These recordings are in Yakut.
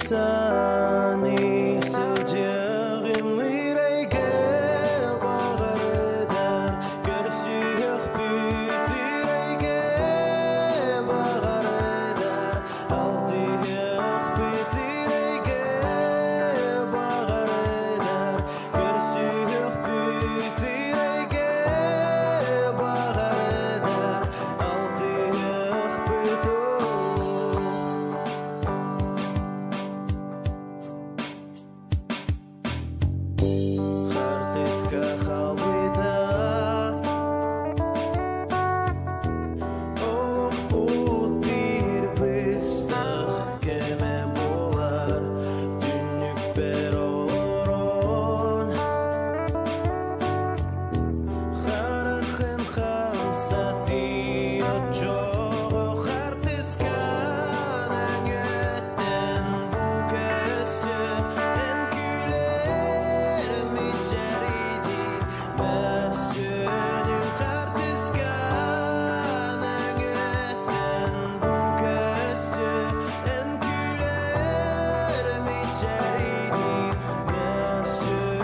Саныы сылдьыаҕым ырайга баҕардар, көрсүөхпүт ырайга баҕардар, алтыһыахпыт ырайга баҕардар, көрсүөхпүт ырайга баҕардар, алтыһыахпыт Хартыска халбыта Олохпут биир быстах кэмэ буолар Түннүкпэр олорон Харахын хамсатыы оччоҕо хартыскан өҥөттөн бу көстөр Эн күлэр мичээрдиир мөссүөнүҥ хартыскан өҥөттөн бу көстөр Эн күлэр мичээрдиир мөссүөнүҥ.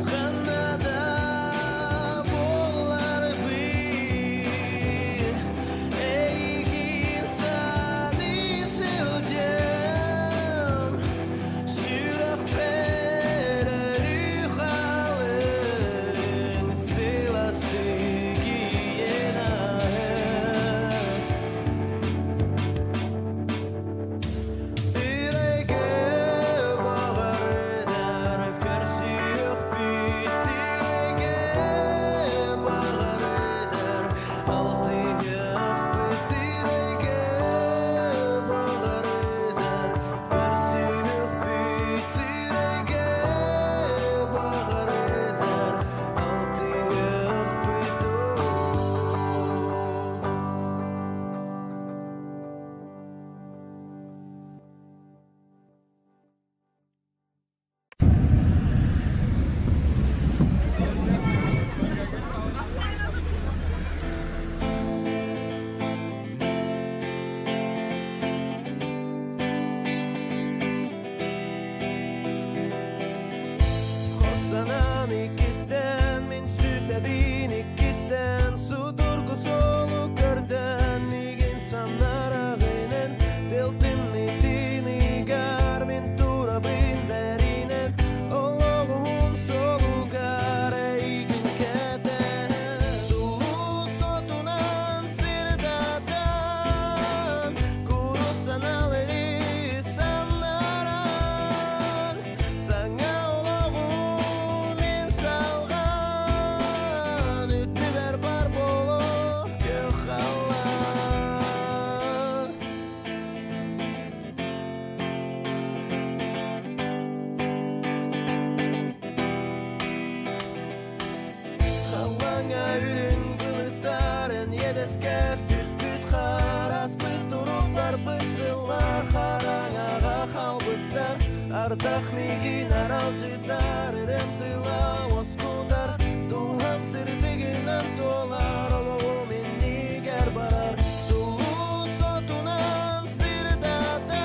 Ханна да буоларбын эйигин саныы сылдьан сүрэхпэр өрүү халыҥ сылаастык ийэн ааһар. Ырайга баҕардар, көрсүөхпүт ырайга баҕардар, алтыһыахпыт ырайга баҕардар, көрсүөхпүт ырайга баҕардар, алтыһыахпыт. Санаан иккистэн мин сүтэбин иккистэн судургу суолу көрдөөн миигин самнарагынан тыл тымнытыныгар мин турабын бэринэн олоҕум суолугар эйигин кэтэн сулус отунан сырдатан курус санаалары самнаран саҥа олоҕум мин салҕаан үттүбэр бар буолуо күөх халлаан. Халлааҥҥа үрүҥ былыттарын иэдэскэр түспүт хараспыт туруктарбыт сыллар хараҥаҕа хаалбыттар ардах миигин аралдьытар ырыам тыла уоскутар дууһам сырдыгынан туолар олоҕум иннигэр барар сулус отунан сырдатан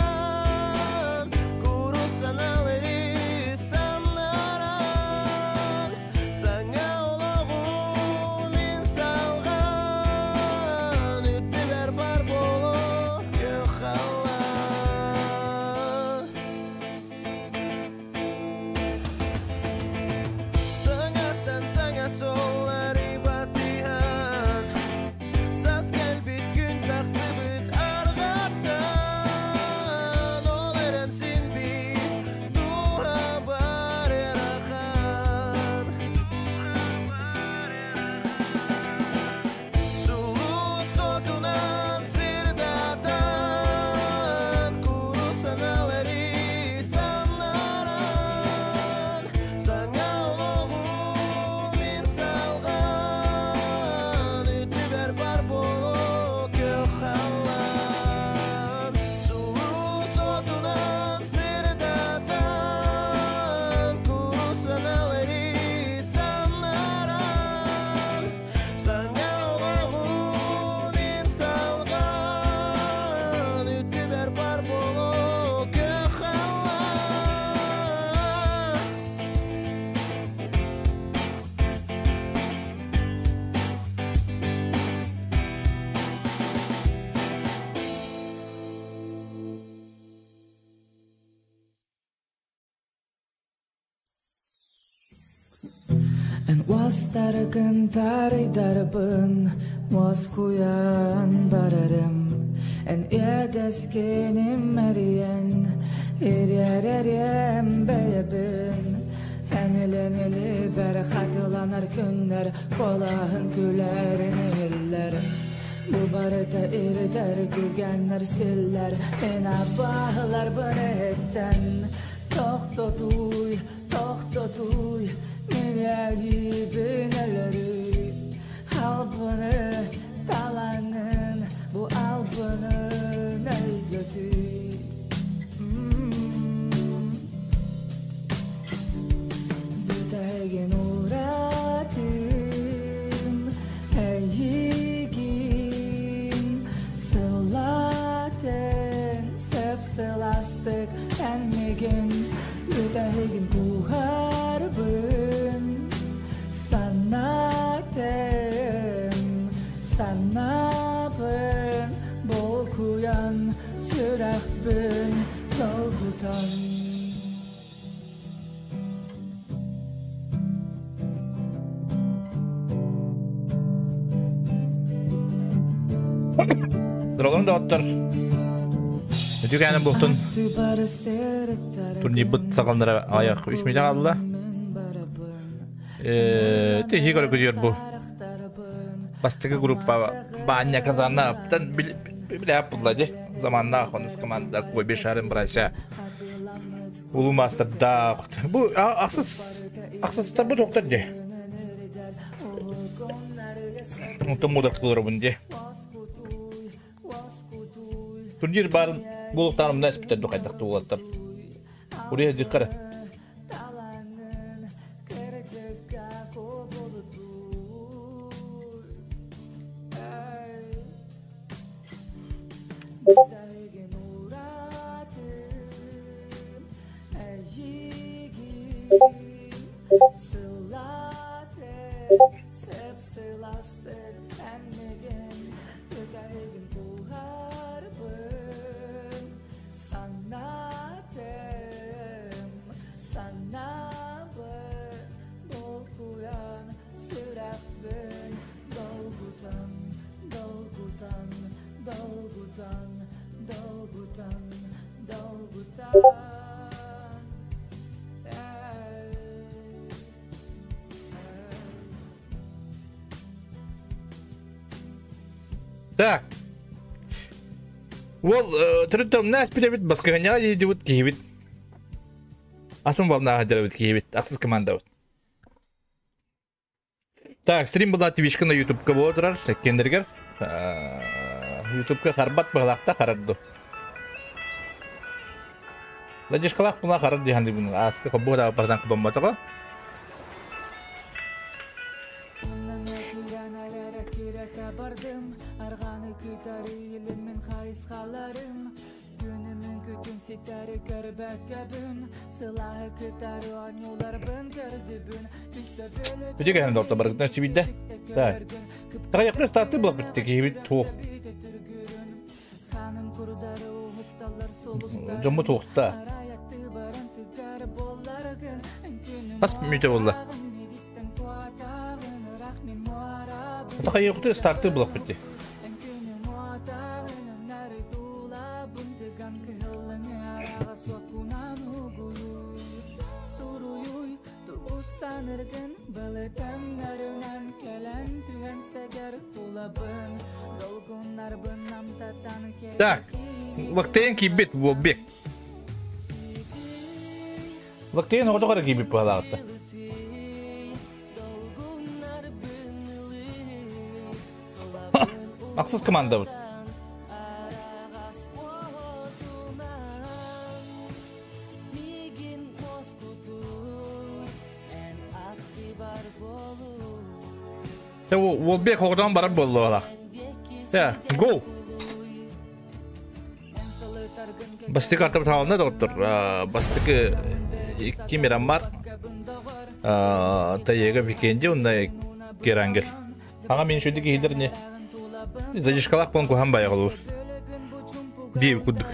курус санаалары самнаран саҥа олоҕум мин салҕаан үттүбэр бар буолуо күөх халлаан. Эн уостаргын таарыйдарбын уоскуйан барарым Эн иэдэскиним эрийэн ириэрэриэм бэйэбин Эн илин илибэр хатыланар күннэр куолаһын күлэрин иһиллэр Бу барыта ирдэр түгэннэр силлэр Эн абааһыларбын иһиттэн Тохтотууй, тохтотууй, мин эйиибин өлөрүй Албыны талаҥын, бу албынын өйдөтүй Бүтэһигин уратым эйигин сыллатын сып-сылаастык эн миигин бүтэһигин кууһарбын санаатым санаабын булкуйан сүрэхпин долгутан. Дорогон доҕоттор, үтүкээнэ буолтун турнирбыт саҕаланара аҕыйах үс мүнүүтэ хаалла. Тиһи көрө бу. Бастакы группа Баанньа Казанна аптан билээп булла ди. Заманнаах онус команда Коби Шарын бырайса. Улуу маастардаах. Бу ахсыс ахсыстар бу доктор ди. Онтон мудак кылырабын ди. Турнир барын булуктан мына эспитер духайдак туулаттар. Урия диккара. Так. Уол төрүт тылына эспит баскыһанньаҕа дьиэдибит киһибит. Атын волнаҕа дьарабыт киһибит. Ахсыс командабыт. Так, стрим была твичка на ютубка буола турар, кендергер. Ютубка харбат быһалаахта харарду. Ладишкалаах була харар диһанды буну. Ааска хоббуга бардан бомбатаҕа. Бүтү кэһэн доҕотто барыгытан сибидде. Так. Тахайакпын старты булак бүтте киһибит туох. Дьоммут туохта. Хас мүнүүтэ буолла? Тахайакпын старты булак бүтте. Так, Лактейн киирбит буолбек. Лактейн оҕото кара киирбит быһалаҕытта. Ахсыс командабыт. Уолбек оҕотон барар буоллуолах. Go! Бастакы артабыт хаална доҕоттор. Бастакы икки Мираммар, Таега Викенди уонна Керангел. Аҕа мин шүдү киһилэр не задержкалаах буолан куһан байаҕалуур. Диэбит курдук.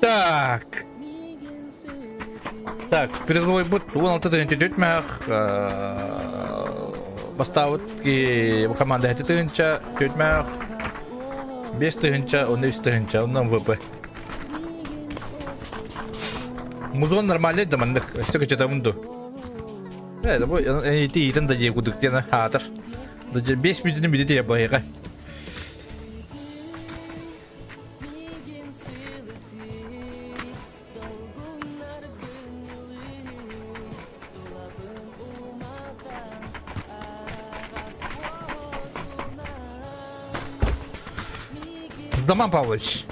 Так. Так, призовой бут 16 мэх бастаабыт команда 7 тыһыынча, 4 мэх, 5 тыһыынча, 13 тыһыынча, онно МВП. Музон нормальный да маннык, өссө кычатабын ду. Э, бу ити иитэн да дии кудук диэн хаатар. 5 бүтүнү бидити баһыга. Даман Павлович.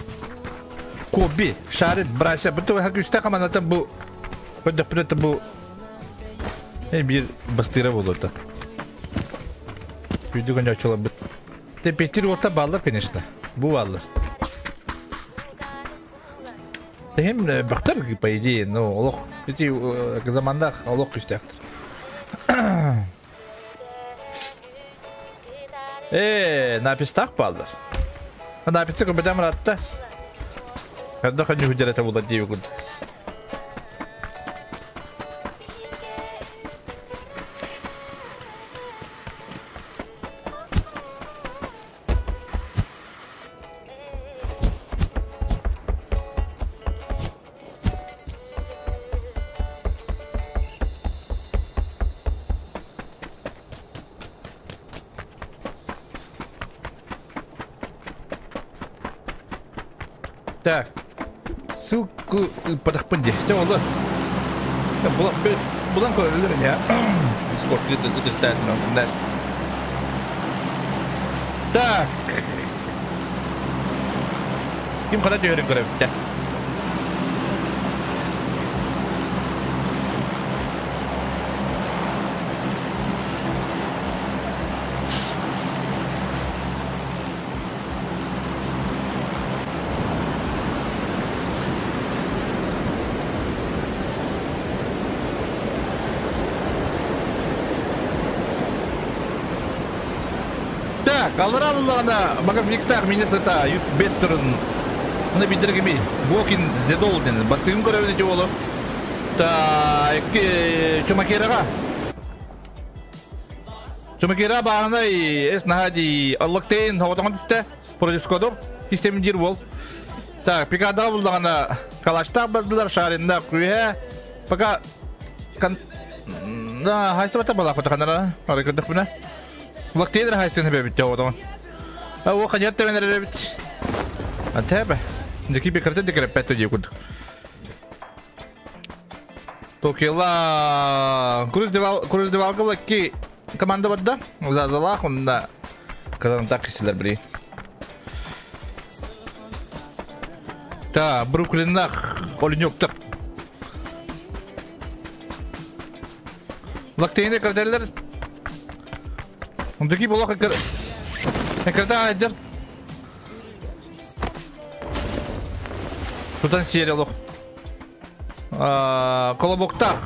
Коби, Шарит, Брася, бір туға күсті командатын бұл көддөппүнөтө бу биир бастыыра буолуота. Үйдү көнөчүлөр бит. Тепетир орта баллар, конечно. Бу баллар. Тем бахтар, по идее, ну, олох, эти замандах олох күстәктер. Э, напистах баллар. Написты көбөтәм ратта. Когда ханю хүдәрәтә була дию курдук. Так. Ссылку подахпын де. Те олы. Булан көрөлөр не? Дискорд Так. Ким қана түйерін көрөбүттэ? Так, аллара буллаҕына бага фликстаах минет ыта бет турун Мына биддергеми Walking the Dog ден бастыгын көрөбүн ити болу. Та Чумакераға. Чумакера бағына эс наһади Аллактейн хаватан түсте продискодор систем дир бол. Так, пикада буллаҕына калашта бардылар шарында күйе. Пока кан да хайсы бата бала патаханара ары көрдөх бина. Лактейн хайсын хебе бит отон. А о ханят теменер бит. Атебе. Дики бикарте дикere петто дии курдук. Токила Круз девал Круз девалгала ки команда барда. Зазалах онда казан так кисилер бири. Та Бруклиннах Олинюктар. Лактейне картеллер. Ондaki болох кер. Керта айдер. Тутан серия лох. Колобоктах.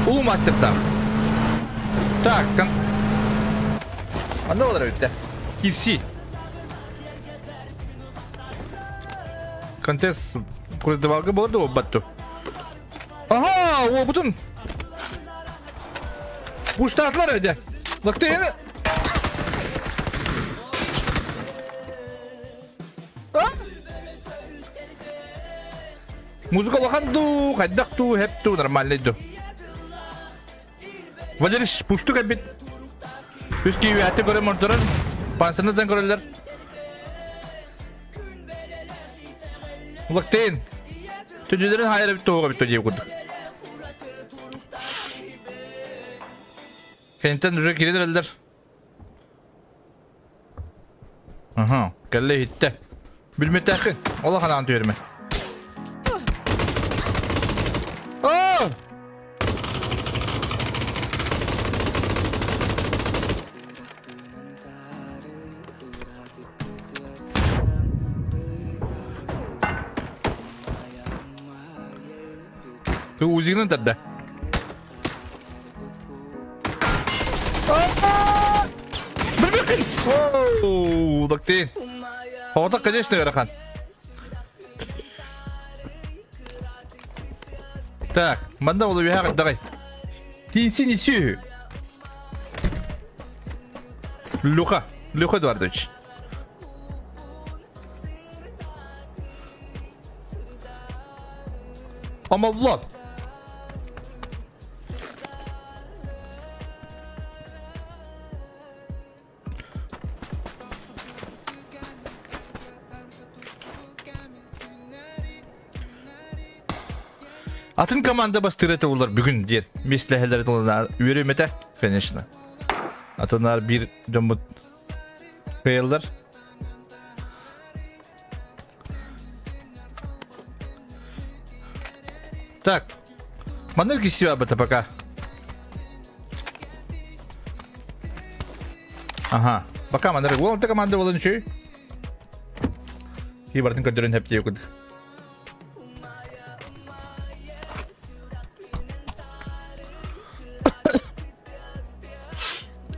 Улу мастертах. Так, кон... Анда олар өтті. KFC. Контест курдывалгы болады о батту. Ага, о бутун. Буштатлар өйде. Лактейні. Музыка улахан дуу, хайдах дуу, хэп дуу, нормальный дуу. Валерий пушту кэлбит. Үс киви аты көрө мордорон, пансырнытан көрөллөр. Лактейн. Түдүлөрүн хайра бит тоҕо бит дии курдук. Кенттен уже кирилер. Аха, кэллэ иһиттэ. Билмэтэххин, олох анаан түһэрмэ. Оо! Ты УЗИны тарда. Билбэккин! Оу, дактин. Оҕото, конечно, ыарахан. Так, манна ол үөһэ хайдаҕай? Тиинсин исүү. Люха, Люха Эдуардович. Омолло. Атын команда бастыыр этэ улар бүгүн диэн миэстэлэһэллэрэ тылына үөрүм этэ, конечно. Атынар биир дьоммут кыайаллар. Так, маннык киси бата пока. Ага, пока маннык. Ол команда болон үчүй. И бартын көрдөрөн хептие куд.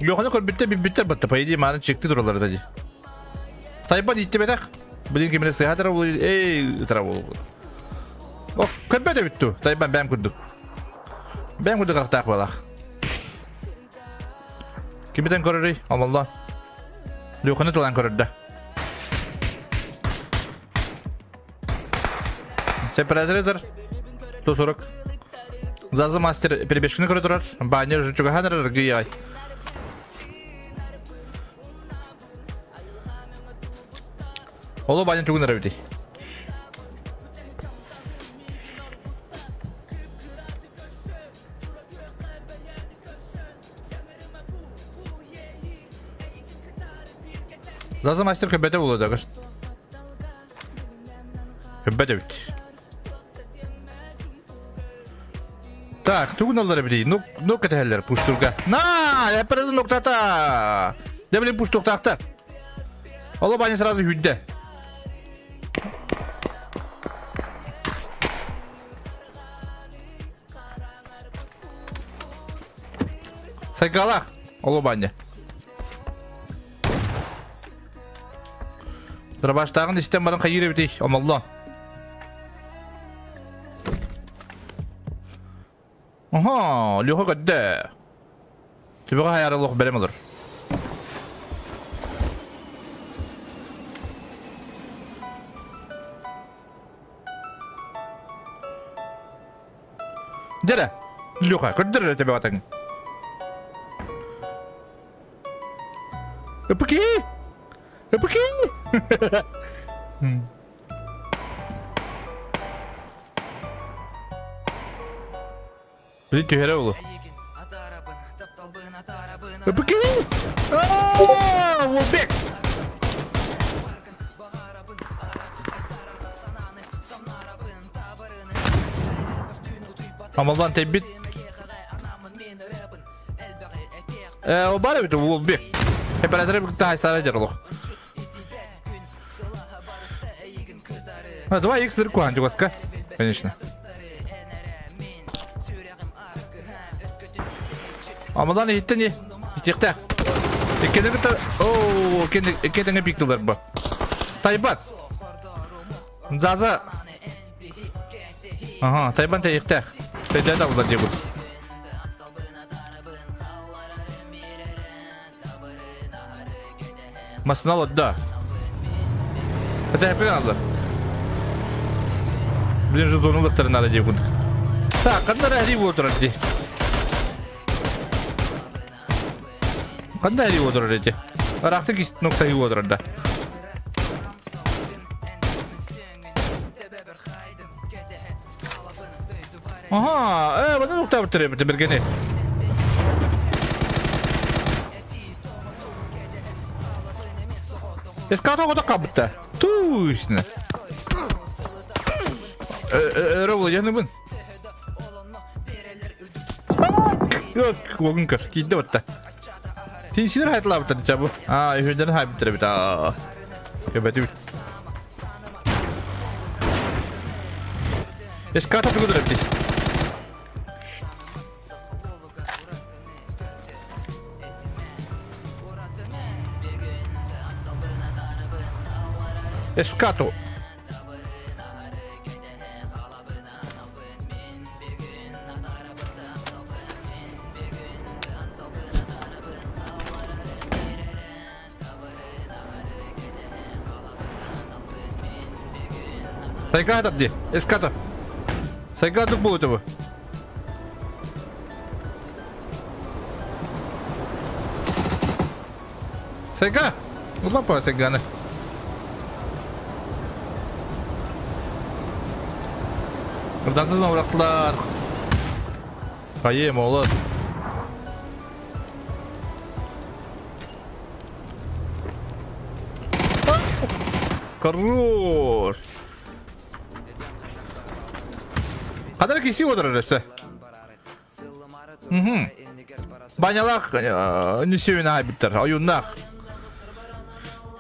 Леханы көрбүттэ билбиттэр батта, по идее, маны чекти туралар да ди. Тайбан иттебетэх. Блин, кимине сыха тара эй, тара бол. О, көрбөтө бүттү. Тайбан бэм күрдүк. Бэм күрдүк арахтаах балах. Кимитен көрөрүй? Амалла. Леханы тылан көрөрдө. Сепараторлар 140. Зазы мастер перебежканы көрө турар. Баня уже чугахан гыяй. Оло баня тугун арабити. Зазы мастер көбөтө болду да. Көбөтө бит. Так, тугун аллар бити. Ну, ну кетелер пуштурга. На, я перезу ноктата. Да блин пуштуктакта. Оло баня сразу хүдде. Сайгалах, оло баня. Дробаштагын истен барын кайыр бити, омалла. Ага, Леха көдді. Түбіға хаяры лох берем олар. Дere, Леха, көддір төбе атың. Ыпыки! Ыпыки! Блин, түһәрә улы. Ыпыки! Ааа, Волбек! Амалдан тәббит. О бар бит Волбек. Оператор бит та сара жарлық. А, 2 х зырку антигоска. Конечно. Амалдан иттен не? Истектах. Иккенеге та О, иккенеге пиктылар бу. Тайбат. Заза. Ага, Тайбан тайыктах. Тайда булар дебут. Масынал да. Это опять надо. Блин, же зону надо дебут. Так, кандай әри отырар ди. Кандай әри отырар эти? Арақты кист нокта отырар да. Ага, бұны нокта бітіре біті бергені. Эската оҕото хабытта. Туусна. Өрө була Уогун көр, киирдэ батта. Тинсилер хайтлаабыттар чабы. Аа, үһүдэрин хайбыттар эбит. Аа. Көбөтүбүт. Эската тугу эбит. Эскато. Сайга дии. Эскато. Сайга дук буолута бу. Сайга! Улапа Сайганы. Ырдансыз бырақтылар. Хайы, молот. Хорош. Хадar киси отырар өсі. Банялах несеуін айбыттар, ойуннах.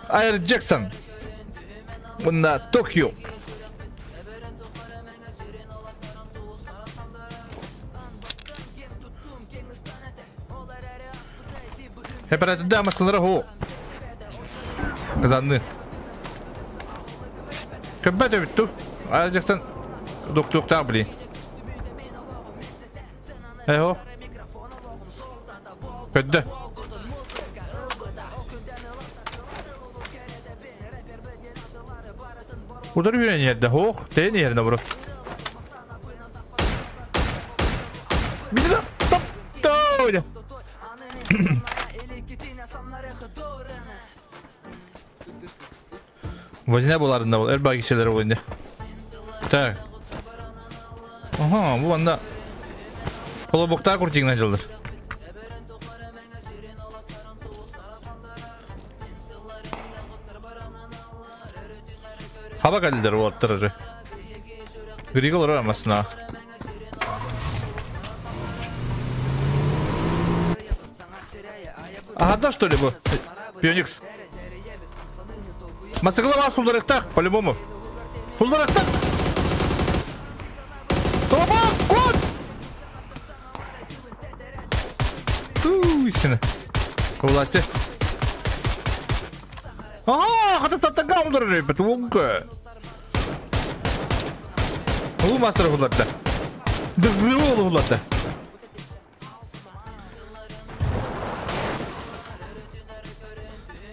Айр Джексон. Мында Токио. Хепаратыда масылары ху. Казанны. Көббәт өбүттү. Айр Джексон дук-дуктаа блин. Эхо. Көдді. Удар үйрен yerде хоқ, тен yerine бұры. Bizi топ топ Возня буларында бол, эр багишелер бол инде. Так. Ага, бу анда Колобокта куртигнен жылдыр. Хаба калдер оттыр же. Григол рамасына. Ага, да что ли бу? Пионикс. Масыгыла бас улдарыктак, по-любому. Улдарыктак. Тобак, кот! Туйсина. Улатты. Ага, хата таттага улдар ребят, вонка. Улу мастер улатты. Дыброл улатты.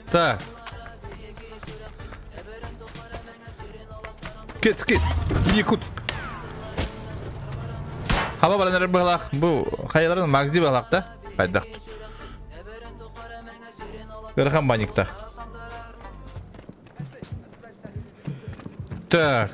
Так. Кет, кет. Якутск. Хаба баранар быһалах бу хайаларын магзи быһалах да хайдах. Гырхан баникта. Так.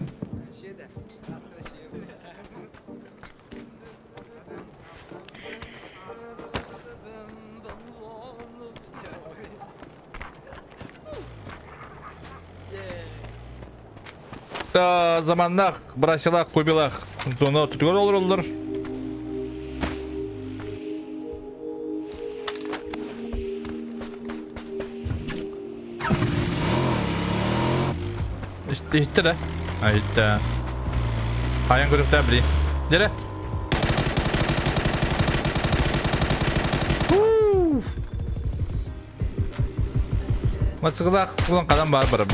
Заманнах, брасилах, кубилах. Зона түтүгөр олор олор. Итте да. Итте. Аян көрүктө били. Дере. Масыгылах кулан кадам бар барып.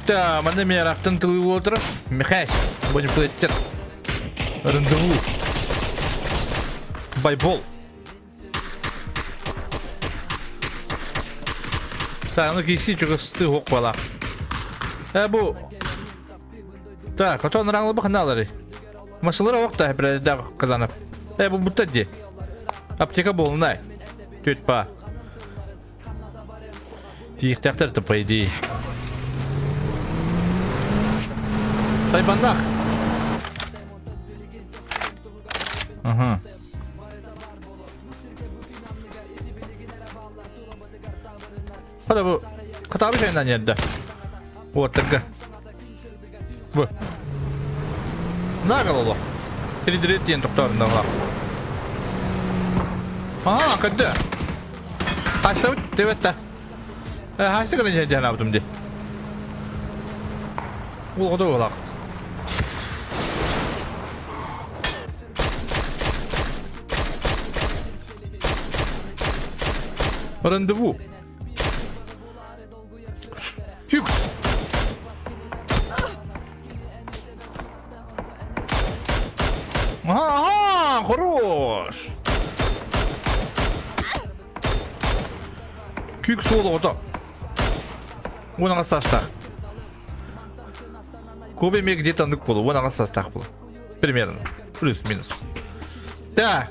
Та, маны мен ақтын тылы отырып, Михась, будем плеттер. Рандеву. Байбол. Так, ну киси чугасты хоқ. Бу. Так, а то нараңлы бақыналары. Масылары оқ та бір қазанып. Бу бұтта де. Аптека болынай. Төт па. Тиіктақтар по идее. Тайбандах. Ага. Хада бу Хатабы шайынан yerде. Уоттарга. Бу. Нагал олох. Передрет диэн тохторунда олох. Ага, көддө. Хастабыт тебетта. Хасты гына дьэ абытым ди. Ол оҕото буолаах. Рандеву. Фикс. Ага, хорош. Күүк суол оҕото. 18 саастаах. Кобе эмиэ где-то оннук буолуо, 18 саастаах буолуо. Примерно. Плюс-минус. Так.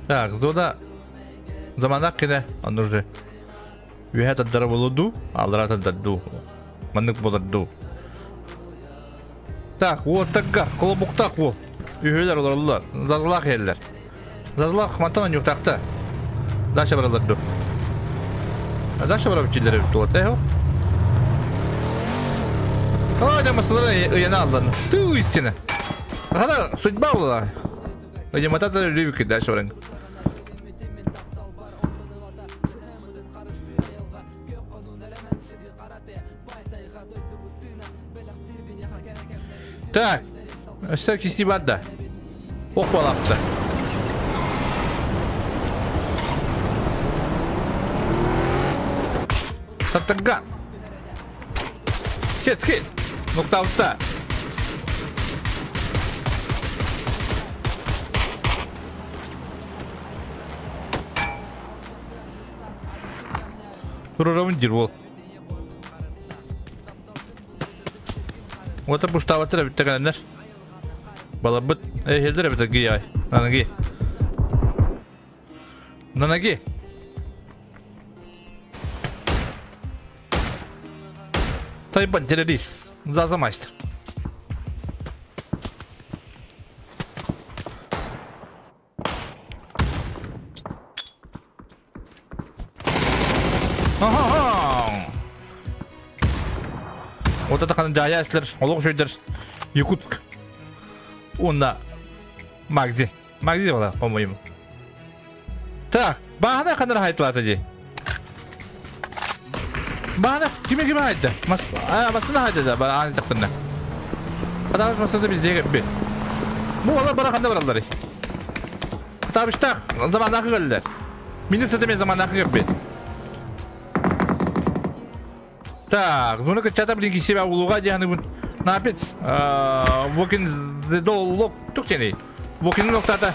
Так, зона заманах кene онно уже үөһэ тардара буолуо дуу, аллара тардар дуу, маннык буолар дуу. Так, уоттарга, холобуктаах уол. Үһүлэр олороллор, зазлаах иһэллэр. Зазлаах мантан онньуктаахта. Дальше бараллар дуу. Дальше барабыт дииллэр эбит туолат, э Ой, да масылары ыйана аллан. Тыы истина. Хана судьба була. Ыйамата да өлүбүк дальше баран. Так, өссө кисти бар да. Ох балапты. Саттырга. Чецки. Нуктаутта. Турурамын дир ол. Ота буштабаттар эбит кэлэннэр. Балабыт эһэлдэр эбит гияй. Нанаги. Нанаги. Тайбан террорист. Заза мастер. Вот это хана дьаайа олох үчүгэйдэр Якутск. Уонна Магзи. Магзи была, по-моему. Так, баана ханар хайтылата ди. Баана киме киме хайтты? Мас, а, масына хайтты да, баана тақтырна. Потому что масына бізде кеппи. Бу олар бара ханда бараллар. Кытабыштах, заманахы келдер. Мини сатеме заманахы кеппи. Так, зона чата блин себя улуга дияны бун. Напец, Вокин лок туктени. Вокин локтата.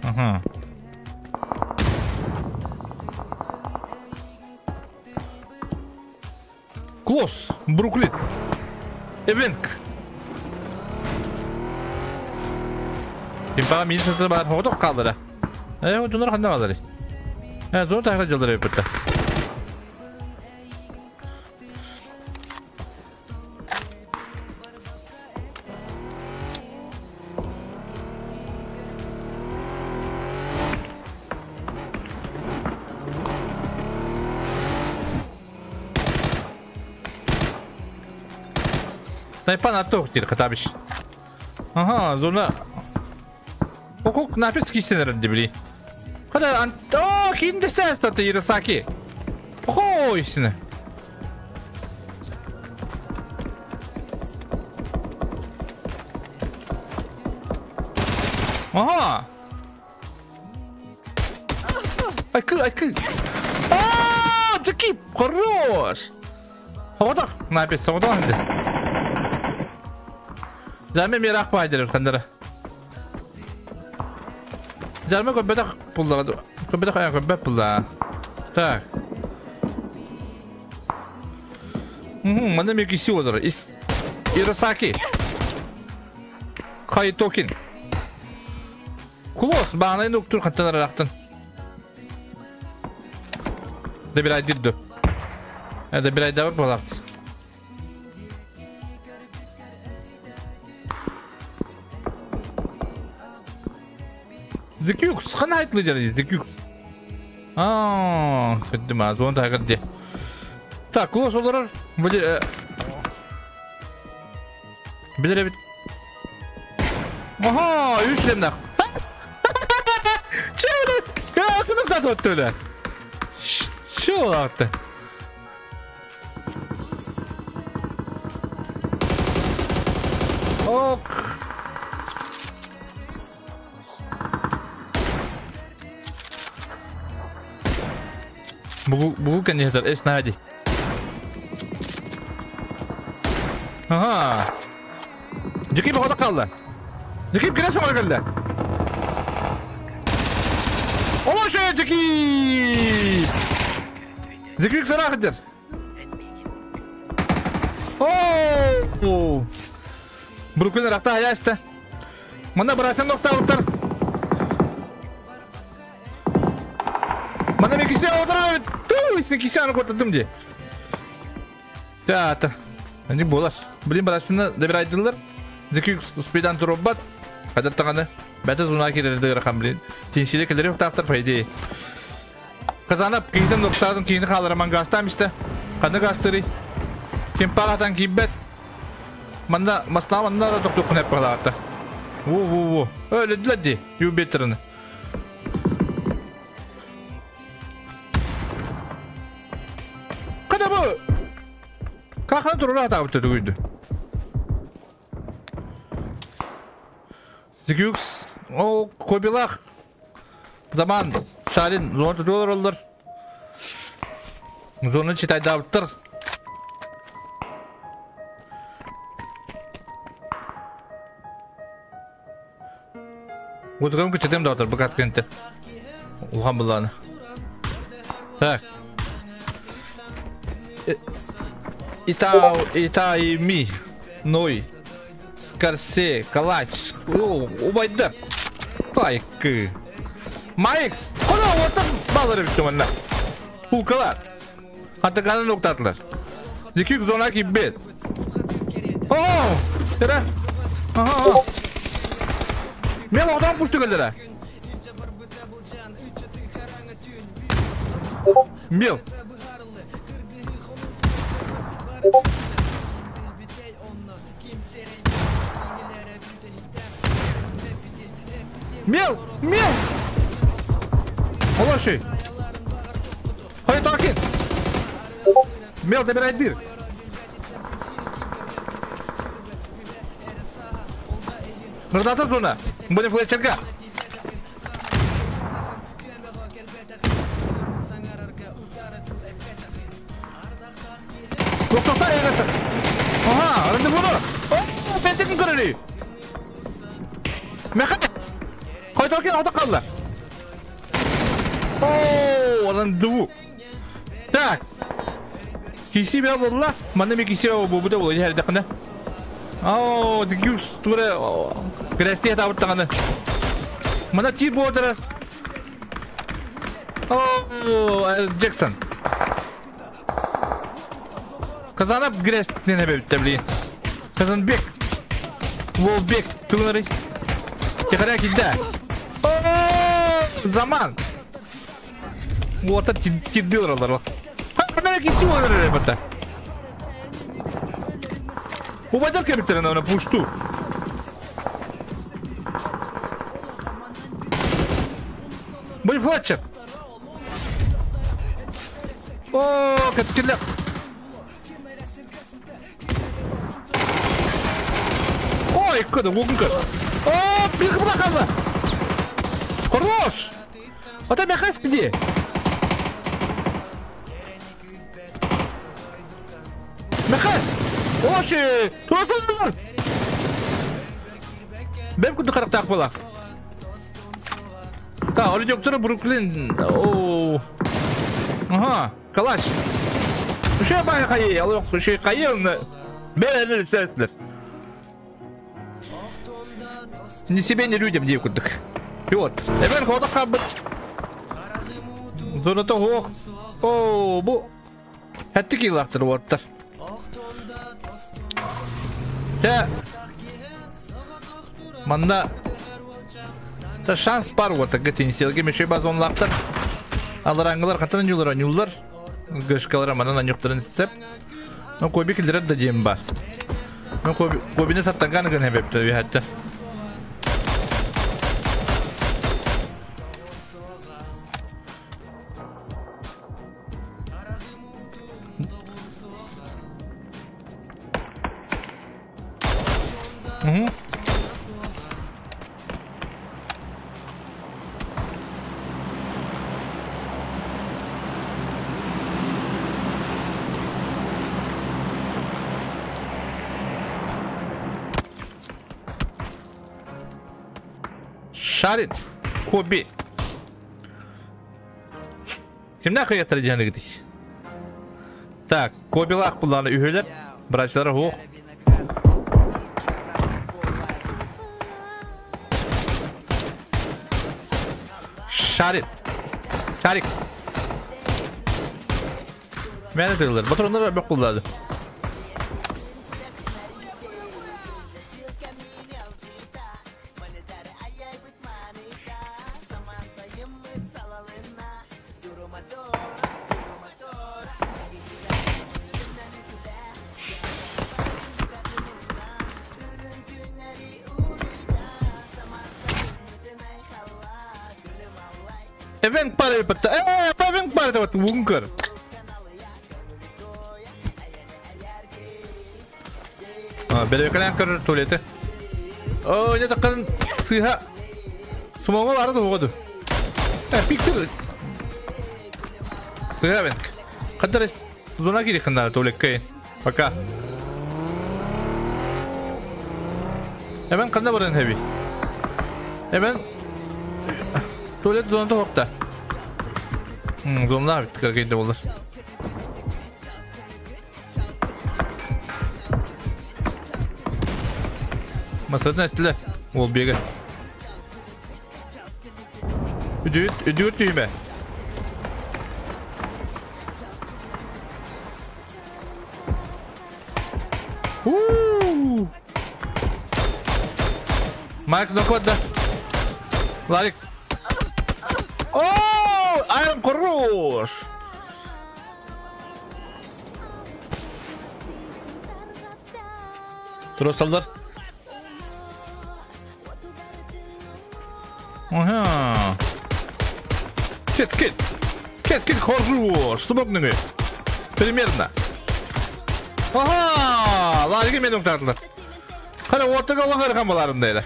Ага. Клосс, Бруклин. Эвенк. Тимпага министр бар, хоток калдыра. Э, дунар ханда калдыры. Э, зона тахра жылдыры бітті. Найпан аттық дейді Катабиш. Ага, зона. Окок напис кисенер дебили. Хада ан о кинде сестаты Иросаки. Охо, истина. Ага. Айкы, айкы. А, Джеки, хорош. Хоғодақ, напис, хоғодақ. Жарме мирақ байдыр қандары. Жарме көббетақ пулда. Көббетақ аяқ көббет пулда. Так. Мында мен киси отыр. Иросаки. Хайтокин. Клос, бағанайын өктүр қаттан арақтын. Да бір ай дирді. Да бір ай да бар болақты. Дикюкс, хана айтлы деді, Дикюкс. Аа, сөттім, а, зона тағыр де. Так, кулос олорор, билер эбит. Аха, үш лемнах. Че, блядь? Я кынып катып өттү, Че олақты? Ок. Бугу конечно, эс нади. Ага. Жекип хода қалды. Жекип келе соңға келді. Олашы Жекип! Жекип сарақыдыр. Ооо! Бруклин рақта аясты. Мына братан ноқтауыттар. Мына мен кисе отырып, ту, сен кисе аны көтірдім де. Та, Не болар. Блин, братаны добирайдылар. Жекип успейдан тұрып Қадаттағаны. Бәті зуна керерді рақам, блин. Теншілі келері ұқтақтар, по идее. Казанап кейден ноқтардың кейіні қалыраман гастам істі. Қаны гастыры. Кемпағатан кейбет. Манда масла манда да тоқтық күнәп қалағатты. Во во во. Өлі діләді. Юбетеріні. Қада бұл? Қақаны тұрыра атағып түгүйді. Зикюкс. О, Кобилах. Заман. Шарин. Зона тұтылар олар. Зона читайдабыттыр. Отызган күчетем да отыр, бұқат кенті. Улхан бұланы. Так. Итау, Итаими, Ной, Скорсе, Калач, О, Убайдар. Пайкы. Майкс, Кона отыр балары бітті мында. Хулкалар. Атаканы ноктатылар. Зикик зона кибет. О, Тера. Ага. Мен одан пушты келдер. Мел. Мел, мел. Олаши. Хой такин. Мел добирай дыр. Нұрдатыр бұны. Будем флетчерга. Тоқта, егер. Ага, рандевуны. О, бентеген көрері. Мехат. Қой токен ота қалды. О, рандеву. Так. Киси бе болла. Манда мен киси бе бу бу жерде қында. О, дигюс туре. Грести табыттағаны. Мына тип отырар. О, Джексон. Казанап грестен бепті блин. Казанбек. Волбек. Тугнары. Тихаря кида. О, заман. Вот это тидбилер. Ха, киси отырар ребята. Убадят кемптер на пушту. Были Флетчер. О, каткилля. Ой, куда гугка. О, бихбрахала. Хорош. А там Михайс где? Михай. Оши, тураслар. Бем куды карактак була. Так, ори доктора Бруклин. О. Ага, калаш. Үшe бай кайы, ал үшe кайы, бәрін сәтлер. Ни себе, ни людям деп күттік. Петр. Эбер хода қабыт. Зоната хоқ. О, бу. Әтті кейлақтыр оттар. Та. Манна. Та шанс бар вот тенсилге мешей базонлаптар. Алараңылар катан юлар анюлар. Гышкалар манан анюктарын сеп. Ну коби килдерет да дем бар. Ну коби кобине саттанган гын хебепте вихатта. Угу. Шарин, Коби. Кимнәх кыяттыр дигән гидик. Так, Кобилах булланы үһөлөр, братьялар хук. Шарик. Шарик. Мени тыгылыр. Батрондар бек куллады. Event pare bitti. Event pare de bunker. Белекелен көрөр туалети. О, не такын сыха. Сумого бары да оғыды. Пиктер. Сыха бен. Кадар зона кири хында туалекке. Пока. Эбен канда баран хеби. Эбен туалет зонада хокта. Зонlar bitti kırkıydı olur. Masadan estiler. Ol biri. Üdüt, üdüt düğme. Uuu. Mark nokada. Larik. Oh, Iron хорош. Тросалдар. Ага. Кескин. Кескин хорош. Смогнуңы. Примерно. Ага, ларики мен оңтардылар. Қара ортаға олан қарқан баларында еді.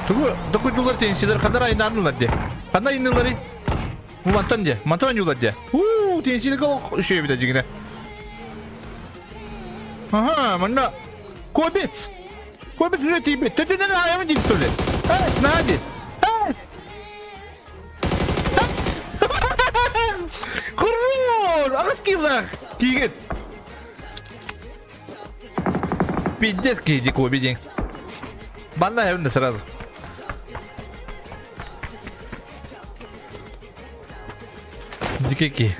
Тугу, тугу дулар тенсилер қандар айнарнылар де. Қандай айнылары? Бу мантан де, мантан юлар де. Уу, тенсилер кол үшей бит жигине. Ага, мында Кобец. Кобец уже тебе. Ты не на я не что ли? Эй, на Эй! Хорош! Агас кивлах. Кигет. Пиздец киди Коби день. Банна хевне сразу. Дикий.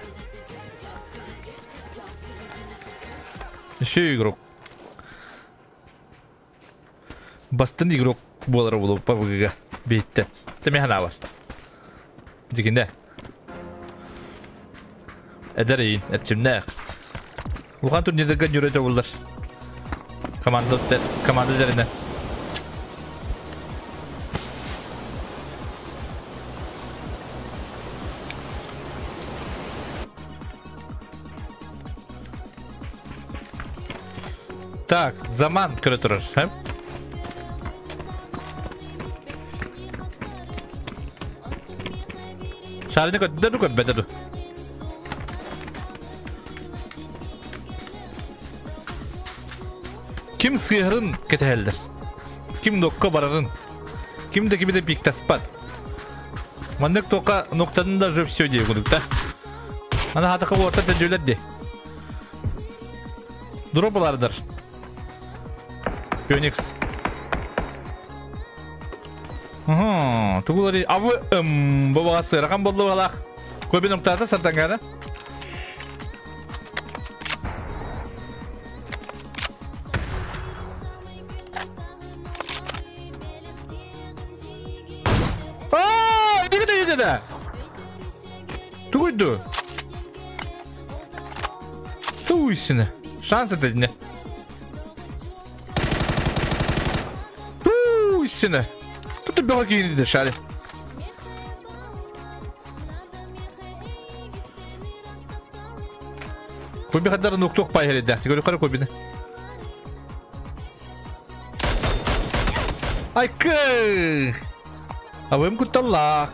Еще игрок. Бастын игрок болар болу пабыга битте. Теме бар. Дигинде. Эдерин, эрчимнех. Улхан турнирде жүрөтө болдар. Команда команда жерине. Так, заман көрө турар, э? Шарины көттөрү көппөтөрү. Ким сыйырын кетелдер. Ким нокка барарын. Ким де кими де пиктаспат. Мандык тока ноктанын да же все дей кудук да. Ана хатакы орта тәжөлер де. Дроплардыр. Феникс. Ага, тугулары авы бабага сыракан болду балак. Көбү ноктата сатангана. да? Тугуйду? Туйсина. Шанс это не. Туйсина. Тут бөҕө киирдэ шари. Куби хаддар нуктуох пай херидэ. Көрү көрү кубины. Айкы! Абым кутталлаах.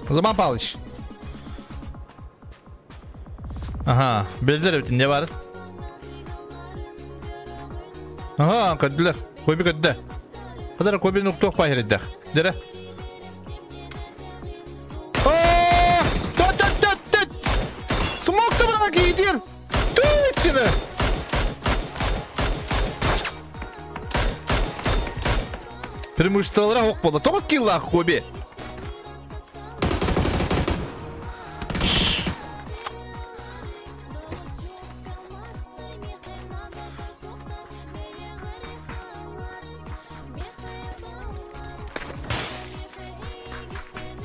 Заман Павлович. Ага, билдер эбит не бар? Ага, көрдүлөр. Койби көрдө. Хадара койби нуктуох пай херидэх. Дере. Смок та киидир. Түчүнө. Преимуществолара ок болду. 9 киллах Коби.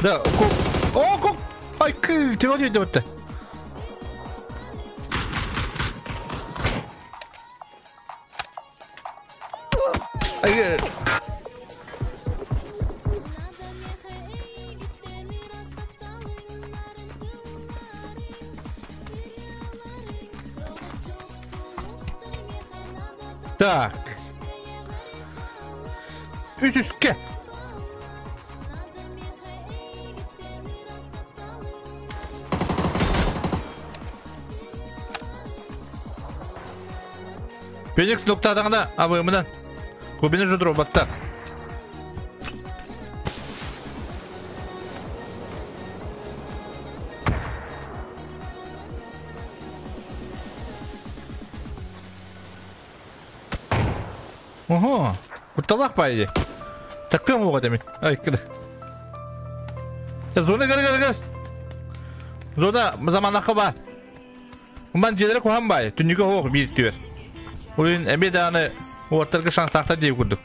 Да, ко... О, ко... Ай, кы, тебе не Ай, Так. Үс үскэ. Феникс ноктадаңда абымынан. Көбіне жудыру батта. Ого, кутталах пайди. Таккым оға демен. Ай, кіді. Зона кір, кір, кір. Зона заманақы бар. Уман жедері кухан бай. Түннігі хоқ бір түйер. Улин әме дағаны оттарға шанс тақта деп көрдік.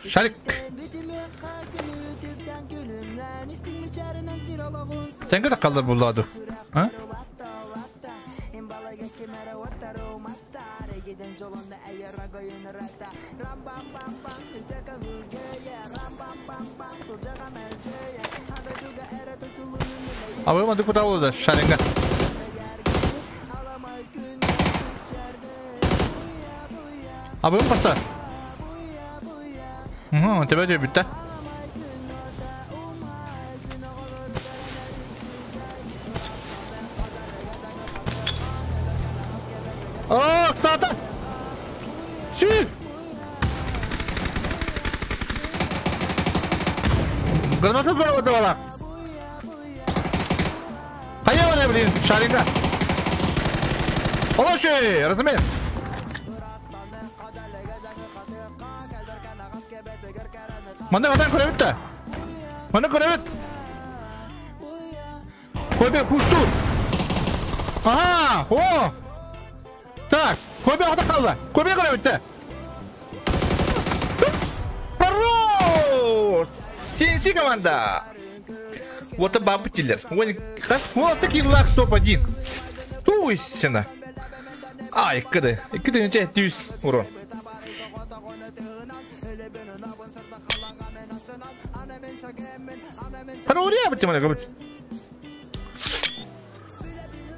Шарик. Тәңгі да қалдар болады. А? Абы мандык кута болды шаринга. Абы паста. Угу, тебя тебе битте. О, кстати! Сü! Граната была. Хайа, блин, шаринга. Олоши, разумеет. Манда ватан көрөбүт. Манда көрөбүт. Көбе пушту. Ага, о! Так, көбе ата калды. Көбе көрөбүт. Хорош! TNC команда. Вот бабутилер. Вот такие лах топ-1. Туйсина. Ай, кыды. Кыды не түйс урон.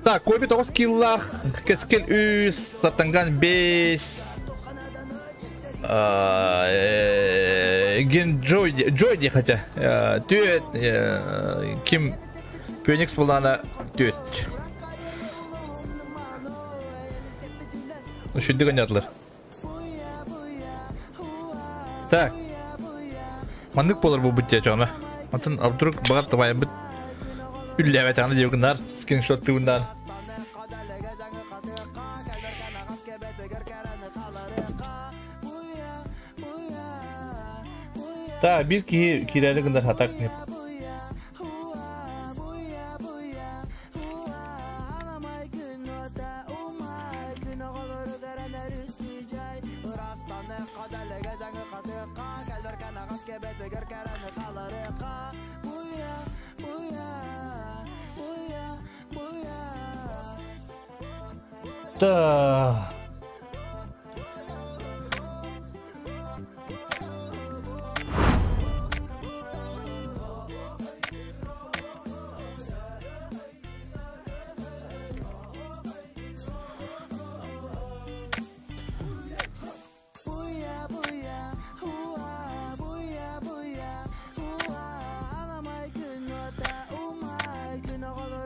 Так, Коби тоғыз киллах, Кецкел үс, Сатанган 5. Ген Джойди, Джойди хотя. Түйет, Ким Феникс болана түйет. Үшінді гонятлар. Так. Мандык болар бұл бітте жоны. Атын вдруг бағат табайын біт. Үлләбәт аны деугіндар, скриншот туындар. Та биир киһи киирээри гынар хатак не. Та.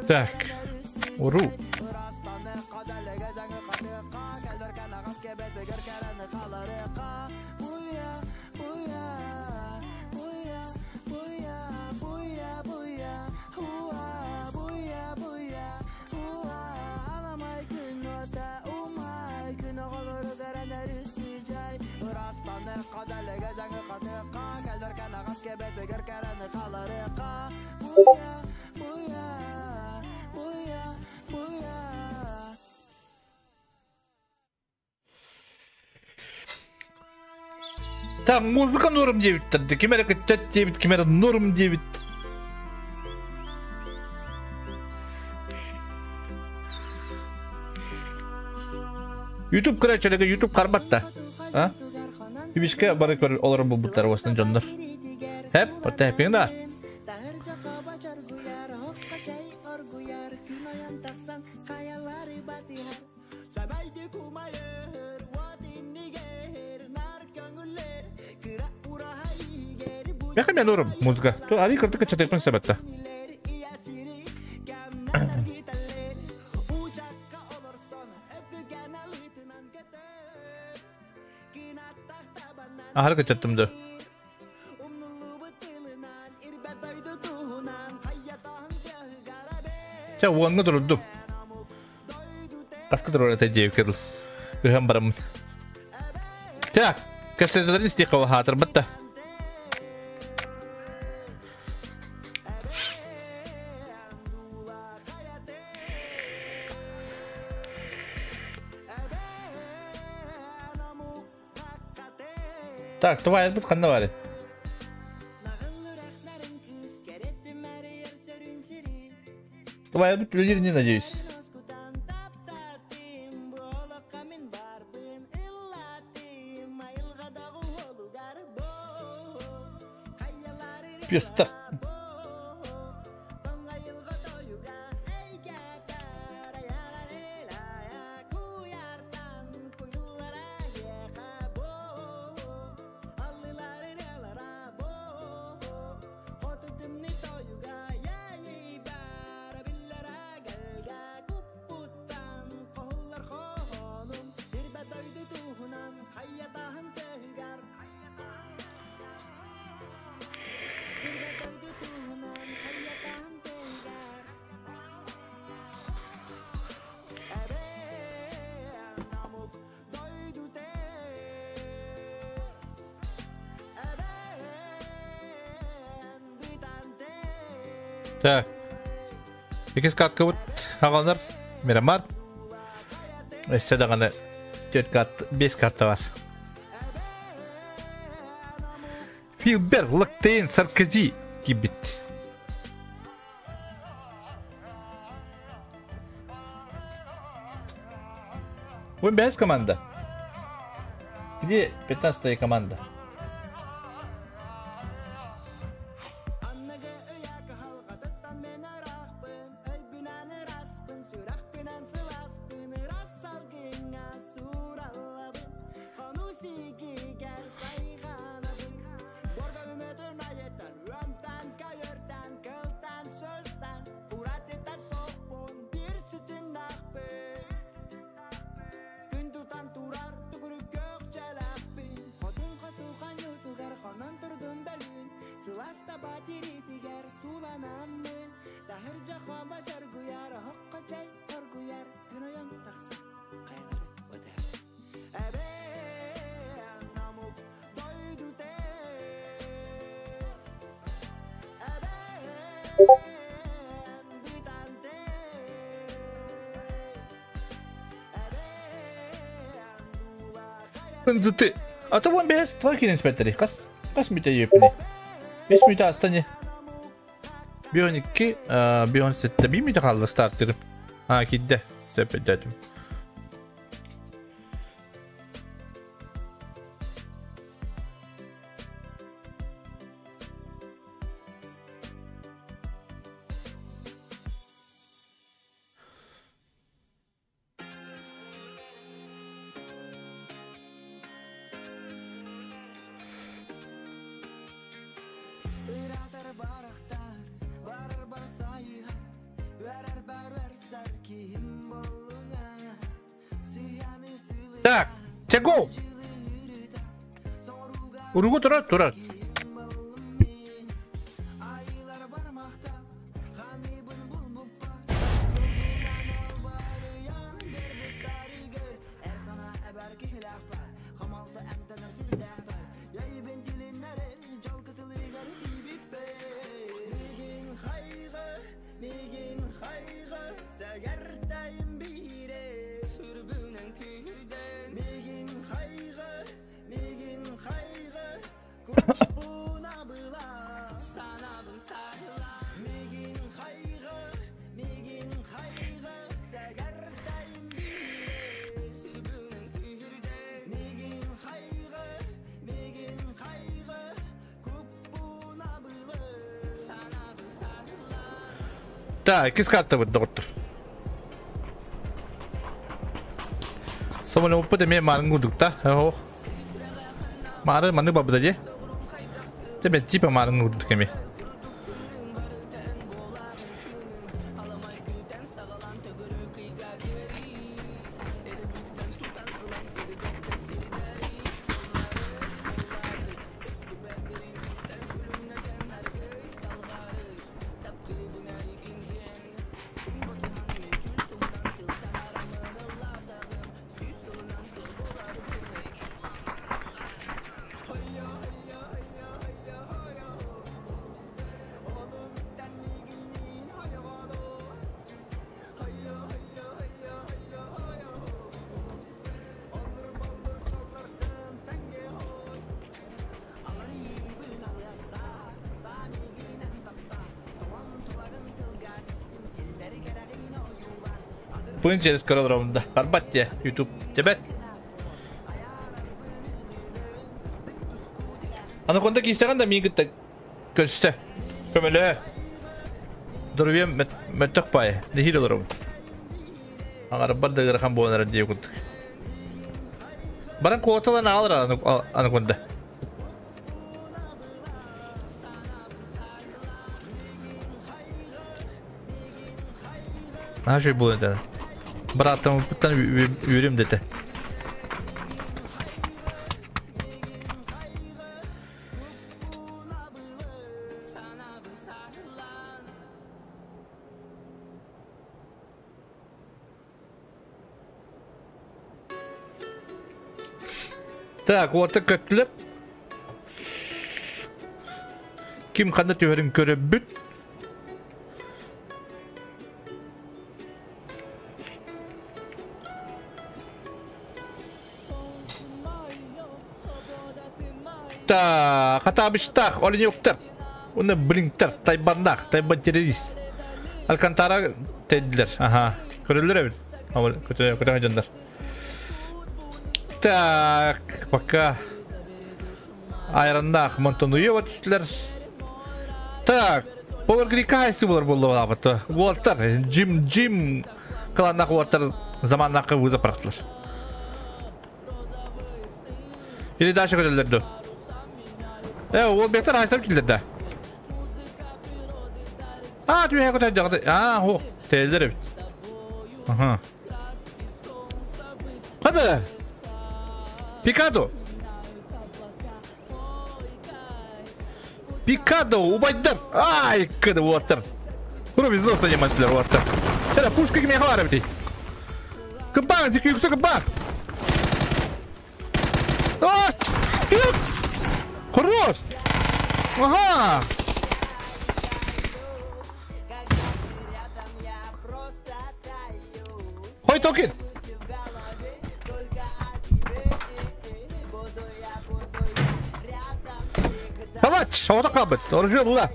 Так. Уру. Так, музыка норм 9 Ким эрэ кыччат диэбит, ким эрэ норм диэбит. Ютуб көрөөччүлэргэ Ютуб харбатта. А? Үбүскэ бары көр олорон булбуттар уостан дьоннор. Хэп, отта хэппиҥ да. Меха мен норм музыка. То али кыртык кыччатыппын себетте. Аһары кыччаттым да. Ча уонга турдум. Таска турар это диэбиккэ дыл. Ыһан бараммын. Так, кэпсэтэлэрин истиэххэ хаатырбат да. Так, тубайбыт ханна бары? Тубайбыт үлэлиир не надеюсь. Пестах. Так. Иккис каткабыт аҕаланар Мирамар. Өссө даҕаны төрт карта, бес карта бар. Филбер, Лактейн, Саркози киирбит. Вы без команда? Где 15-я команда? Ынзыты. Ата вон бэс тракин инспекторы. Хас хас мүтэ епни. Бес мүтэ астане. 1.12, 1.17 bir мүтэ қалды стартерім. А, кидде. Сөп өйдәтім. Так, чего? Уругу турар, турар. Так, кис карта вот доктор. Самолет упыт эме марын курдукта. Ох. Мары маны бабыда де. Тебе типа марын курдук эме. Bugün через көрөлөр Арбатте, YouTube тебет. Аны конда кийсеген да мин кытта көрсө. Көмөлө. Дурбем мөттөк бай. Нехир олорум. Аңар бар да гырахан буонар диye куттук. Баран квоталан алыр аны конда. Ага шөй буон Братым буттан үрүм дете. Так, орта көттүлөр. Ким кандай төөрүн көрөп бүт. Так, Хатабыштах, Оленюктар, Уны Блинктар, Тайбандах, Тайбан террорист. Алькантара тедилер. Ага. Көрөлөр эбит. Көтө жандар. Так, пока Айрандах Монтонуева түстүлөр. Так, Повергрика хайсы болар болду абаты. Уолтар, Джим Джим кланнах уолтар заманнакы вызов барактылар. Или дальше көрөлөрдү. Ол бектер айсап келдер да. А, түйе көтө жагды. А, хо, телдер бит. Аха. Када? Пикадо. Пикадо, убайдар. Ай, када уоттар. Кура биз нохта немаслар уоттар. Тара пушка киме хара бит. Кыбан, тики юкса кыбан. А! Юкс! Хорош! Ага! Хойтокин. Палач, оҕото хаалбыт. Оружие булла.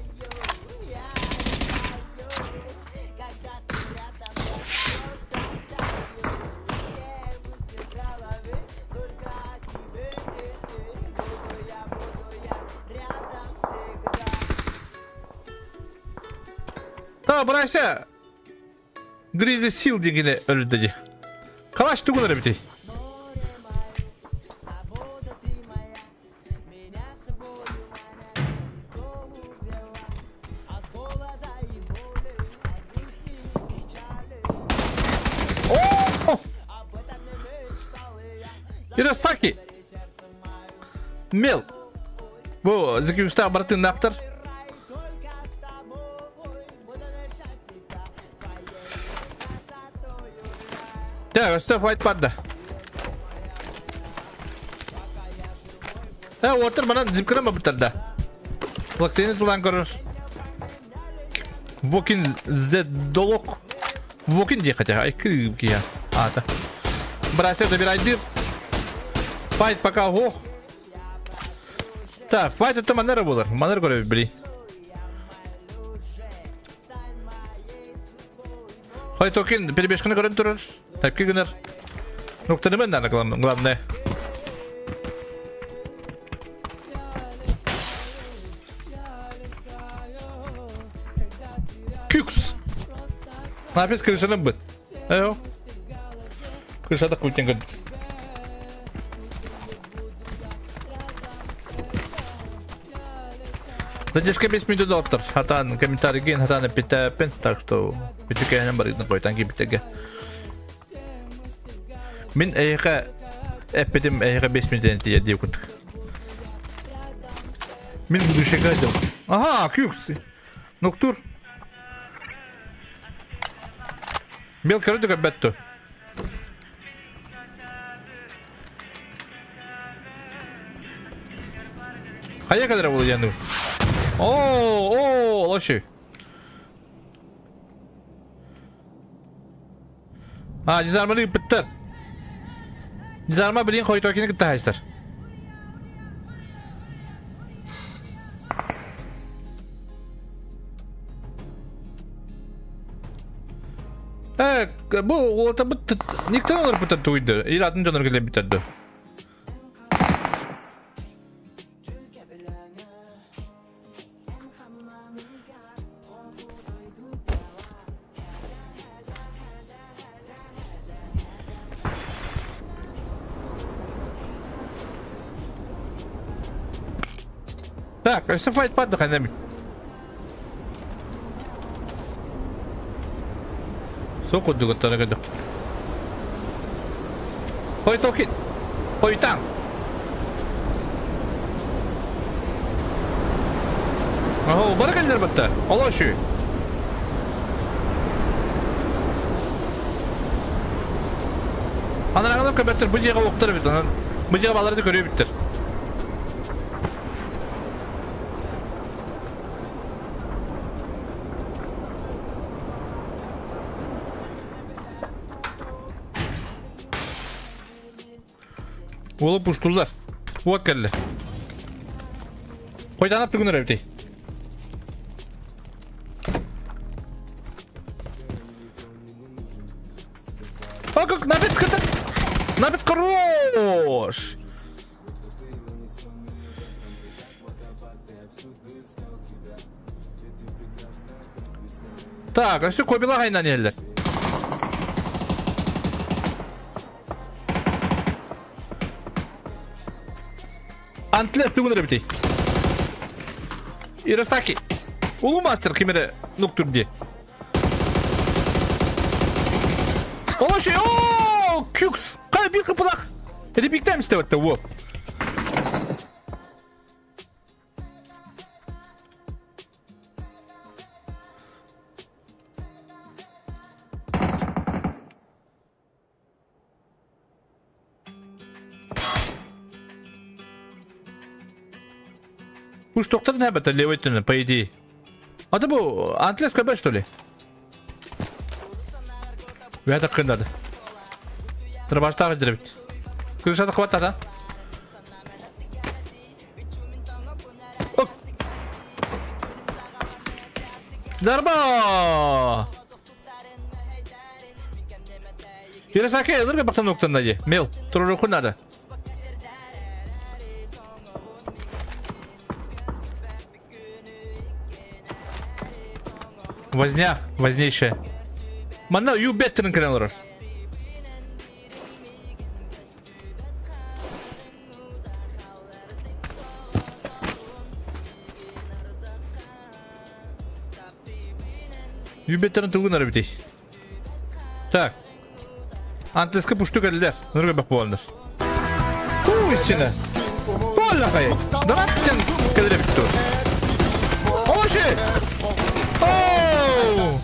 Та, бырайса. Гризи сил дегене өлді де. Калаш тугун эбитий? О! Ирасаки! Мел! Бу зикюстах бартын нақтыр. Так, өстө файт барды. Отыр манан зипкырама бутарда. Блоктейни тулан көрөр. Вокин зе долок. Вокин де хотя. Ай, кия. Ата. Брася добирай дыр. Файт пока ох. Так, файт это манера болар. Манер көрөбүт били. Хой токен перебежканы көрөн турар. Тәпке гынар. Ноктаны мен наверное, главное. Кюкс. Напис крышаны быт. Эйо. Крышада культен көрдүм. Задержка 5 минут доктор. Хатан комментарий ген, хатан питәпен, так что битекәнен бар иден койтан ки битеге. Мин эйхә эппетим эйхә 5 минут тия дип көттек. Мин буду шагать. Ага, кюкс. Ноктур. Мел көрдүк әбәттү. Кая кадәр булды янды? О, о, лоши. А, дизарманы биттер. Дизарма билин койтокини кытта хайстар. Бу ота бит никтен олар битер туйды. Ил атын жонор келе битерди. Так, өсө файт барды кайнамы. Соку дугаттара кедик. Хой токин. Хой таң. Охо, бара келдер батта. Олошу. Анан көбөттөр бу жеге октор бит. Анан бу жеге баларды көрүп биттер. Олы пуштулар. Вот келди. Койданап түгүнөр эбити. А как напец кырды. Напец хорош. Так, а все кобила кайнан элдер. Антлер түгүнөр эбити. Ирасаки. Улуу мастер кимере нуктурди. Олоши, о, кюкс. Кай бир кыпылак. Репиктем иштеп атты, во. Уж доктор не это левый тюнер, по идее. А это был Антлес КБ, что ли? Я так надо. Дробаштаах дьэрэбит. Крышата хватата. Дарба! Ересаке, ылырга бақтан оқтан дайы. Мел, тұрырықын надо. Возня, вознейшая. Манна ю беттерин кирен олорор. Ю беттерин тугун арабитей. Так. Антеска пушту кэллэр. Нырга бак буоланнар. Куустина. Туоллахай. Даваттен кэлэрэ бүттү. Олоши! Оу!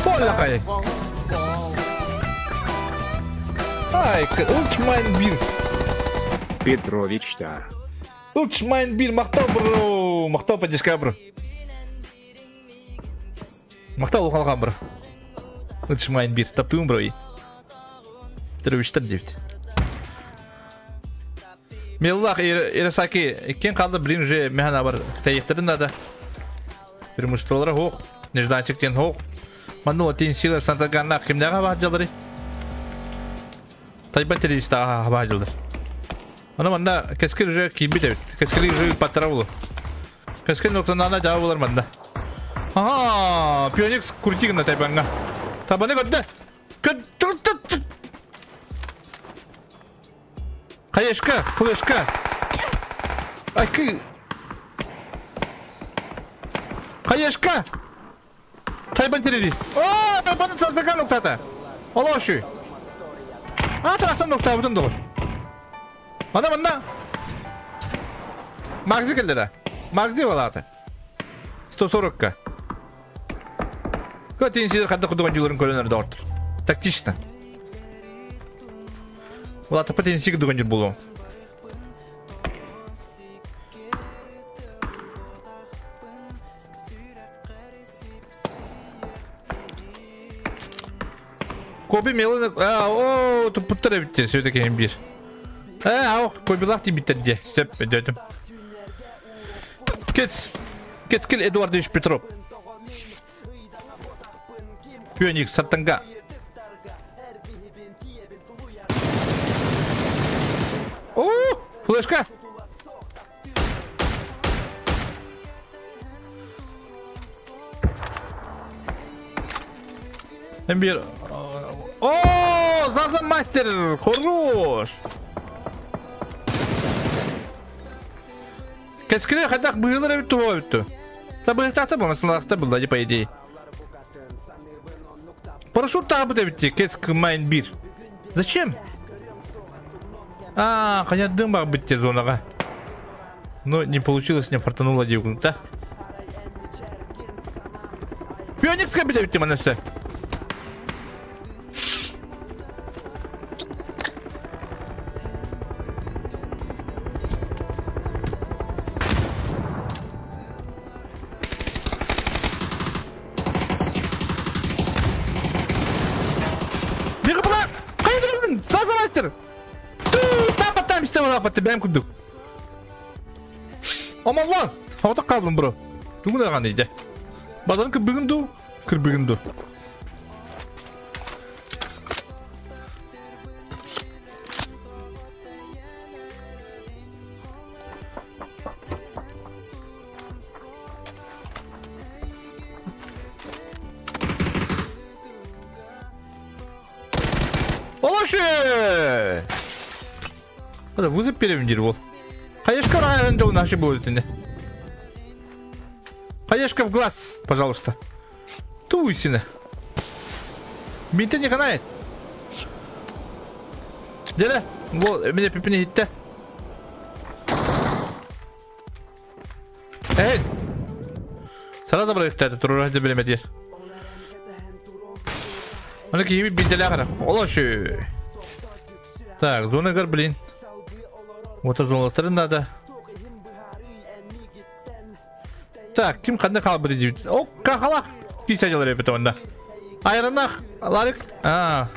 Туоллахай. Ай, Ultramine 1. Петрович Тар. Ultramine 1 мактал бро. Мактал поддержка бро. Мактал ухалган бро. Ultramine 1. Таптыгын бро. Петрович Тар 9. Меллах Ирасаки кен қалды блин уже механа бар тайықтырын да. Преимуществолары хоқ. Нежданчик тен хоқ. Манну тен силар Сантаганна кимдәгә баҗалары. Тайба террориста баҗалар. Аны манда кескер уже кибит бит. Кескер уже паттара булу. Кескер ноктанана жабы булар манда. Ага, Пионикс крутигна тайбанга. Табаны көтте. Көт. Хаешка, флешка. Ай, кы. Хаешка. Тайбан террорист. О, тайбан сартакан ноктата. Олошу. А, тарахтан нокта бутын доғыр. Ана мында. Магзи келдері. Магзи балаты. 140-ка. Көтен сидер қадда құдыған жоларын көлінер доғыр. Тактично. Олаты потенсиг дүгін жол болу. Коби меланы... О, тұппыттар бітті, сөйді бір. Ау, кобилақ ти біттер де. Сөп, өдетім. Кец. Кецкел Эдуардович Петров. Пионик Сартанга. О, флешка. Эмбер. О, Заза мастер, хорош. Кескіле қайдақ бұйылыр бітті бола бітті. Та бұйықтақты бұл, масылақты бұл, да, по идее. Парашют тағы біте бітті, Кеск Майн 1. Зачем? А, қанядың баг бітті зонаға. Но не получилось, не фартанула девку, да? Пионикска біте бітті манасы. Бәм күрдік. Амаллан, хавата қалдым бро. Бүгін аған дейді. Базарын кірбігін ду, кірбігін ду. Олашы! Вызов перевендер бол. Хаешка районда у нашей будет. Хаешка в глаз, пожалуйста. Туйсина. Бинты не канает. Деля, вот, меня пипни хитте. Эй! Сразу брать это, туру билемедир. Оны киби бинтеле ахара. Олашы. Так, зона гар, блин. Вот золотары надо. Так, ким қандай қалып бітті дейді. О, қақалақ. 50 репет онда. Айранах, Ларик. А.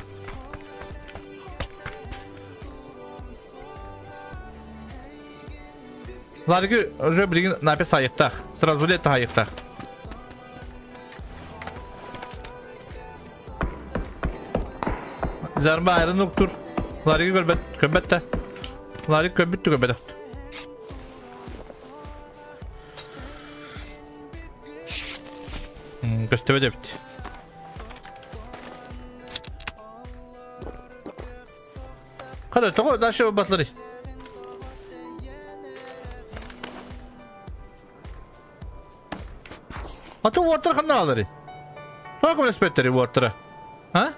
Ларигы уже билигин напис айыктах. Сразу лет айыктах. Зарба айран уктур. Ларигы көрбөт, көрбөт да. Ларик көрбүт көрбөт. Көстөбөт эбит. Қара, тоғы дальше батлары. Аты уоттар қандай алары? Тоғы көмеспеттері уоттары? А?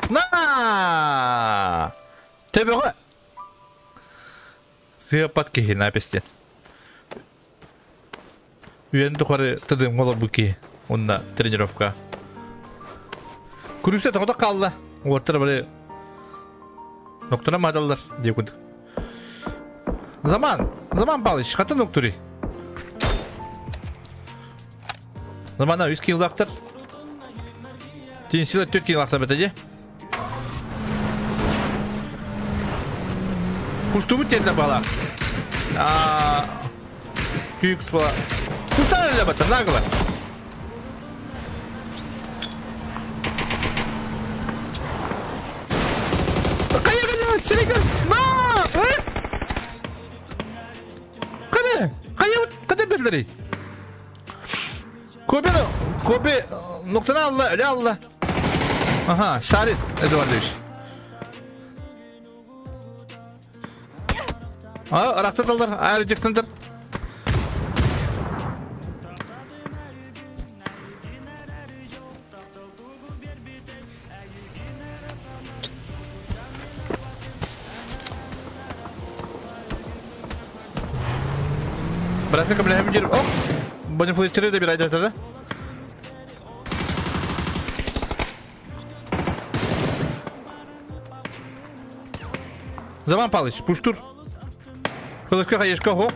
На! Тебеҕэ! Сыаппат киһи напистен. Үйэн тухары тыдым олорбут киһи. Онна тренировка. Күрүсэ тоҕото хаалла. Уоттара бары Ноктуна маадаллар диye курдук. Заман, Заман Павлович, хата ноктури. Замана үс килактар. Тинсила төрт килактар бетеде. Куштубут жерде бала. Күйікс бала. Куштан эле бата, нагло. Када? Кая када бердери? Kobe Kobe noktana Allah, öyle Allah. Aha, Şarin Eduardovич. А, арактаталдар, айры жексендер. Брасың кемле hem жер. Оп. Бонни флетчери де бир айдатады. Заман Палыч, пуштур. Кылышка хаешка хо.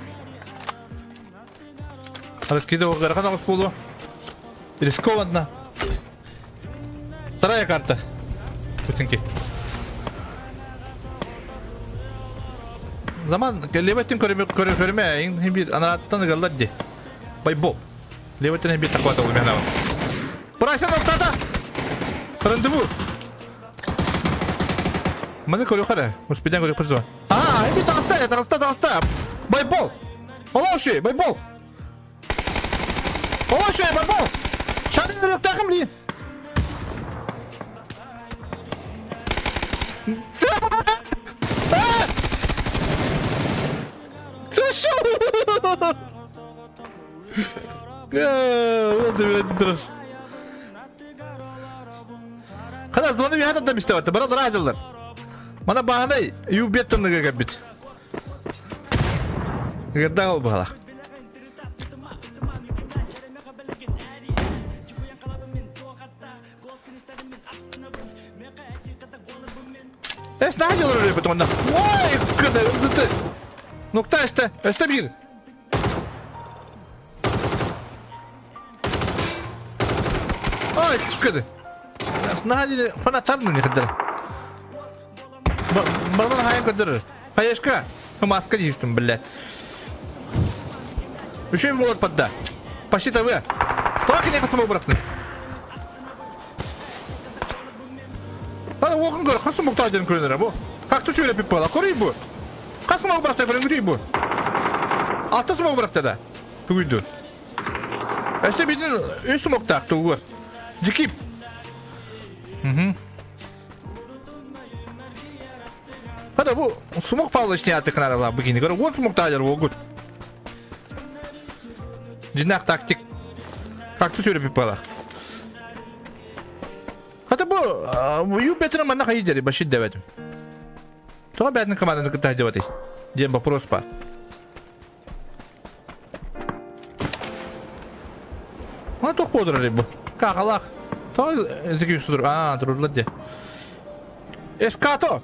Раскиды огархан агыс болу. Рискованно. Вторая карта. Путинки. Заман леветтин көрүмө көрүмө эң бир анаттан галлар ди. Байбол. Леветтин бир таквата болду мен. Брайсан октата. Рандеву. Маны көрү кара. Успеден көрү көрсө. А, эми тагаста, тагаста, тагаста. Байбол. Олоши, байбол. Олоши, байбол. Шарын тагым ли. Ханас, оны яда истеватты. Бара дырajылар. Мана бағанай юбеттыныга кәббит. Герда ол бағалақ. Эс нахajылар өлөпөт онда. Ой, кыда, Нукта эсте, эсте бир. Ой, кыды. Нахajы фанаттар не кыдыр. Бардан хайын кыдыр. Хаешка. Маска дейстім, бля. Еще ему вот подда. Почти ТВ. Только не қасыма бұрақтың. Ана оқын көр, қасым мұқта ден көрінер бұ. Как ты сөйлеп бала, көрей бұ. Қасым бұрақта көрін күдей бұ. Алты смок бұрақта да. Түгүйді. Әсте бейдін үш смокта тугур. Жикип. Хада бу смок Павлович не аты кынарала букини көр. Он смок тажар огут. Жинак тактик. Как ты сөйлеп бала. Хата бу ю бетер манна хайы жери башит дебетим. Тоға бәрінің команданы кытта деп Ден вопрос бар. Ана тоқ бодырар бу. Кағалақ. Тоға зеки судыр. А, тұрырлар де. Эскато.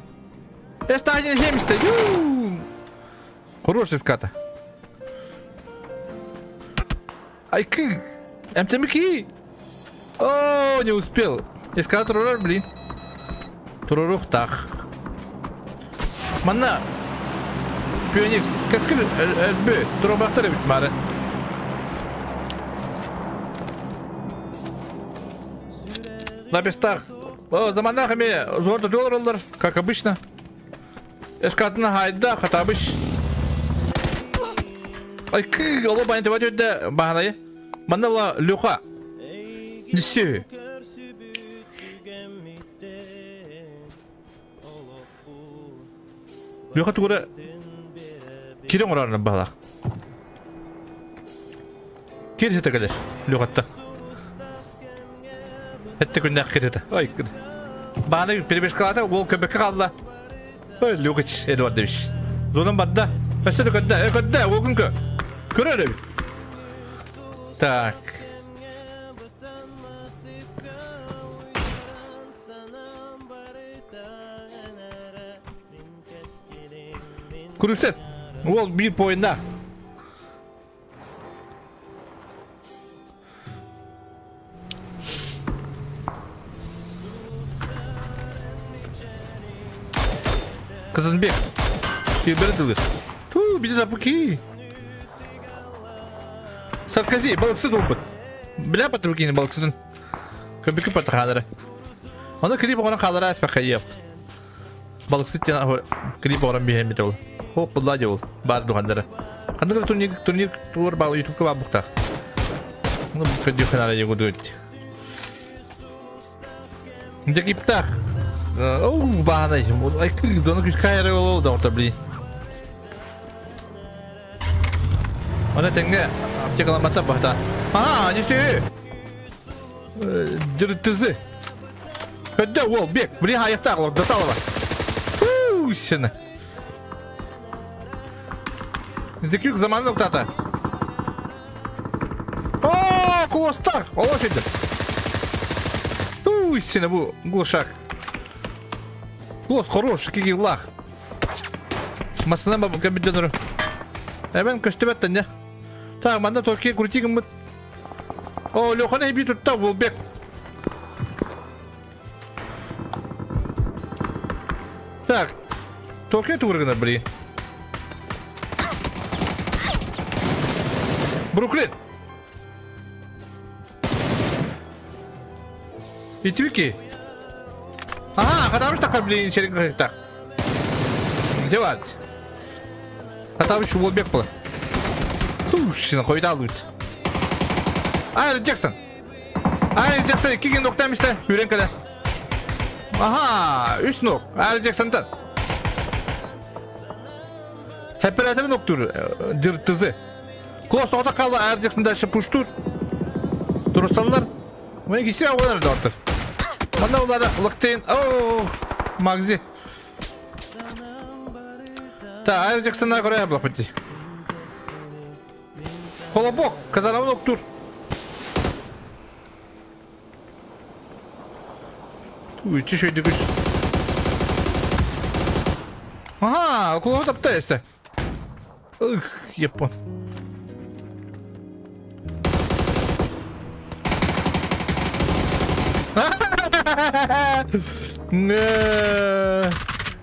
Эста один семьдесят. Ю. Хороший ската. Айкы! МТМК! О, не успел. Искал турурар, блин. Турурух тах. Манна. Пионикс. Кэскил өлбү. Турубахтар эбит мары. Лапистах. О, заманах эми золото доллар, как обычно. Эскатына хайда, хатабыш. Ай, кы, оло баня тебе өтті бағанайы. Манна Леха. Несе. Леха тугура кирен орарына бағалақ. Кир хете келер, Лехатта. Хетте күннәк кир хете. Ай, кыр. Бағана перебежкалата, ол көбекке қалды. Ой, Лукич Эдуардович. Зонан бадда. Өсті көдді, көдді, ол күнкі. Көрер бит. Так. Көрүсет. Ол bir бойында. Кызынбек. Киберділі. Ту, бизи запуки. Саркози, балыксы толпыт. Бля патрукини балыксыдын. Көбүкү патахадары. Оны клип оғынан қалара әспә қайып. Балыксы тен клип оғынан бейхен бит ол. Хоқ бұлла де ол. Бар дұғандары. Қандығы турнир, турнир тур бал ютубка бар бұқтақ. Оны көдді қынара егуды өтті. Декиптақ. Оу, бағанай. Ай, доны күш кайры ол да орта, блин. Оны теңге аптекаламата бақта. А, не все. Дыртызы. Көдді ол, бек. Блин, аяқтақ ол, даталова. Фу, сені. Зекюк заманы оқтата. О, кулостар. Оло шеді. Ту, сені бұл глушак. Клос хорош, кики лах. Масына бабы кабиденуру. Эбен көстебеттен не. Так, манда торки крутигім бұт. О, Лехана би тұтта бұл бек. Так, торки тугыргына бри. Бруклин. Итвики. Ага, потому что блин, через так. Зеват. Потому что бек был. Туш, на алыт. Айр Джексон. Айр Джексон киген ноктамышта үрен кале. Ага, үс нок. Айр Джексонтан. Хәпперәтем ноктур, дыртызы. Клос ота калды Айр Джексон дальше пуштур. Турсалар. Мен кисе оғанар да артыр. Манда улары лыктын. О, магзи. Та, Айр Джексонна көрә блапати. Колобок, казанавын октур. Уй, чешөйді күш. Ага, колобок тапты эсте. Ух, япон.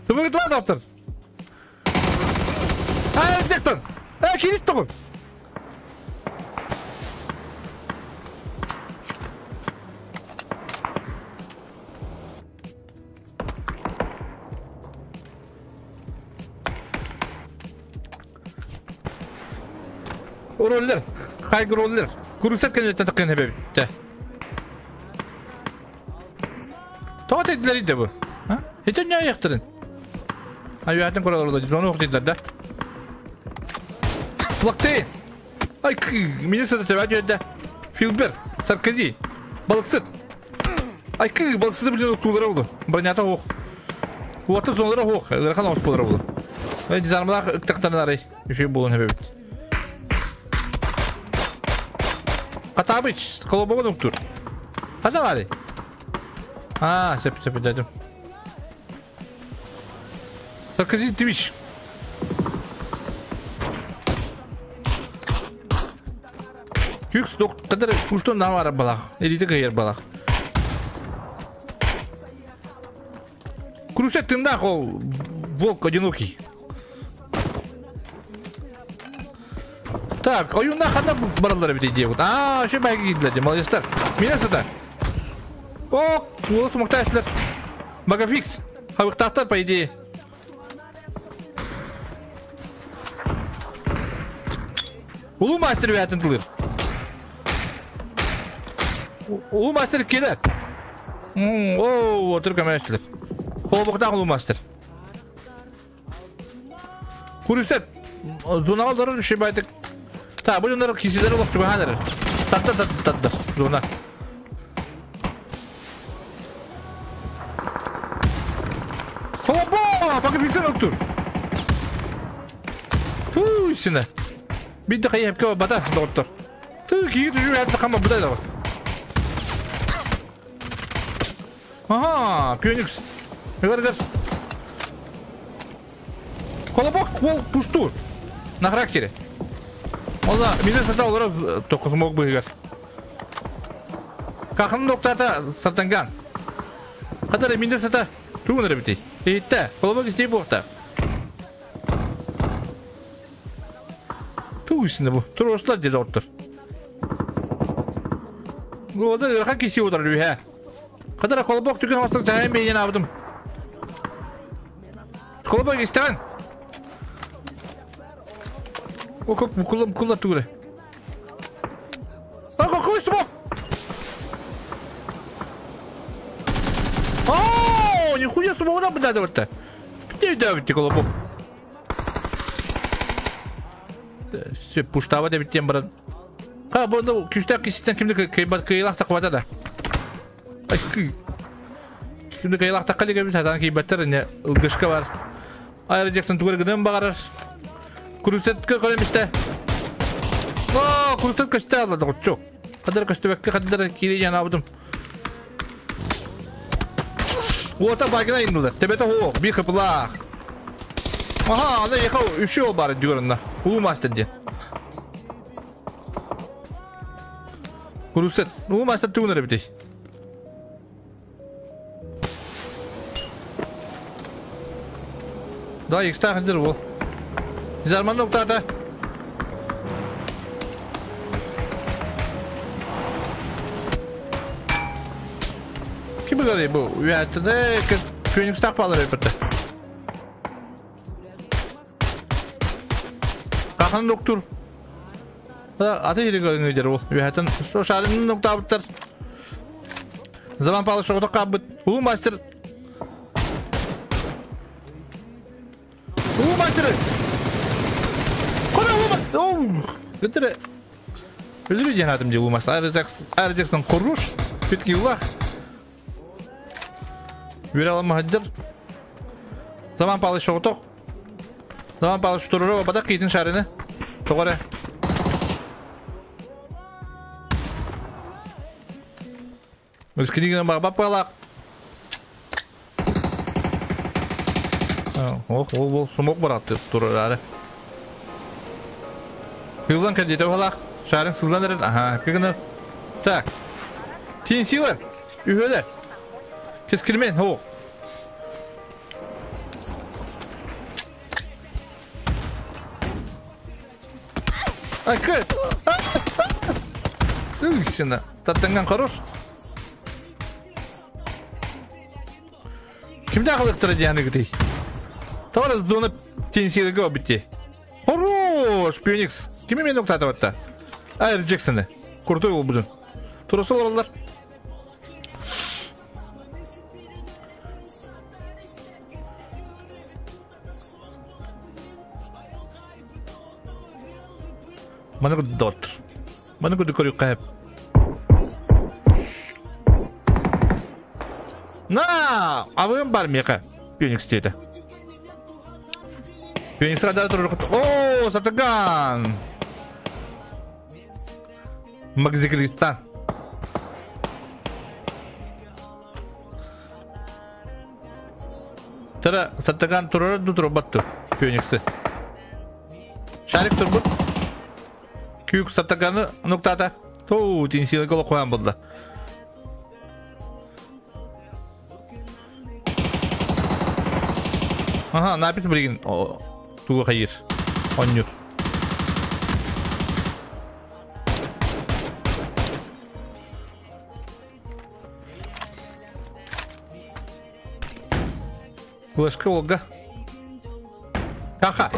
Сымыргытлар доктор. Айр Джексон. Кирит тұғын. Роллер, хай роллер. Курусат кенеттен таққан хебе. Тоғат etdiler idi bu. Ha? Hiç ne ayaktırın? Ay, hayatın kuraları da zonu okuydular da. Плакты. Ay, министр tebet Filber, Sarkozy, Balıksız. Ay, balıksızı bilin oktuğları oldu. Бронята ох. Уаты зонлары ох. Ырхан ос болар oldu. Ay, dizarmlar ıktaqtan arай. Үшей болun хебе. Катабыч, колобогон октур. Қада бар? А, сеп сеп дедим. Саркози Твич. Күкс доктор пуштон навара балах. Элите кыйыр балах. Крусет тындах ол волк одинокий. Так, ойунна ханна баралар бит идея. А, еще байги кидилер, молодецтар. Меня сата. О, голос мукташлар. Багафикс. Хабыктактар, по идее. Улуу мастер бәтін тылыр. Улуу мастер келер. О, отыр көмәшлер. Қолбықтақ улуу мастер. Курюсет. Зонаға дұрыр үші байтық. Так, бұл жондар киселер олық чугаханыр. Татта татта татта. Зона. Холобо! Багафиксен октур. Туйсина. Бидde қайып кеба бата доктор. Ту киги түжү әтті қама бұдай да. Ага, Пеникс. Гөр гөр. Колобок ол пуштур. На характере. Ола, мине сата олар тоқыз мог быгар. Кахын доктата сатанган. Кадар мине сата тугунар бити. Итте, колобок истей буакта. Тугусина бу. Туруслар деди оттор. Года ырха киси отыр лүхэ. Кадар колобок түгөн остук жайын бейнен абдым. Колобок истен. О, как кулам кула тугре. А какой смог? О, нихуя смог нам надо вот-то. Где давайте колобок? Все, пуштава деп тем брат. Ха, бұны күштәк кисеттен кімді кыйлақ тақып да. Ай, кімді кыйлақ таққа деген сатан кейбаттар, не ылгышка бар. Айры Джексон түгіргінен бағарар. Крусет көремісті. О, крусет көсті алады ғытчу. Қадар көсті бәкке, қадар кейде жан абыдым. Ота багына инділер. Тебеті хо, би қыпылақ. Аха, ана ехау үші ол бары дюрына. Улу мастер де. Крусет. Улу мастер түгінер бітей. Да, икста хандыр ол. Зарман ноктата. Ким біледі бұл? Уятыны Феникс тақпалар өпірді. Қақын доктор. Аты ері көріңдер ол. Уятын. Со шарының ноктабыттар. Заман палы шоғыты қабыт. Улу мастер. Улу мастер. Қора улу мастер. Гүтірі. Өлірі ден атым де улу мастер. Айры Джексон құрыш. Фитки улақ. Өре аламы хаддыр. Заман палы шоғытық. Заман палы шутырыры бадақ кейтін шарыны. Тоғары. Өскенеген бағбап балақ. Ох, ол бол сумок баратты тұрыр әрі. Сылдан кәдеті балақ. Шарын сылдан әрі. Аха, кігінір. Так. Тенсилер. Үйелер. Кескілмен, о. Ай, кіт. Үгісіні. Таттанған қарош. Кімді ақылықтыры дияны күтей? Товар зоны тенсилігі обітте. Хорош, Пеникс. Кімі мен оқтатып атта? Айр Джексоны. Крутой ол бұдын. Турасы олар. Маны күді доттыр. Маны күді көрі қайып. На! Абым бар меқа. Пеникс деді. Пеникс қада тұрыр. О, сатыган! Магзикристан. Тара сатыган тұрыр дұтыры батты. Пениксі. Шарик тұрбыт. Күйік сатыганы нұқтата. Тоо, тинсилер гол қоян болды. Аха, напис билигин тугу хайыр. Онньур. Флешка Ольга. Каха.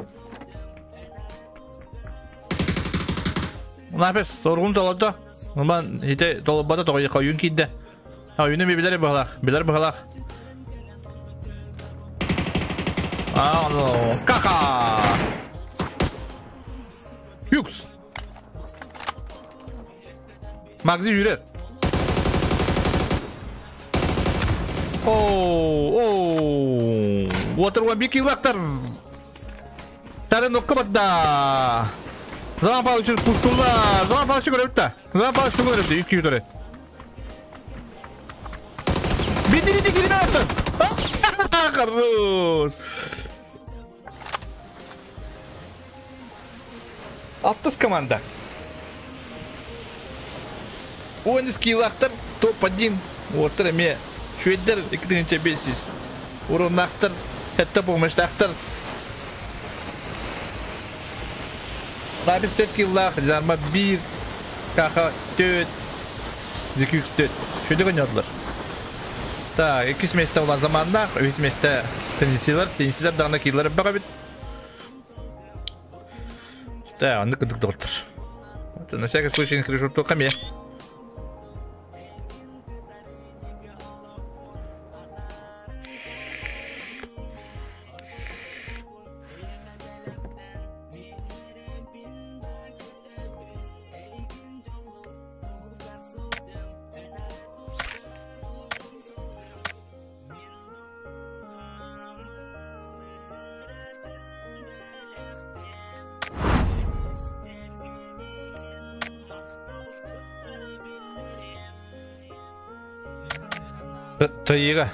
Напис соргун толорду. Ман ите толорбата тоҕо хойун киирдэ. Ойуну ми билер быһалаах, билер быһалаах. А, ну, каха! Юкс. Магзи yürür. Оу, оу. Water One Бики Лактар. Тарын оккабатда. Заман Павлович пушкулла. Заман Павлович көрөптө. Заман Павлович көрөптө. Үч күйүтөрө. Бидириди кирине атты. Хорош. Алтыс команда. Ойнский лақтар топ-1. Отыр эме шведдер 2500. Уруннақтар, хәтта помыштақтар. Набис 4 киллах, жарма 1, каха 4, 204. Шведер ойнадылар. Так, 2 месте olan заманда, 3 месте теннисилер, теннисилер дағына киллер баға бит. Так, аны кыдык доктор. На всякий случай не крышу только мне. Тайга.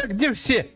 Где все?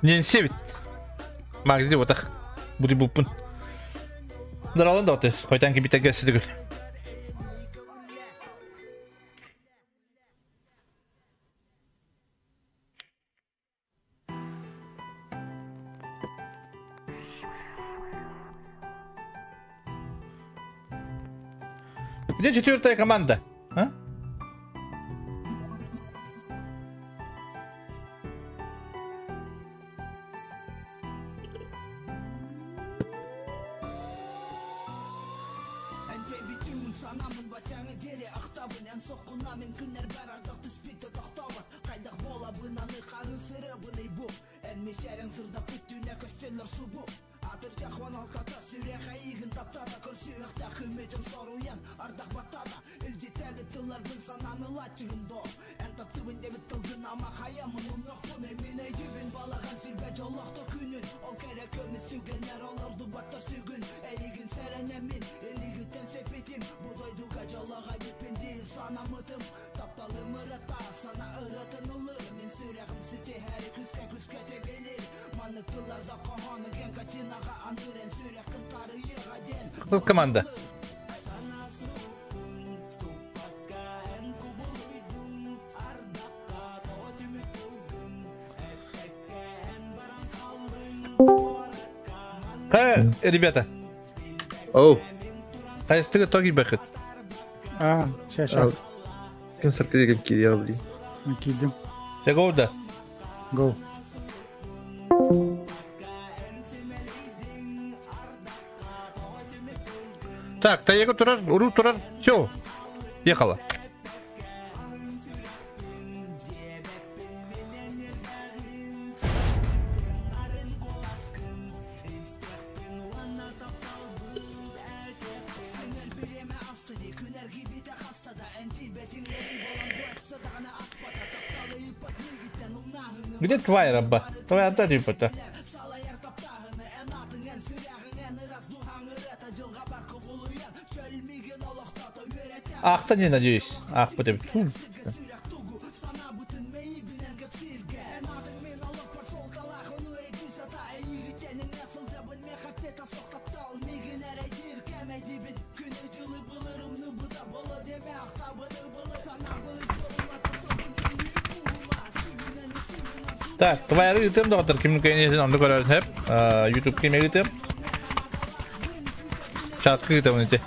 Ненсебит. Магзи отах. Буди буппун. Даралан да отыз. Қойтан кибитеге сідігіл. Где четвертая команда? А? Тут команда. Ха, ребята. Оу. Хайстыга тоги бэхит. А, ща, ща. Ким саркы деген кириэл дии. Киирдим. Чэ, go да. Go. Так, Таего турар, Уру турар, все, ехала. Где твоя раба? Твоя та типа-то. Ах-то не надеюсь. Ах, потом. Так, твоя рытым, доктор, ким конечно, он такой хэп, YouTube ким рытым. Чат рытым эти.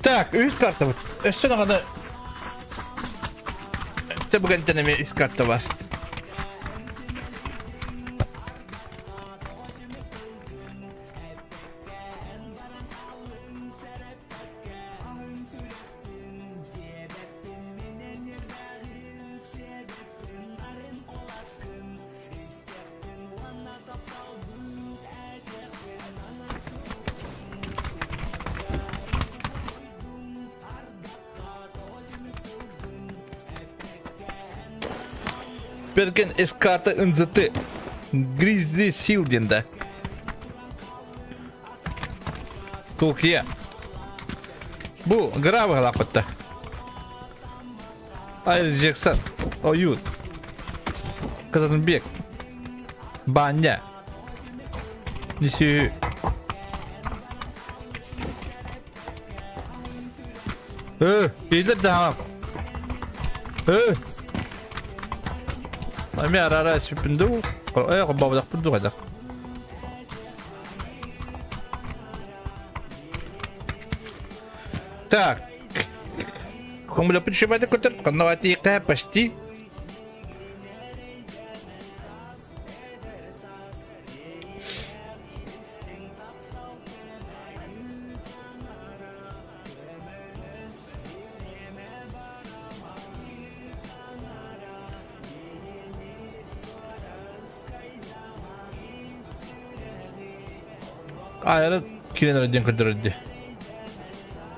Так, үс карта вот. Өссө даҕаны Тэбгэнтэн эмиэ үс карта бар. Берген эскарта ынзыты. Гризли сил диэн да. Туркия. Бу грабы лапытта. Айр Джексон. Оют. Казанбек. Баня. Нисү. Э, илер да. Э. Эми арара сүпүндү. Э, бабдак бүндү кайдак. Так. Хомля пүчүбәдә көтер. Канавати почти. Аайра кирен эрден көрдөрөрдү.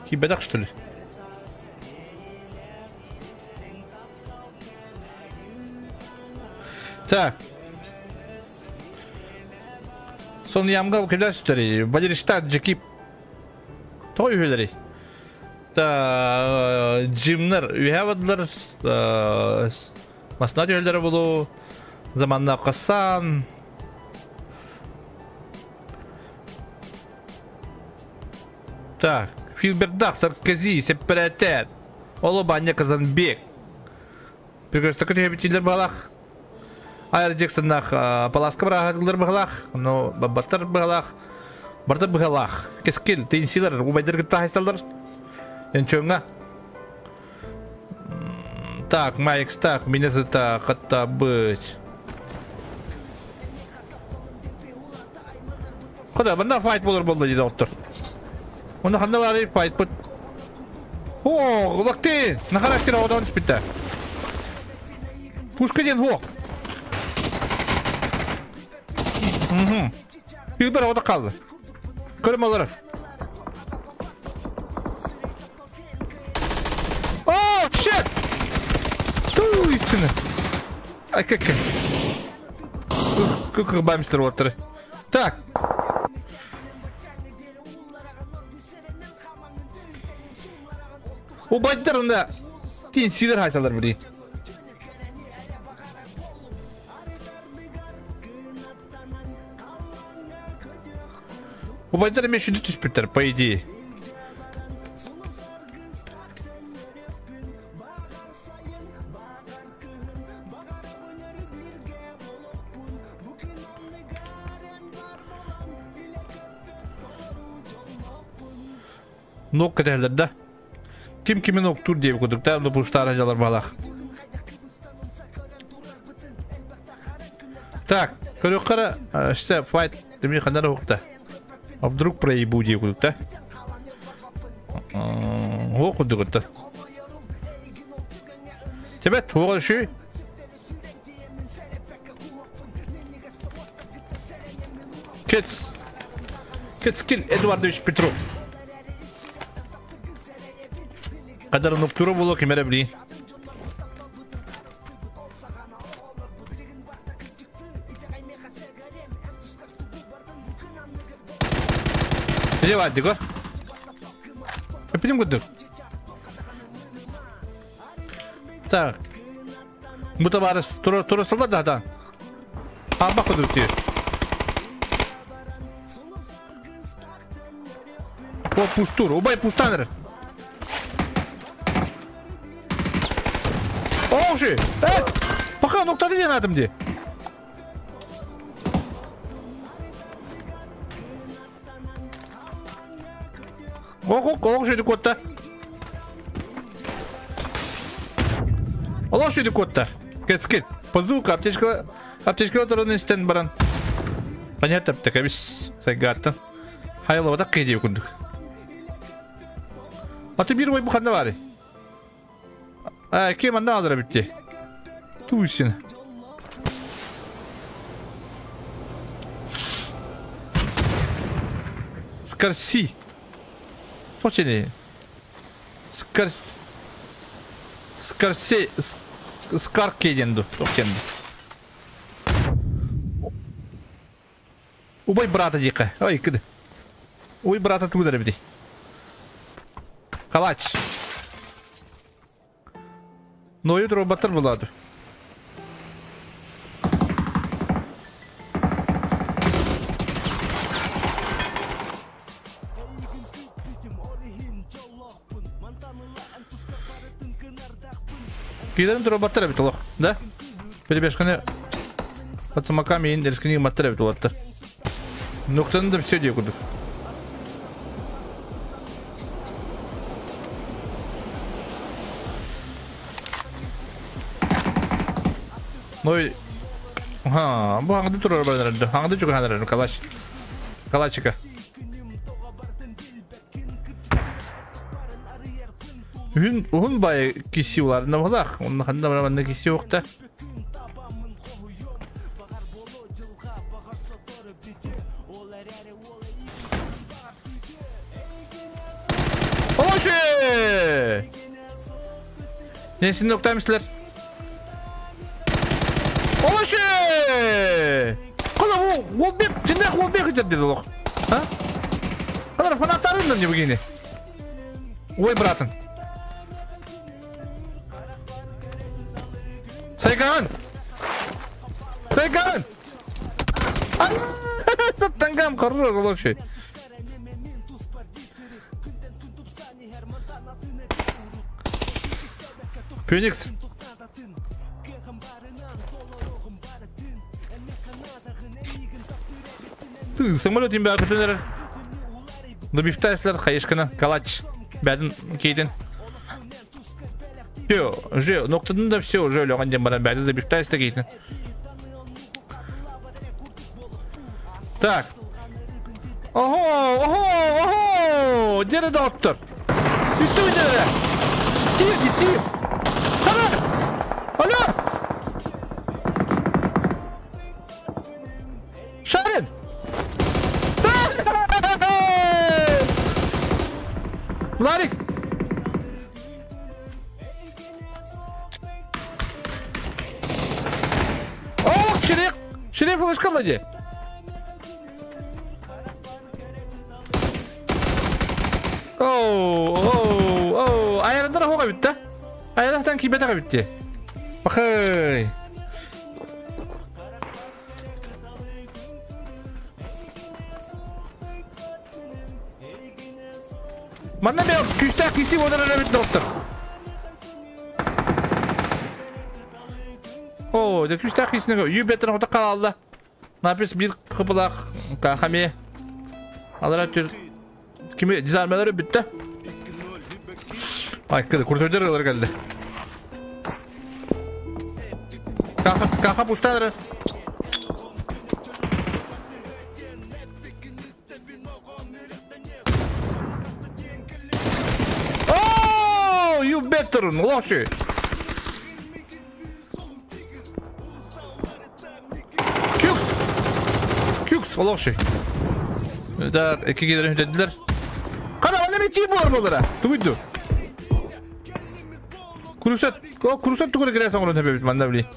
Кийбэтэх что ли? Так. Сон ямга кемдер сүтери. Валериштар Джекип. Той үһүлери. Та Джимнер үһәвадлар масна үһүләре булу заманна касан. Так, Филбердах, Саркози, Сепаратер. Оло баня Казанбек. Пригосток төһөбүтүлэр балах. Айр Джексоннах паласка бырахылар быһалах, но баттар быһалах, барда быһалах. Кескил, тенсилер, убайдар кытта хайсалар. Энчоңа. Так, Майкс, так, меня зата хатта быть. Куда, банда файт болор болды дейді оттыр. Онда хандалары файт бұт. О, лакты! На характер одан түспітті. Пушка ден хоқ. Угу. Bir orada kaldı. Kırım alırım. Oh shit! Туйсыны. Ай как. Как бамстер оттыры. Так. Убайдар онда тенсилер хайсалар бiri. Убайдар мен шүді түспіттер, по идее. Нок кетерлер да. Ким кимин октур деп кудук да, бу пуштар жалар балах. Так, көрөк кара, işte файт деме хандар укта. А вдруг проебу деп кудук да? О кудук да. Тебе туга ши. Кец. Кецкил Эдуардович Петров. Кадар ноктуру боло кемере били. Где вадиго? Опять гудук. Так. Бута барыс тура тура солдат да да. А бак кудук тир. О пуштур, убай пуштанер. Оғши! Э! Пока ноктады ден атым де. Ок, оғши котта. Оғши котта. Кет, кет. Базука, аптечка, аптечка отырын истен баран. Понятно, так абис сайгаттан. Хайла так кеде күндүк. А ты бир бой буханда бары. А, кем анда алдыра битти? Туйсин. Скарси. Точно. Скарс. Скарси. Скаркеденду. Токенду. Убай брата дика. Ой, кыды. Ой, брата тудара бити. Калач. Но ютро батыр болады. Кидерин тура баттыр бит олох, да? Перебежканы под самоками индерскини маттыр бит олаттыр. Ноктаны да все декудук. Ной, ха, бу хаңды турар бардар, хаңды чук хандар, калач, калачика. Хүн, хүн бай киси уларында булах, onun ханда барманда киси юкта. Оши! Несин ноктаймышлар? Олоши! Кола бу Волбек, чиндах Волбек өтер деді лох. А? Калар фанаттарын не бүгені. Ой, братан. Сайган! Сайган! Тангам хорош, лучше. Феникс. Ты самолет им бәкүтүнер. Добифтайслар хайышкана калач. Бәдін кейден. Все, уже ноктадан да все уже өлөгөн дем баран бәдін добифтайслар кейден. Так. Ого, ого, ого! Дере доктор. Үттү дере. Тир, тир. Кара! Алло! Шарин! Ларик! Ох, Шериф! Шериф ылышкалады! Оу, оу, оу, айрандара хоға бітті. Айрандартан кибетаға бітті. Бақай. Манна мен күшті кисі одан өлі бітті доктор. О, де күшті кисіне үй беттен ота қалалды. Напис бір қыбылақ қахаме. Алара түр Kimi dizarmeleri bitti. Ay kıdı kurtarıcılar geldi. Kafa kafa puştadır. Oh, you better лоши. Кюкс. Кюкс лоши. Да, iki gidelim dediler. Кана, аны мен бар болара. Тугуйду. Курусат, о, курусат тугур киресен ону төбөбүт манда били.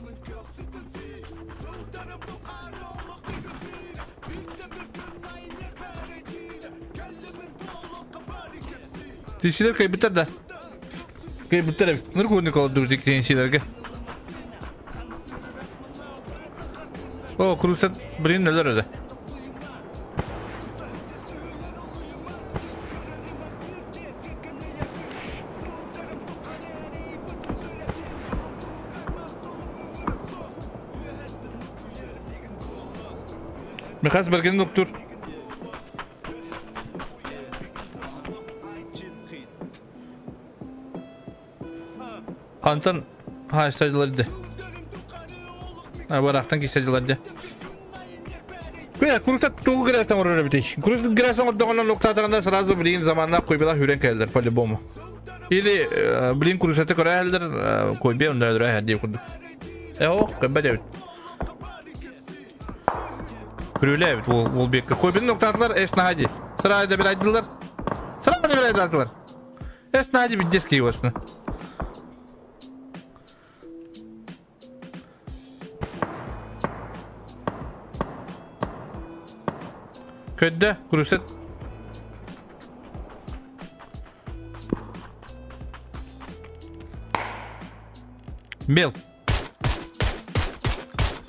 Тишилер кай битер да. Кай битер. Ныр көрүнүк алып дурдик тенсилерге. О, курусат бирин өлөр өдө. Михас берген доктор. Антон ха стадиларды. А барактан кистадиларды. Куя курукта тугу грәтен орыр бит. Курукта грәсен ордогоннан ноктатаганда сразу блин заманна койбела хүрен келдер по-любому. Или блин курусаты көрәлдер койбе унда өдөрә дип курдук. Эо, кымба деп. Күрүлә бит ул бекке. Койбен ноктатылар эс нади. Сразу да бир айдылар. Сразу да бир айдылар. Эс нади бит дески ебасына. Көдді, күрісет. Мел.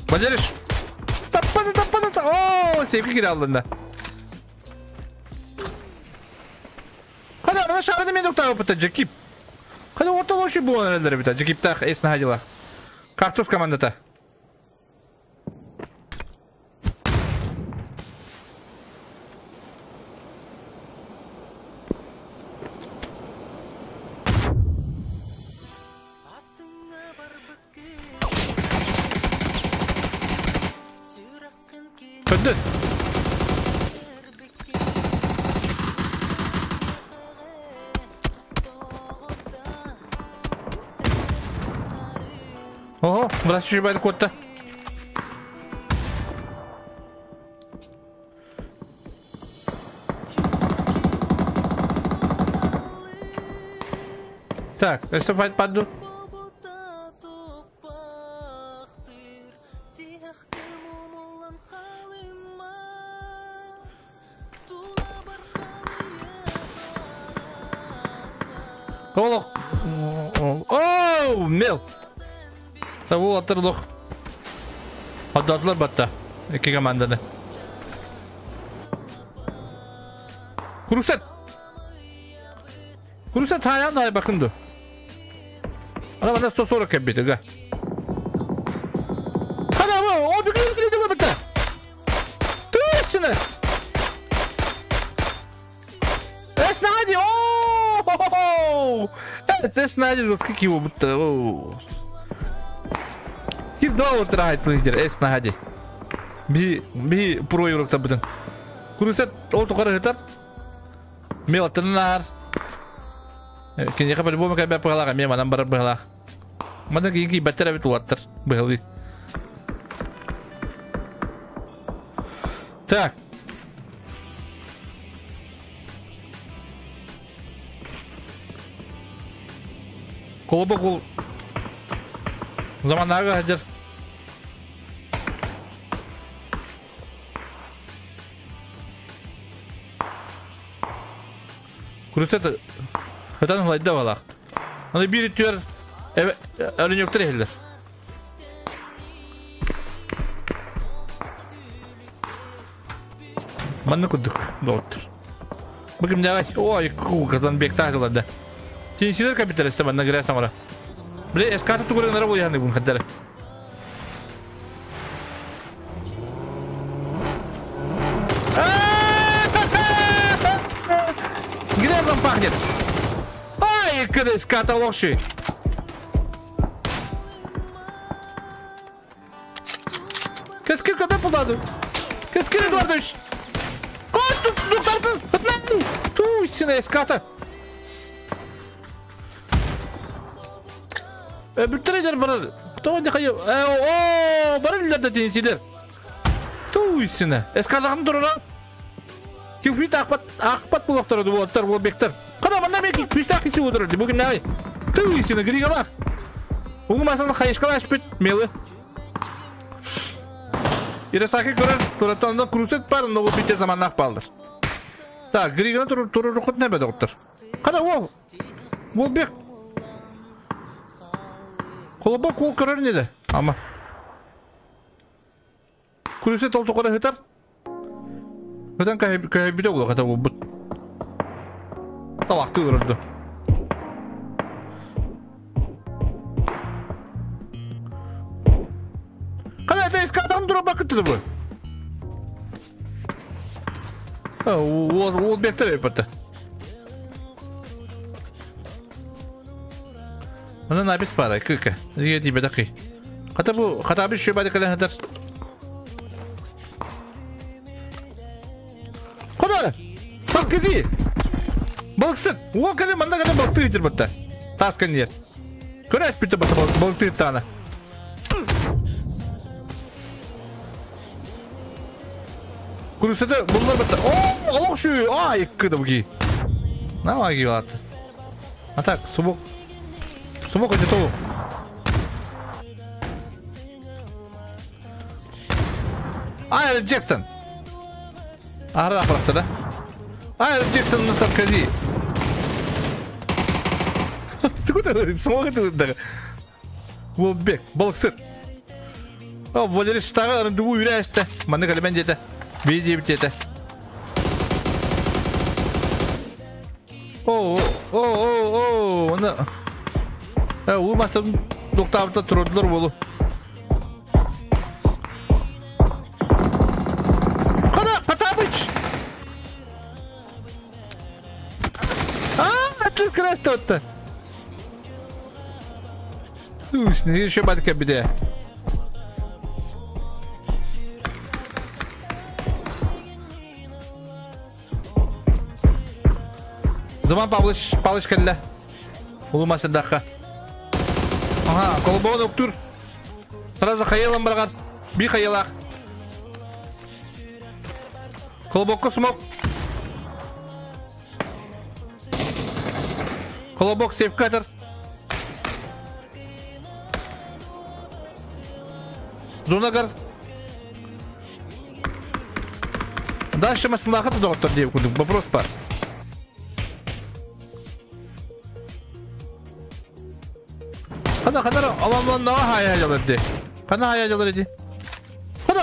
Валериш. Таппады, таппады, таппады. О, сепки кире алдында. Қада, мына шарыны мен доктар опыта, Джекип. Қада, орта лоши буан әлдері біта. Джекиптах, эсін хадила. Кактус командата. Көндін. Ого, брат шибайды котта. Так, если файт паду. Олох. Оу, мел. Табу аттар олох. Отдатылар батта. Икки команданы. Курусат. Курусат хайан да bakın Ана мана 140 кэлбит ыга. Хана бу, о бүгүн кириде бата. Точно. Эс нади, о! Эс нади жесткий его будто. Тир два отыра лидер, эс нади. Би би про игрок табытын. Курусат ол тухары хытар. Мел тыннар. Киниэхэ по-любому кэлбэт быһалаах эмиэ манан барар быһалаах. Манна киһи киирбэттэр эбит уолаттар быһалыы. Так. Колобок ол заманнааҕы сылдьар. Курусет ытан ылайда балах. Аны биир үтүөр өрүнүктер иһиллэр. Манна курдук доҕоттор. Бу кимнээҕэй? Ой, куукатан бектаах ыларда. Тинсилер капиталиста манна грязь саҥара. Бile эската тугурыгынара буйаныгын хаддара. Грязом пахнет. Ай, эската лоши. Кескил көбе булады. Кескил Эдуардович. Кот, доктор, Туйсина эската. Бүттер барар. Кто не хайы? О, бар билер тенсилер. Туйсина. Эскадахан турара. Кюфит акпат, акпат булактар булаттар бектер. Кана манда меки күстак киси отырыр. Бүгүн най. Туйсина григала. Угу масаны хайышкалаш бит мелы. Ирасаки көрөр, тураттан крусет бар, но бите заманнак балдыр. Так, григала тур тур рухут не беде. Кана ол. Ол бек. Колобок ол көрөр неде? Ама. Крусет ол тоқара хытар. Хытан кәһе бите ол хата бут. Тавакты көрөрдү. Кана это эскадрон тура бакытты бу. Ол ол бектер бепті. Мына набис бара, кыка. Зиге тибе дақи. Хата бу, хата би шөбә декелен хатар. Куда? Саркизи. Балыксыт. Ол кәле манда кәле балыкты итер бітті. Тас кәнер. Көрәш бітті бітті балыкты итті. Күрсеті бұлар бітті. О, олық шу. Ай, кыды бұги. На маги алаты. А так, субок. Субок это то. Айл Джексон. Ара аппаратта да? Айл Джексон на Саркози. Ты куда смог это да? Волбек, балыксыр. О, Валерий Штага, рандеву юрясте. Маны калмен дете. Види дете. О, о, о, о, на. Уу мастан доктабыта турдулар болу. Кана, Потапыч! А, ты красота! Усь, не еще бадка беде. Заман Павлович, Павлович кэллэ. Улу мастан Ага, колбон октур. Сразу хаялам баргар. Би хаялах. Колобокка смок. Колобок сейфкатер. Зонагар. Дальше мы слахаты доктор девку. Вопрос пар. Хана хана alandan hayallerdi. Хана hayallerdi. Хана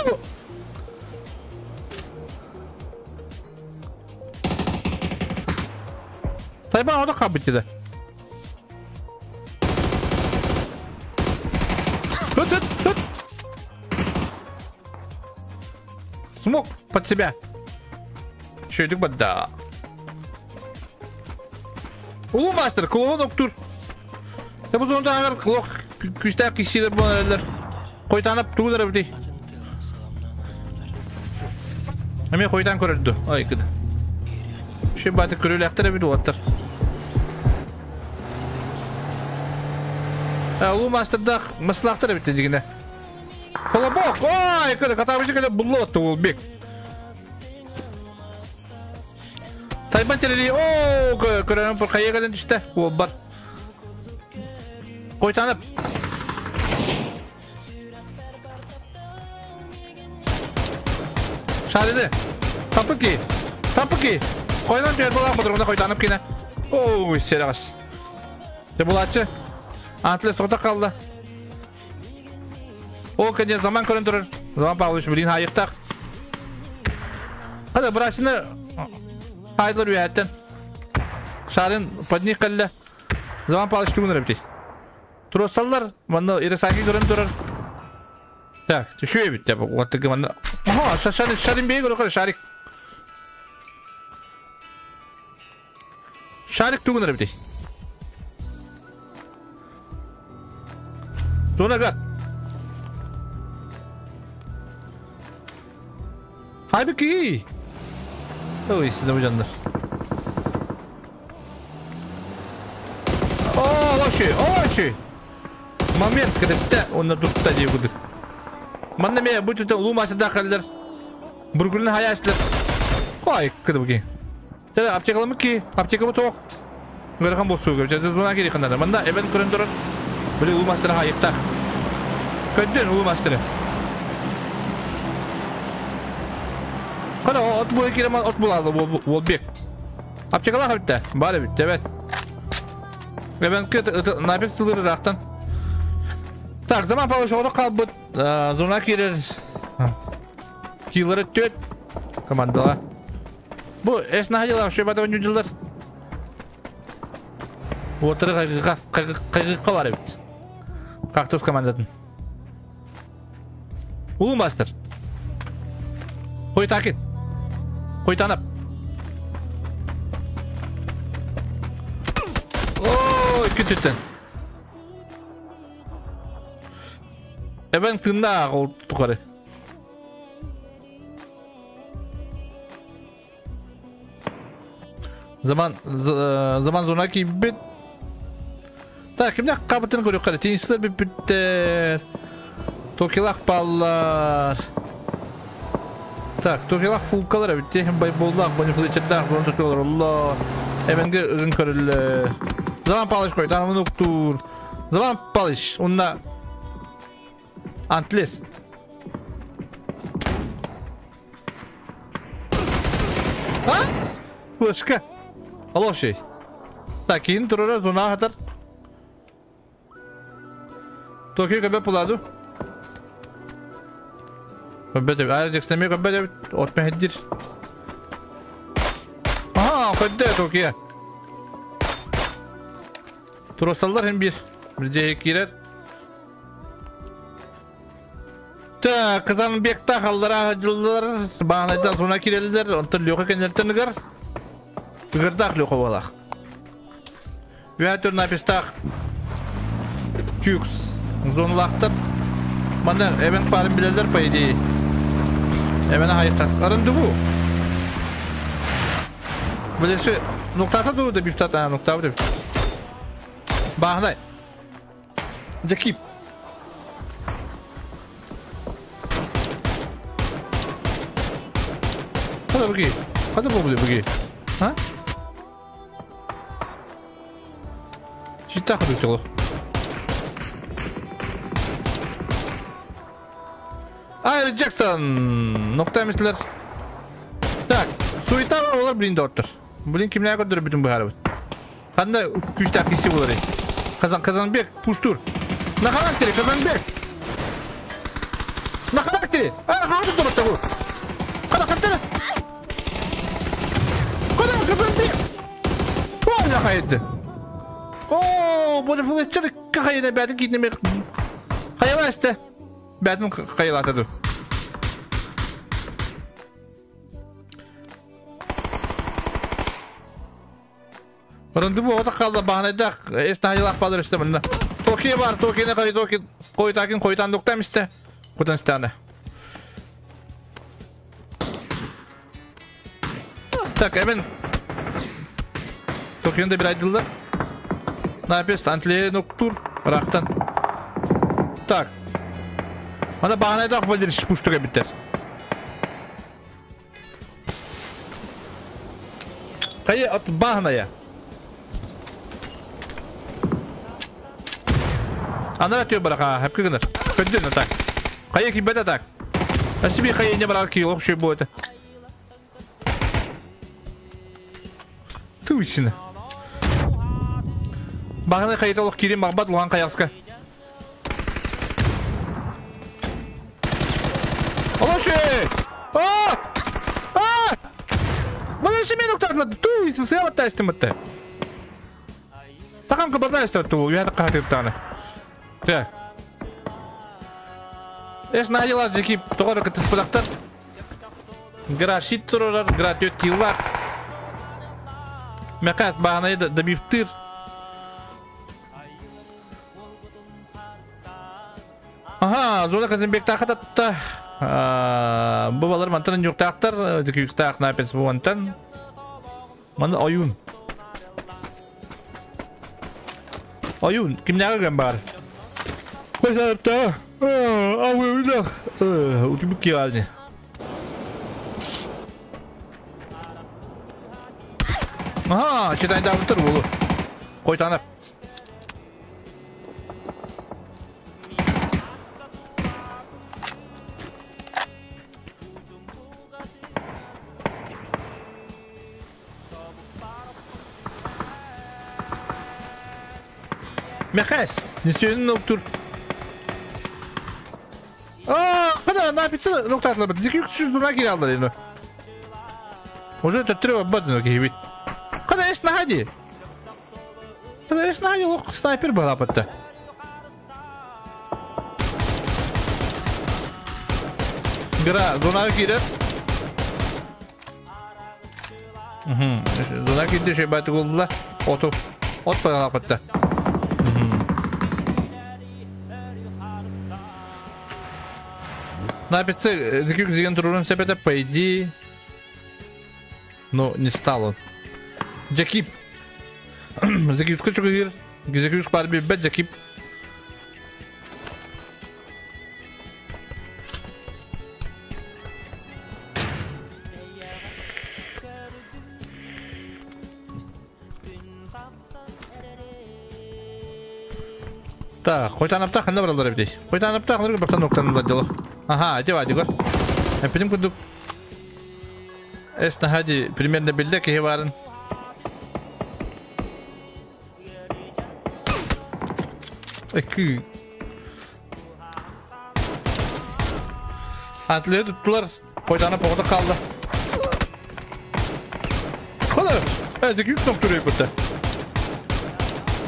Тайба ода кабытты. Тут, тут, тут. Смог под себя. Чөйдүк бадда. Улуу мастер, клоун октур. Та бу зонда агар клох күстәп кисилер булалар. Койтанып тугулар бити. Эме койтан көрөдү. Ай кыды. Ши баты көрөлөктөр бит улаттар. Улуу мастерда маслактар бит дигене. Колобок. Ой, кыды катабыжы келе буллот бул бек. Тайбан терели. О, көрөнүп бир кайыгынан түштү. Ол бар. Койтанып. Шарыды. Тапыки. Тапыки. Койнан жер була бодургунда койтанып кине. О, серагас. Те булачы. Антле сота калды. О, кене заман көрөн турur. Заман Павлович билин хайыктак. Хада брасыны Хайдлар үйәттен. Шарын подник калла. Заман Павлович тугунар бити. Туросаллар, манна Ирасаки көрөн турар. Так, түшөй бит деп оттыгы манна. Аха, шашаны шарын бей көрө шарик. Шарик тугунар бити. Зонага. Хайбики. Ой, сиде жандар. О, лоши, лоши. Момент, когда ста, он на тут тади будут. Манна ме будет лума сюда халдер. Бургулны хаяшлар. Кой, кыдыбки. Тәле аптекаламы ки, аптека бу тоқ. Гөрхан бу сугы. Жа зона кири хандар. Манда эбен көрөн турар. Били лумастыр хайыктак. Көддөн лумастыр. Кана от бу кире от булады бу бек. Аптекала хабитте. Бары бит, evet. Эбен кыт напис тылыр рактан. Так, заман Павлович ода калбыт. Зона кирер. Киллер төт. Командала. Бу эс находила вообще бата нүдилер. Отыры кайгыга кайгыга бар бит. Кактус командатын. Улуу мастер. Кой такит. Кой танап. Ой, күтүттен. Эбен тынна ол тухары. Заман заман зона ки бит. Так, кимне кабытын көрүп кара. Теннисчилер бит биттер. Токилак баллар. Так, токилак фулкалар битте. Байболлар, бонифлечерлер, бонифлечерлер. Алла. Эбенге ыгын көрүллөр. Заман Павлович кой, танымын уктур. Заман Павлович, унна Антлес. А? Флешка. Алошей. Так, кийин турара зона хатар. Токио көбө буладу. Көбө ай жекстеме көбө от мехдир. Аха, көддө Токио. Туросалдар hem bir. Bir кирер. Так, кызан бекта халлара жыллар, бағанайдан зона кирелдер, онтон лёха кенертен ыгар. Ыгырдак лёха болах. Вятер напистах тюкс зоналактар. Мана эбен парым билелер по идее. Эбен хайыктак. Арынды бу. Билеши ноктата дуруду бир тата нокта бу. Бағанай. Жакип. Hadi bakayım. Hadi bu bakayım. Ha? Cidden kadar Hayır Jackson. Nokta emişler. Так, суета var olur bilin dörttür. Bilin kimler kadar bütün bu harbi. Kanda güç takisi olur. Kazan kazan bir puştur. На характере, Казанбек! На характере! А, хватит думать того! Куда, куда? Куда, Казанбек? О, нахайды! О, bu fılıççı kayına бәтін китнеме хайла işte. Бәтін хайла Рандеву ота қалды бағанайда эс нахайлақ балыр işte мында. Токия бар, Токияны қай Токи қойтакин қойтан доктам işte. Қойтан станы. Так, hemen Токионда bir aydıldı. Ne yapıyorsun? Antleye noktur. Bıraktın. Так. Ана бағанайда балыр iş пуштуга битер. Кайы от бағаная. Ана atıyor bırak hep kıgınır. Köndün так. Кайы кибет так. А себе кайы не брал кило, что будет. Туйсина. Бағана қайта олық кирен бағбат луған қаяқсқа. Олошы! А! А! Мына мен оқтарына туйсын, сыя баттайстым бітті. Тақам қыбырда ту, ұяты қатып таны. Так. Эш надела жеки тоғары кытыс бұлақтар. Гра щит тұрырар, гра төт киллар. Мәқас бағана добивтыр. Ага, зона Казанбек тақататта. Бу балар мантан юктактар, жеки юктак напес бу мантан. Манда оюн. Оюн, кимнәге бар? Қойсарыпта. Ауылда. Утибик киални. Ага, читай давтыр булу. Қойтанып. Мехес, несенин ноктур. Аа, када напицы ноктатлар бит. Зики күчүз буна кире алдар эми. Уже төттүрө бат бит. Када эш наһади. Када эш наһади лок снайпер бала батта. Гра зона кире. Зона кирде шей баты голдула. Оту. От бала батта. Напицы, деген турурун себете, по идее, но не стал он. Джакип. Закип скучу гир. Закип бар бит Джакип. Так, хоть она птах, она брала здесь. Хоть она птах, она бахтан ноктан ладила. Ага, одевай, Егор. Я пойдем куду. Эс находи примерно белдек и варен. Эки. Атлет tuttular. Koytana poğda kaldı. Kadar. Evet, yük nokta burada.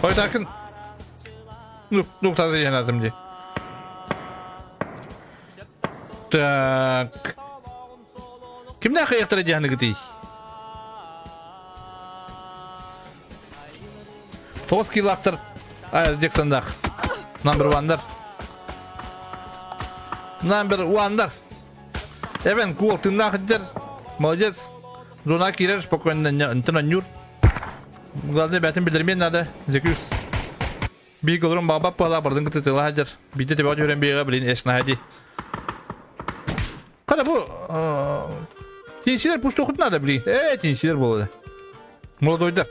Koytakın. Noktada lazım diye. Так. Кимдә кыяктыр дигән гыти? 9 килактыр. Ай, Джексондах. Number 1-дар. Number 1-дар. Эвен кул тыннах дер. Молодец. Зона кирер спокойно нюр. Главное бәтен билдермен надо. Зекюс. Биг олорун баба пала бардын кыты тыла хадер. Бите тебе өйрен бега блин эш нади. Када бу тенсилер пушты окут надо, блин. Тенсилер болду. Молодойдар.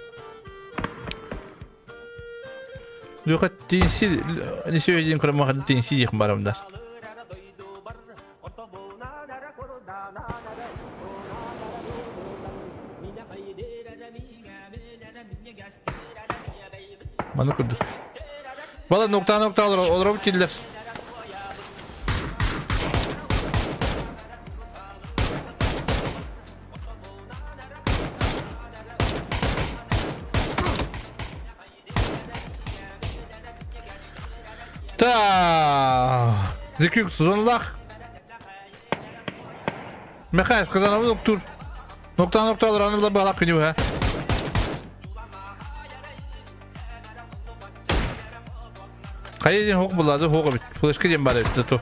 Люха тенсил, не сөйден кырмаган тенсил дихм барымдар. Маны күрдүк. Valla nokta nokta olur olur bittiler. Ta. Zikük zonlak. Mekayas kazanamı doktor. Nokta nokta olur anılda balak günü ha. Kayedin hok buladı hok bit. Flaşka diyeyim bari bitti to.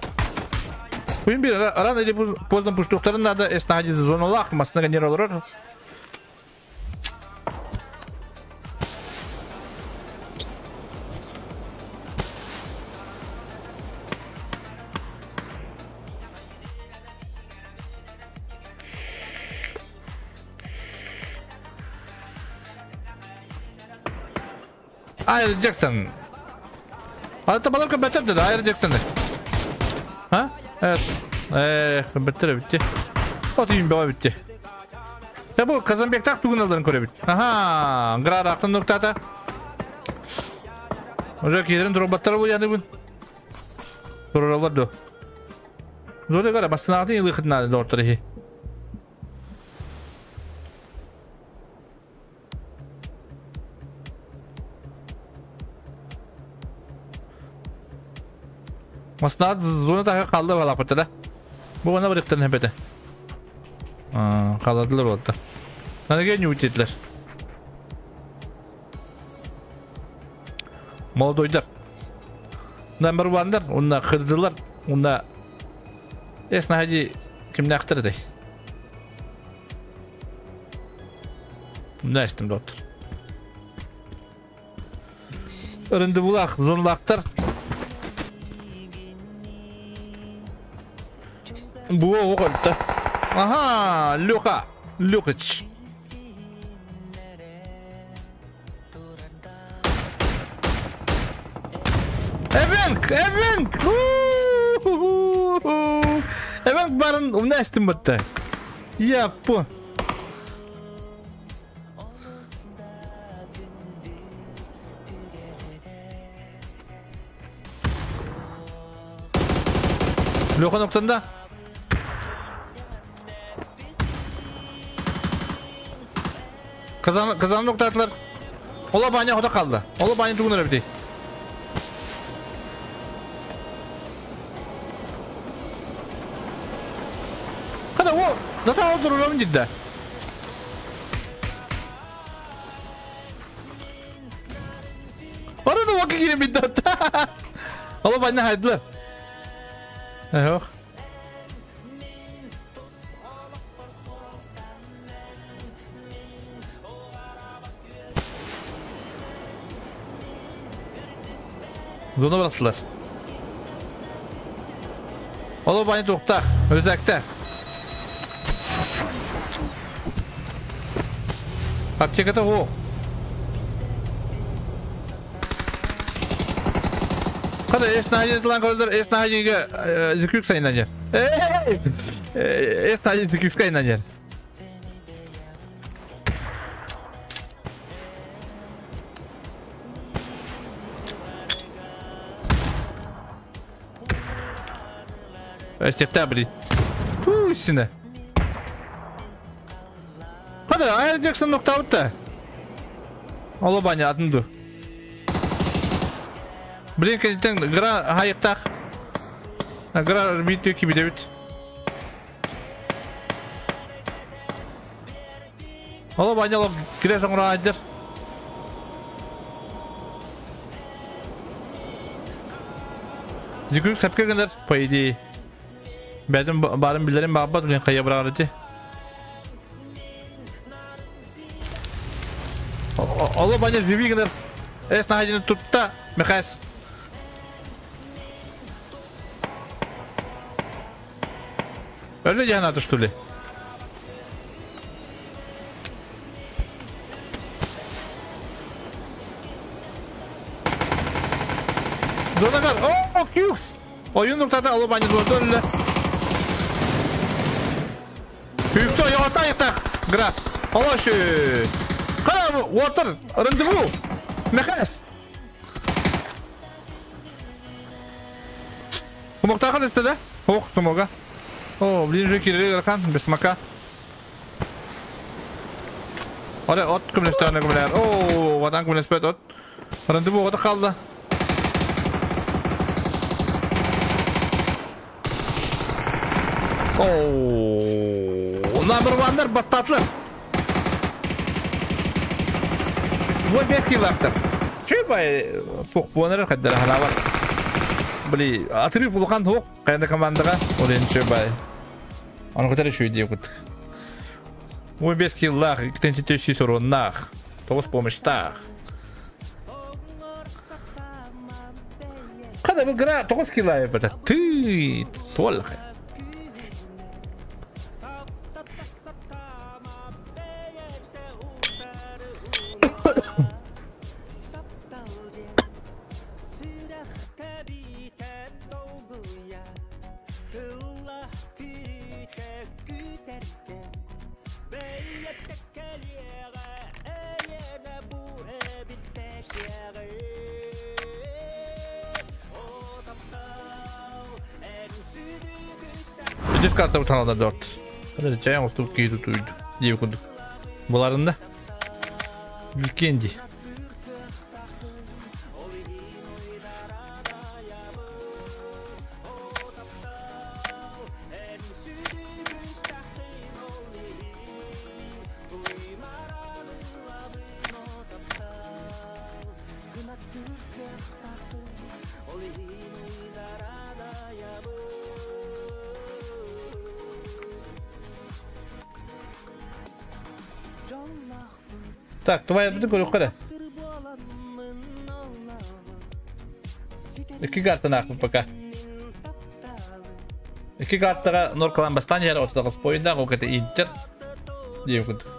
Bugün bir aran eli поздно пуштуктарын надо эснади зоналах масна не olur. Hayır Jackson. Hatta balık beter dedi. Hayır Jackson. Ha? Evet. Beter bitti. Atayım baba bitti. Ya bu Kazanbek tak bugün alırın kore bitti. Aha, grar aktın noktada. Hoca kilerin robotları bu yani bu. Doğrular do. Zor da basın altın yılı kıtına doğru. Masnat zona daha kaldı valla patada. Bu bana bıraktın hepete. Kaldılar oldu. Nane gel uçitler. Moldoylar. Number one'lar, onlar kırdılar, onlar esna hadi kim ne aktardı? Ne istim doktor? Öründü bulak, zonlaktar. Bu o kadar. Aha, Luka, Lukic. Evenk, Evenk. Evenk barın umnestim bitti. Ya bu. Luka noktasında. Kazan nokta attılar. Ola banya hoda kaldı. Ola banya tuğun öyle bitti. Kada o zaten o dururlar cidden. Orada vakı girin bitti hatta. Ola banya haydılar. Yok. Zona bıraktılar. Ola bani toqtaq, özəkdə. Aptekada o. Kada esnahacı lan koydular, esnahacıga zükük sayınlanır. Esnahacı zükük sayınlanır. Сентябрь. Пусина. Kada Air Jackson nokta bitti. Ola banya atındı. Блин, кенеттен гра хайықтақ. Гра бит екі биде бит. Ола баня лог кире соңра айдыр. Зикүк сәпке гендер, по идее. Бәдім барым билерим бабат билен кая бырагырды. Ола баня биби гендер. Эс нахадины тутта, Михас. Öyle cihana что ли? Zonakar. Oh, Qx. Oyun noktada alıp aynı zorda öyle. Qx'u yoğurttan yıktak. Gra. Allah şu. Kara bu. Water. Randevu. Mехас. Смоктахан өттө да? Ох, смога. О, ближе киирэр ыарахан, без смока. Ora от көмөлөстөөнө көмөлөөр. О, ватан көмөлөспөт от. Рандеву оҕото хаалла. О, number one'lar бастаатылар. Бу бэс килактар. Чүй бай туох буонар хаддара ханаабар. Били отрыв улахан хуох кайна командаға ол енді чүй бай. Аны көтөрө чүй диye кут. 15 киллах, 2 соруннах, 9 помощтах. Kada bu gra 9 килла это. Ты толх. Үдүс карта бутаналар дорт. Hadi чаян уступ кейду туйду. Диye кудук. Буларында Викенди. Так, твоя бүтүн көрүк көрө. Iki картаны ақпы пока. Iki картаға Норкалан бастан жері 39 бойында, ол кете Интер. Дейі күндік.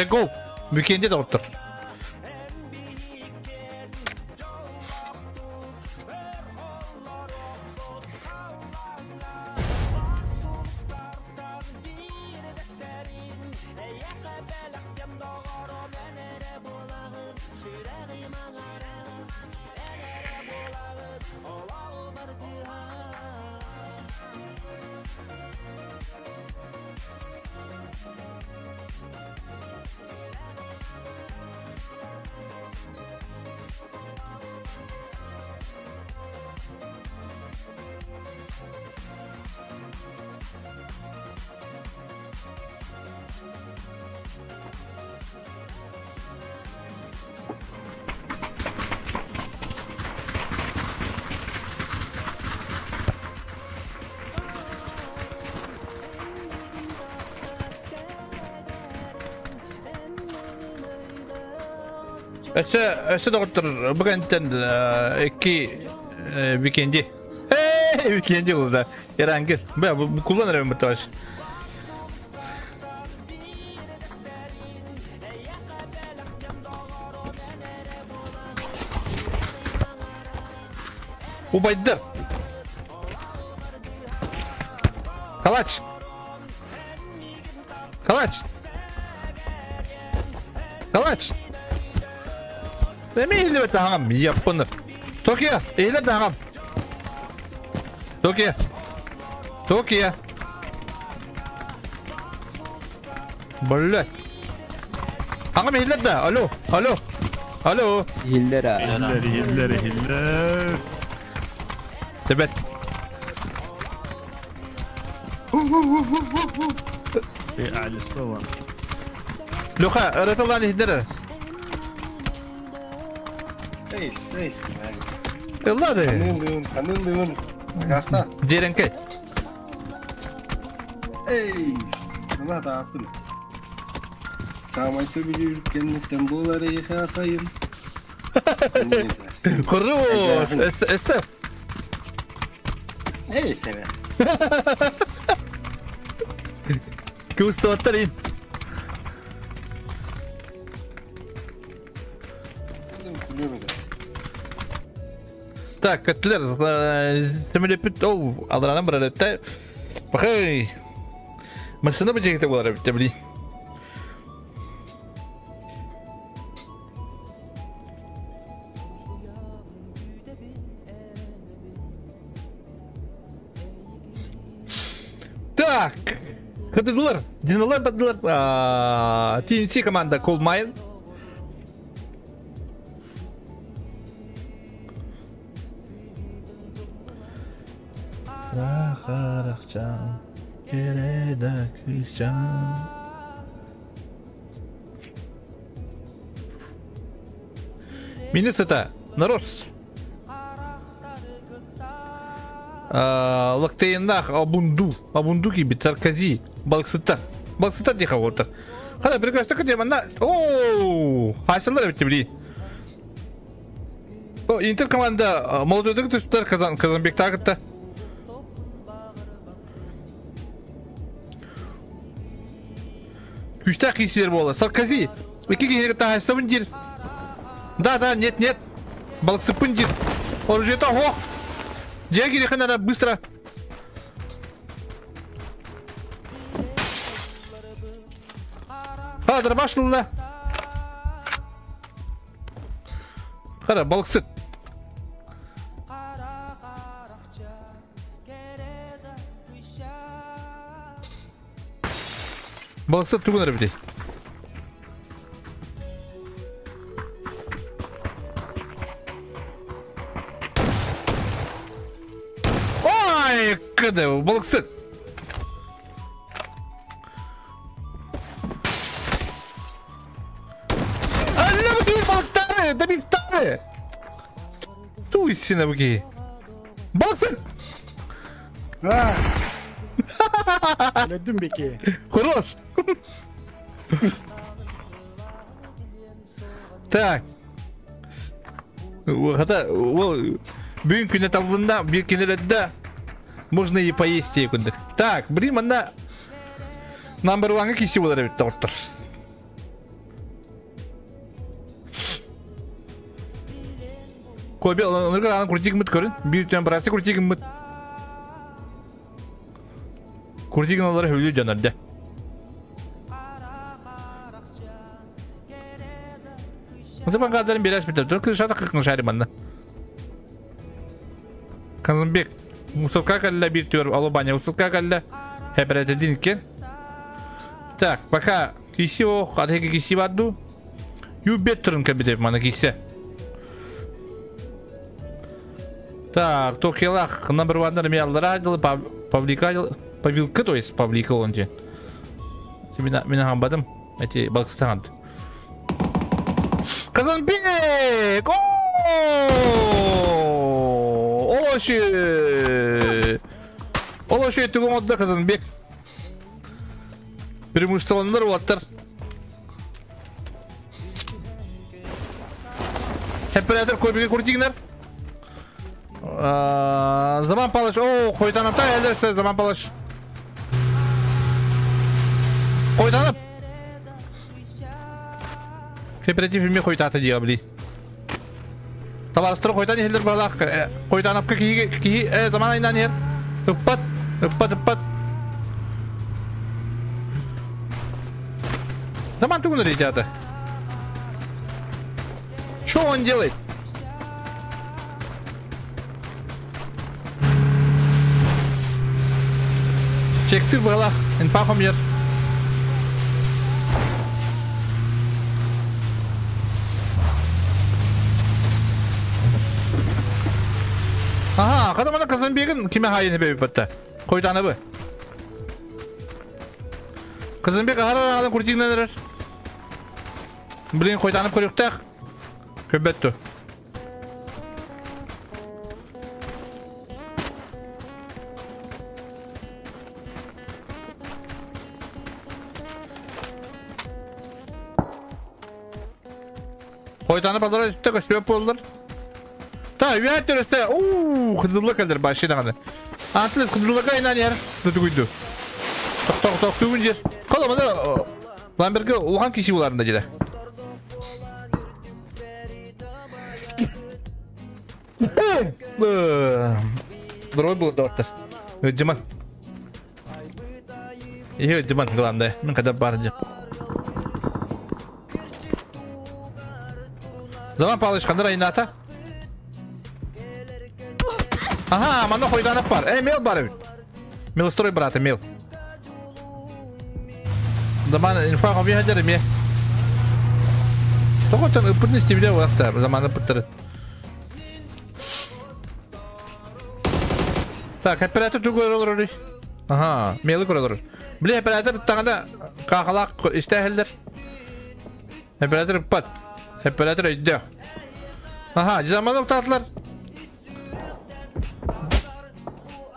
Go! Weekend'e de otur. Өссө, өссө доҕоттор, бу кэнниттэн икки викенди. Эй, викенди булда. Ярангел. Бу бу куллан эрэ бу Убайдар. Калач. Калач. Калач. Эми иһиллибэт таһаҕам яппыныр. Токио, иһиллэр таһаҕам. Токио. Токио. Блять. Аҕам иһиллэр да? Алло, алло. Алло. Иһиллэр а. Иһиллэр, иһиллэр, иһиллэр. Тебет. Аалистова. Леха, ырытыллан иһиллэр. Эйс, эйс. Ыллады. Ханылын, ханылын. Агаста. Деренке. Эйс. Ана таапын. Саамай сөбүлүүр кэнниттэн буолар эйиэхэ сайын. Хорош. Эссе. Эй, сэмэ. Кустуоттар ин. Так, көттүлэр. Төмөлөппүт оу, алранан барар эбитэ. Бахай. Машина бу жегите болар эбитэ, блин. Так, Хатыдылар, Диналар бадылар, TNC команда Cold Mine. Рахарахчан, Кереда Кристиан. Минус это, нарос. Лактейнах Абунду, Абунду кибит, Саркази, Балксыта. Балксыта диха вот. Хада, прекрасно, где мана. Оу, Хайсалар бит бли. Интер команда молодой түстер Казан, Казанбек тагытта. Күстә кисер бола. Саркази. Ики киһи тахайсабын дир. Да, да, нет, нет. Балксыпын дир. Оружие-то, ох. Дягили надо быстро. Хадыр башлыла. Қара, балықсыт. Балықсыт тугун эрэ Ой, кыды, балықсыт. Алла бу балыктары, добивтары. Туйсина буки. Балықсыт. А! Өлөдүм беки. Хорош. Так. Хата, ол бүгін күнне табылында, bir күнелерде можно и поесть күндік. Так, блин, манна number one'ы киси болар бит доктор. Көбе, онырга аны крутигін бит көрін. Bir tane брасы крутигін бит. Крутигін олар хөвлü жанар Zaman kadar bir biter. Dur kırşada kırkın şari bana. Казымбек. Усылка калла bir төр алубаня. Усылка калла хепер кен. Так, пока киси о, хатеки киси баду. Ю беттерн кабитеп мана кисе. Так, Токелах номер one мялдара дел Павлика Павилка, то есть Павлика он же. Меня меня хамбадым. Эти Балкстан. Казанбек! Олоши! Олоши түгін отда Казанбек. Преимуществоландар оттар. Оператор көбіге крутигнер. Заман Палыш. О, қойтанып та әлдерсі Заман Палыш. Қойтанып. Кооператив ме қойтаты дейі бли. Табарыстыр қойтан елдер балақ. Қойтанып ки ки заман айынан ер. Ыппат, ыппат, ыппат. Заман тугун ребята. Что он делает? Чекти балақ, инфахом ер. Ага, кадамана Казанбегин киме хайын беб батта. Койтаны бу. Казанбек ахара адам куртигненер. Блин, койтанып көрүктак. Көбөттү. Койтанып алдар үстө көстөп болдур. Та, üyәттер өстө. Уу, кыдылла калдыр башы даганы. Атлет кыдылла кайнан ер. Тутугуйду. Ток ток ток түгүн жер. Кала мына Ламберге улхан киши буларында жеде. Дорой был доктор. Диман. Ее Диман главное. Мен когда бар деп. Заман Павлович кандай айната? Ага, мана хойданып бар. Эй, мел бар. Мелстрой брата, мел. Заман инфа хобби хадер ме. Тоқотан ыппытын истебиле уақта, заманы пыттырыт. Так, оператор түгөр олор. Ага, мелі көрөр. Биле оператор таңда қақалақ истәһелдер. Оператор пат. Оператор өйдө. Ага, заман оқтатылар.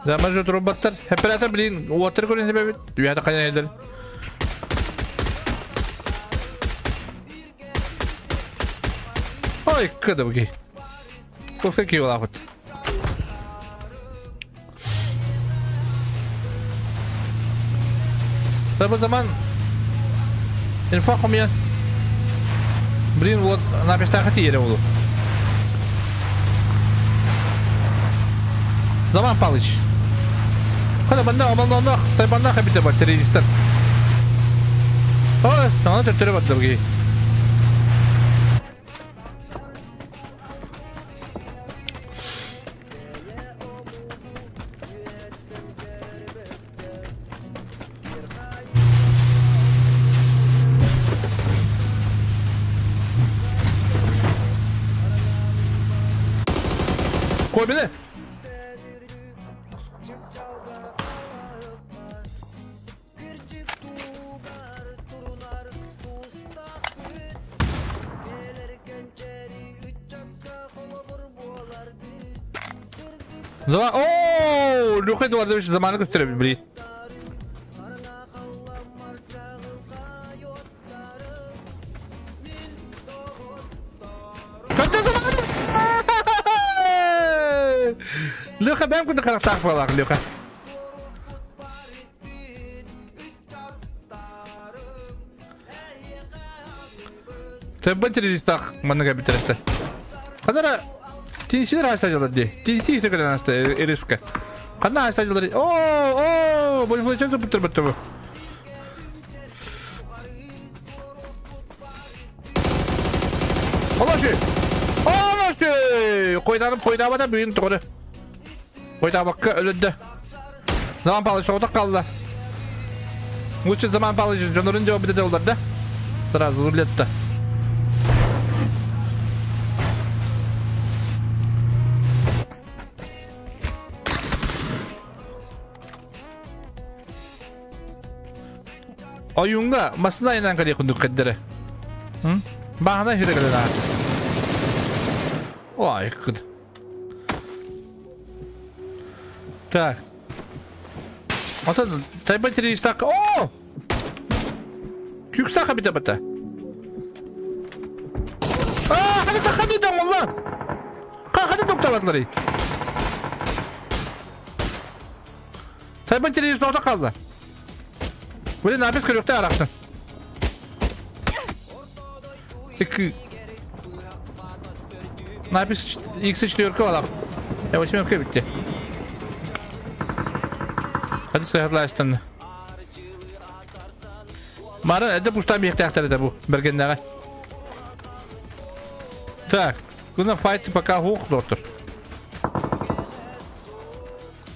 Заман жот роботтар. Оператор блин, уоттар көрін себебі. Дүйәді қайдан елдер. Ой, кыды бұки. Кофе кей олақыт. Табы заман инфа хомия. Блин, вот на пештахати ере болу. Заман Палыч. Қада банда амалданақ, тайбаннақ әбіте бар террористтер. Ой, саҥа төттөрү барда бу киһи. Кой били. Zaman Ooo, Luka duvarda bir zamanı gösterebilir. Kaç zaman? Luka ben kudu karakter falan Luka. Тэббэн телевизтах манныга битерсе. Ханара тинсилер хайса ди. Тинси ихте кэлэн аста ириска. Ханна хайса дьалар. Оо, оо, бу бу чөтө бүттер бүттер. Олоши. Олоши. Койданып койдабада бүгүн тоҕо. Койдабакка өлөддө. Zaman Павлович соҕотох хаалла. Лучше Zaman Павлович дьонорун дьоо бүтэ олдар да. Сразу рулетта. Ойуунга масына айынан кэлиэх курдук кэддэрэ. Бааһына үһүрэ кэлэн аһар. Ой, кыд. Так. Ота тайба телевизтак. О! Күксаха бите бата. А, хады тахады там олла. Хады токтабатлары. Тайба телевизор орта калды. Блин, напис көрөктө арактын. Iki. Napis X четверка алап. Я восьмерка битти. Hadi сыһарлаастан. Мара, это пустан бихтяхтар это бу. Бергеннәгә. Так, куна файт пока хух доктор.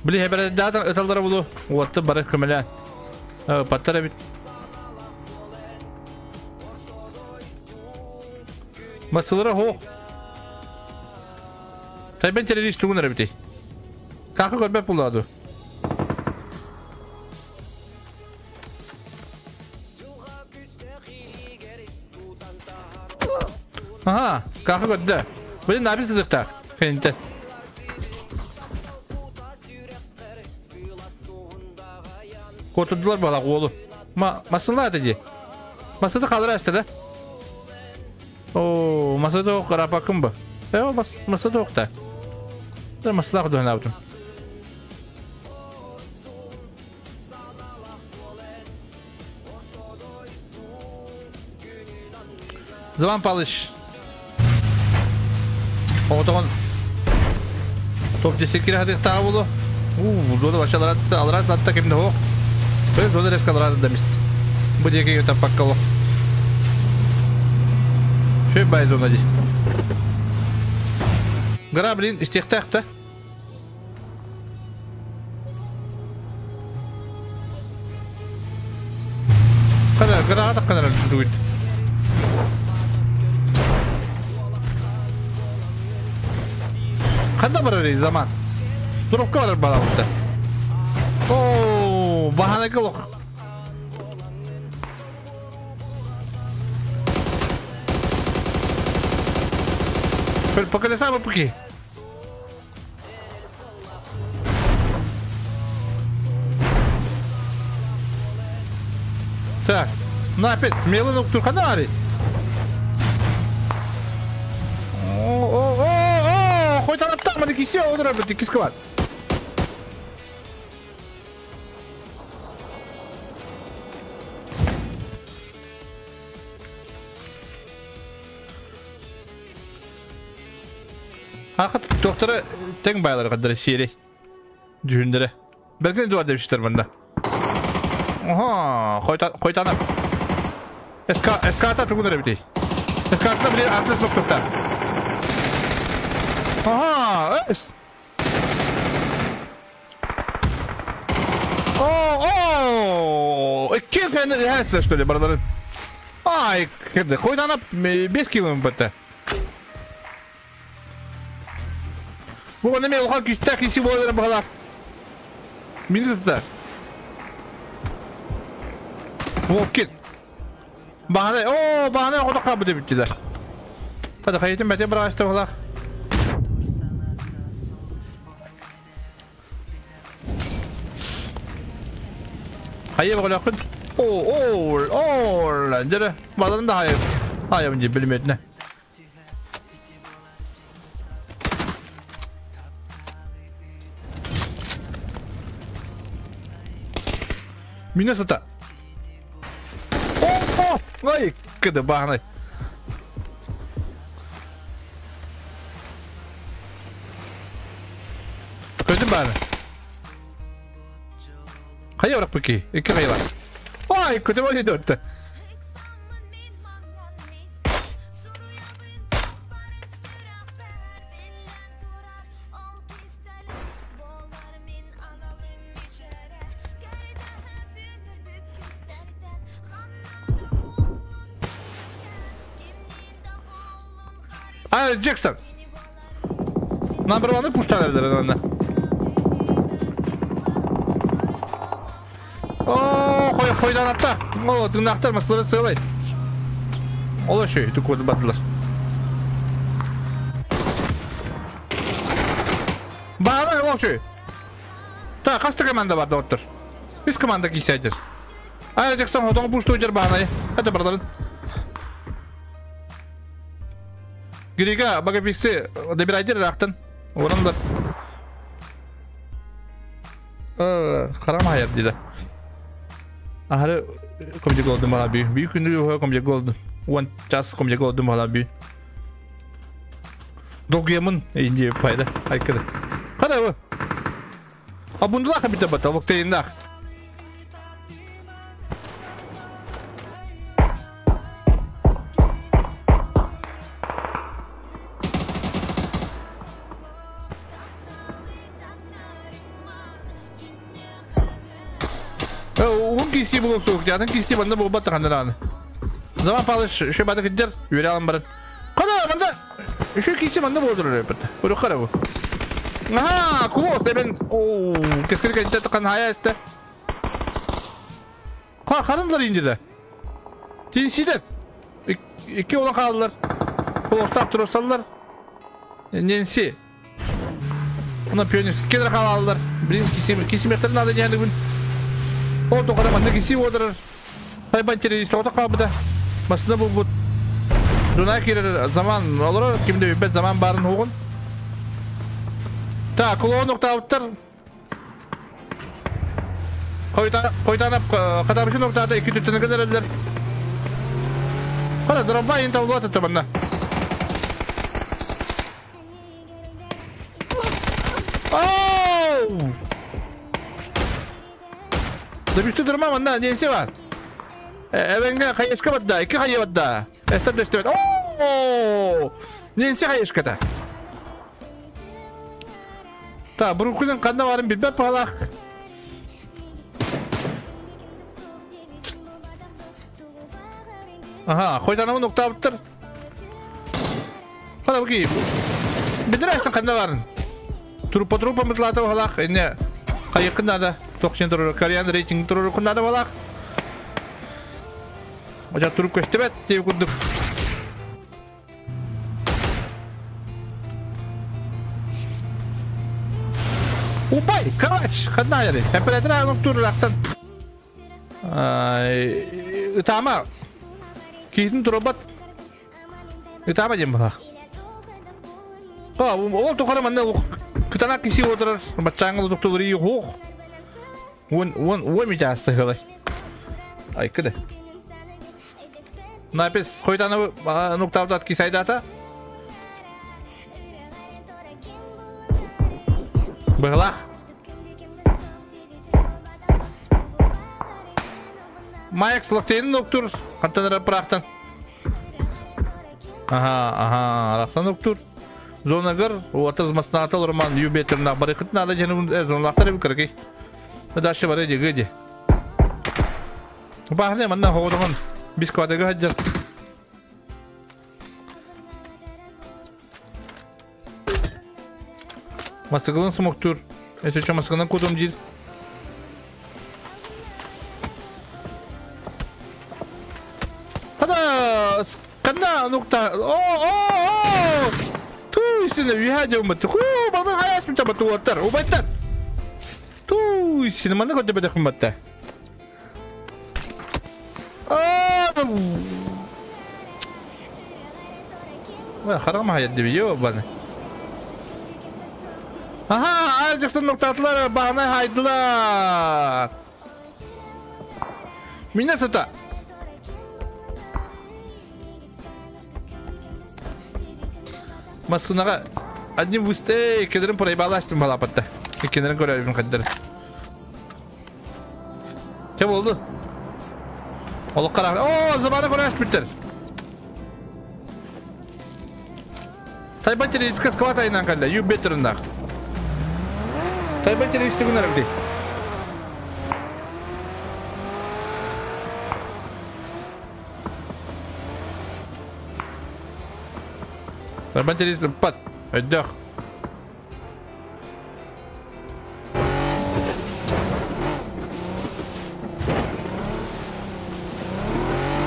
Били хәбәр датан ыталдара булу. Уатты бары көмәлә. Паттара бит. Масылара хух. Тайбен террорист тугунара бит. Какы көрбәп буладу. Ага, какы көрдө. Блин, напис сызыктак. Кенте. Котурдулар бала оğlu. Ma masınlar dedi. Masada kalır işte de. Oo, masada o karapakım bu. E mas masada yok da. Da masala dön yaptım. Zaman palış. Oğlan Топ 10 hadi tağı bulu. Uuu, зода вообще алрат атта кимде хок. Бер зода резко алрат демист. Бу деке юта паккало. Шөй бай зона ди. Гра, блин, истехтахта. Кана, гра ата кана дуит. Ханда барар zaman. Дропка барар бала Оо, бахана кылок. Pero ¿por qué le sabe por qué? Так, ну опять смелый нуктур ханари. О, хоть она там, а кисе, он работает, кисковат. Хақыт доктора тең байлар қадыр сири. Жүндірі. Бәлкін дуар деп шүтір бұнда. Оха, қойтанып. СК СК-та тугун эрэ эбитий? СК-та били артыс боппуттар. Аха, эс. О, о, икки кэннэ иһээслэ что ли барыларын. Ай, кирде, хойданап 5 килом бытта. Бу онно мен улахан күүстээх киси буолар баҕалаах. Министр. Волкин. Баҕана, оо, баҕана оҕото хаалбыт эбиттилэр. Хата хайытын бэтэ быраҕаста баҕалаах. Хайа баҕалааххын? Оо, оо, оо, дьэрэ, баларын да хайа. Хайа билиметне. Миннесота. О, ой, кыды баҕанай. Көтүн бааны. Хайа барах ки? Икки хайа бар. Ой, көтүм ой дөртө. А, Джексон. Number one-ы пуштан эрдер онно. О, қой қойдан атта. О, тыңнақтар масылары сыйлай. Ол үші, түк көрді бардылар. Бағана ол үші. Та, қасты команда барды оттыр. Үс команда кисәдір. Ай, Джексон, отоң пушты өжер бағанай. Это бардарын. Грига, багафиксы, добирайдер рақтын. Орандар. Харам hayat дейді. Ахары комжек олдум бала бүй. Бүй күндү комжек олдум. Уан час комжек олдум бала бүй. Долгемын инди пайда. Айкыды. Кара бу? А бундулах бите бата, локтейндах. Уһун киси булук сук, жатын киси банда булбат тахандан. Заман палыш, шө бата кидер, юре алан баран. Кана банда, шө киси банда болдур репет. Уру кара бу. Аха, кулос дебен. Оо, кескер кенте такан хая исте. Ка карындар инди да. Тинсидер. Икки olan kaldılar. Kulostap turursalar. Ненси. Ona пионер келер қалалар. Блин, кисим, кисиметрин ады не бүгін. О, тоқара манна киси отырыр. Тайбан террорист ота қалбыда. Масына бұл бұд. Дуна керер заман олар, кимде бет заман барын оғын. Так, клон октавыттар. Қойтанап, қадамшы ноктада екі түттіні кідірілдер. Қара, дроба ең табылып атты мында. Оу! Дебютü durma manda nesi var? Evenge kayışka badda, iki kayı badda. Estep destek. Oo! Nesi kayışka ta? Ta Brooklyn kanda varın bilmem palak. Aha, koytanımı nokta bitir. Hadi bakayım. Bitir açtın kanda varın. Trupa trupa mıtlata palak. Ne? Kayıkında da 90 turur, Korean reyting turur kundada balak. Oca turup köstebet diye kurduk. Upay, kalaç, kadın ayarı. Hepeletin ayarı turur aktan. Itama. Kihitin turubat. Itama diyeyim balak. Ол тоқара манда кытанак киси отырар, батчаңыл тоқтылыр ии хоқ. Он, он, он митасты хылай. Айкыды. Напис қойтаны нуктавдат кисайдата. Бұғылақ. Майк лактейн ноктур. Хантан прахтан. Ага, ага, рахтан ноктур. Зонагар, уотаз маснатал роман юбетерна барыхыт надо жену зоналахтар бикерки. Дальше бары деги. Бахне манна хоодон бисквадага хаджар. Масыгылын смоктур. Если что, масыгынан кудум дир. Хада, канда нукта. О, о, о! Туйсина вихадя умат. Ху, балдан хаяс мча батуаттар. Убайттар. Туйсина маны көтө бедэх матта. Аа! Харам хаят дебиё баны. Aha, Aljackson noktalatılar, bahane haydılar. Minnesota. Масынаға одним высте кедерин проебалаштым балапатта. Кедерин көрөрүм кадыр. Кем болду? Олук кара. О, заманы көрөш биттер. Тайбан телевизка скват айынан калла. You better нах. Тайбан телевизка күнәрәмди. Тайбан телевизка пат. Өйдөх.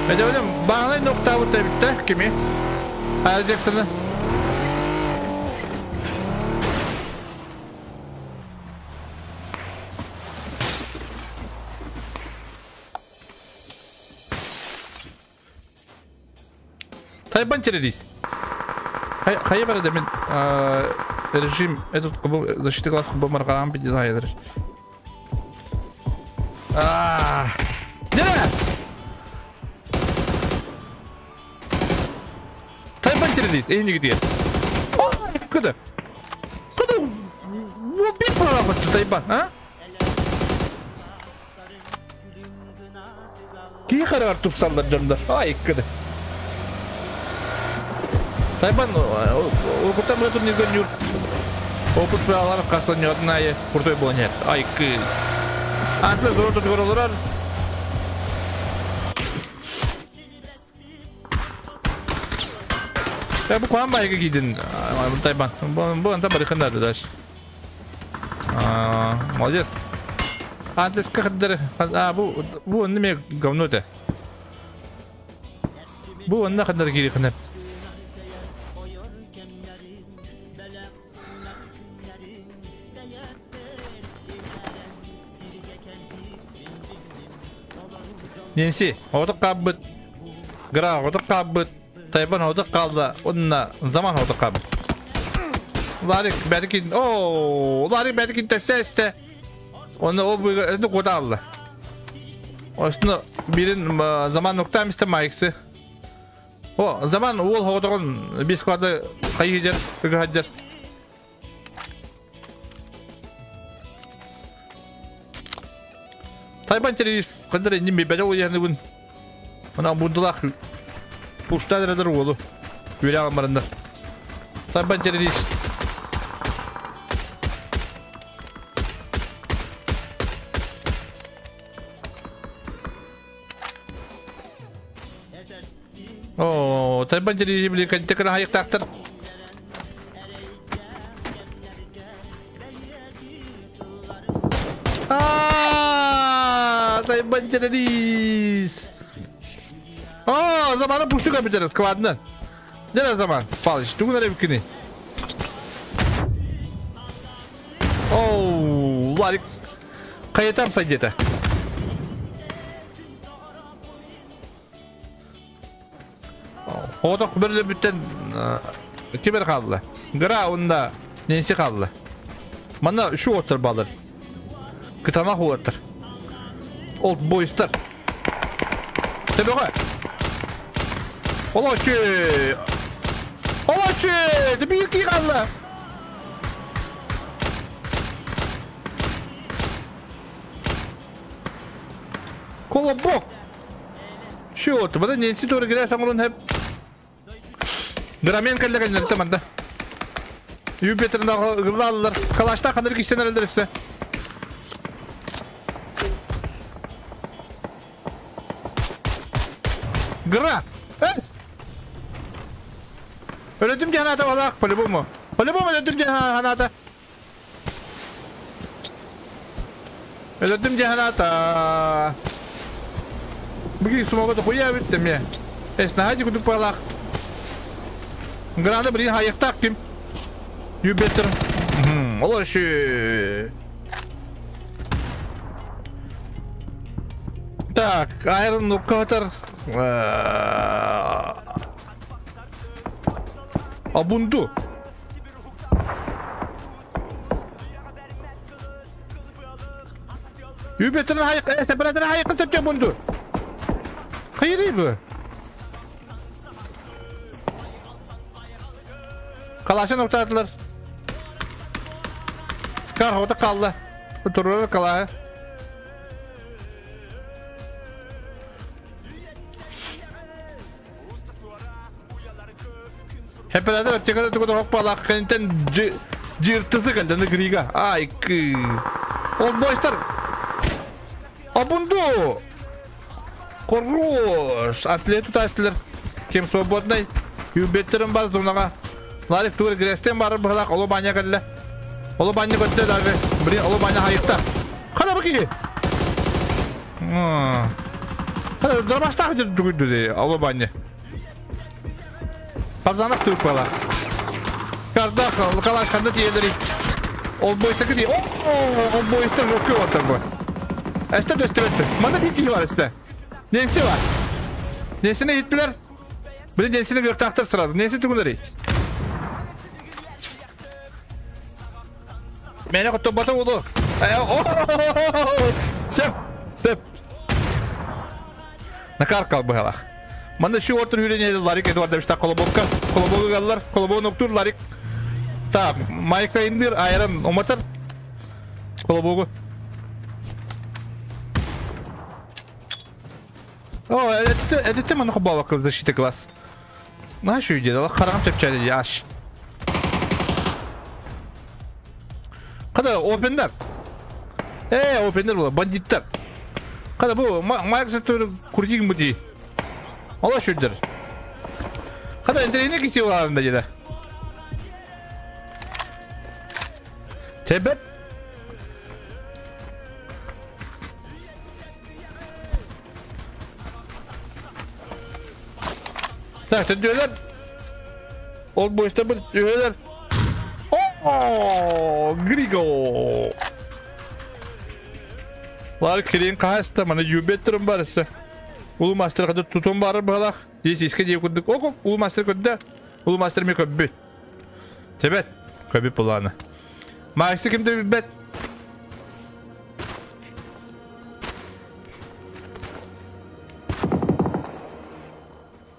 Өйдөх, бағанай нокта бұтта бітті, кеме? Айл Джексоны. Тайбан террорист. Хайа барада мен режим этот защиты глаз кубы маркалам дизайнер. А, Тайбан террорист. Эй, не где? О, куда? Куда? Убить пора Тайбан, а? Кей харар тупсалдар жамдар. Ай, куда? Тайбан, опыттан бұл турнирге нүр. Опыт правалар қасынан одна крутой был нет. Ай, кы. Антлы зор тут горолар. Я бу куан байга кидин. Тайбан. Бу анта барыхында даш. А, молодец. Антлы скахдар. А, бу неме говно-то. Бу онна хандар кири хандар. Ненси, оты қабыт, Гра оты қабыт, Тайбан оты қалды, онна заман оты қабыт. Ларик бәдікін, ооо, Ларик бәдікін тәпсә істі. Оны о бұйғы қода алды. Осыны бірін заман нұқта емісті майксы. О, заман ол хоғытығын бес қуады қайы жер, үгі хаджар. Тайбан террорист қандар енім бәлі ол яғны бұн. Мына бұндылақ пұштан әдір олы. Өлі ағамарындар. Тайбан террорист. О, Тайбан террорист біле кәнтекірі хайықтақтыр. Тайбан террорист. О, заманы пушты компьютер, складно. Где заман? Палыч, тугу на рыбкины. О, Ларик. Кая там сойдет-то? Оток бір бүттен кемер қалды. Гра онда несі қалды. Мана үш отыр балыр. Кытанақ отыр. Old boys'lar. Tepe Олашы! Олашы! Büyük yıkanlı. Колобок. Şu otu. Bada nensi doğru girersen onun hep Gramen kelle gelin tamam da. Jupiter'ın da gıllallar. Kalaşta kanır kişiden öldürürse. Гра! Эс! Өлөдүм диэн аата балаах, по-любому. По-любому өлөдүм диэн аата. Өлөдүм диэн аата. Бүгүн сумога да хуя бүттем я. Эс, наһаа кудук балаах. Гранда блин хайыктаах ким. You better. Ол шы. Так, Iron Нукатор. Абунду. Юбетерин хайык, сепараторын хайыкын сепче бунду. Хайыры bu. Kalaşa noktadılar. Skar orada kaldı. Durur kala. Hep beraber öteki de hoppa kenten cırtısı kaldı griga. Ay kı. Old boyslar. Abundu. Хорош. Атлет тутастылар. Кем свободный. Юбеттерин бар зонаға. Ларик тур грестен барып быһалак оло баня кэллэ. Оло баня көттө даже. Блин, оло баня хайыкта. Хана бу киһи. Дормаштах дүгүдү оло баня. Парзанах тур балах. Кардах калаш канда тиедери. Ол бойста киди. О, ол бойста жестко оттар бу. Эсте дөстөрөттү. Мана бир киһи бар эсте. Ненси бар. Ненсини иттилер. Блин, ненсини гыртактыр сразу. Ненси түгүлери. Мені құтты бата олу. Сеп, сеп. Накар кал бұғалақ. Манда шу ортыр үйрене Ларик Эдуардовичта колобокка. Колобогу галлар, колобогу ноктур Ларик. Так, майк сайындыр, айран оматар. Колобогу. О, это маны хобава защиты глаз. На шу үйде, қарағым чапчады, аш. Қада опендер. Опендер бұл, бандиттер. Қада бұл, майк сатыры крутигін бұти. Ола шүрдір. Қада интернет кесе оларында деді. Тебет. Так, түнділер. Ол бойста бір түнділер. О, Григо. Лар кирин каста, мана юбеттерим бар эсе. Улу мастер када тутун бар балах. Есть иске деп күдүк. Око, улу мастер көддө. Улу мастер ми көббү. Тебет, көбү буланы. Макси кимде билбет.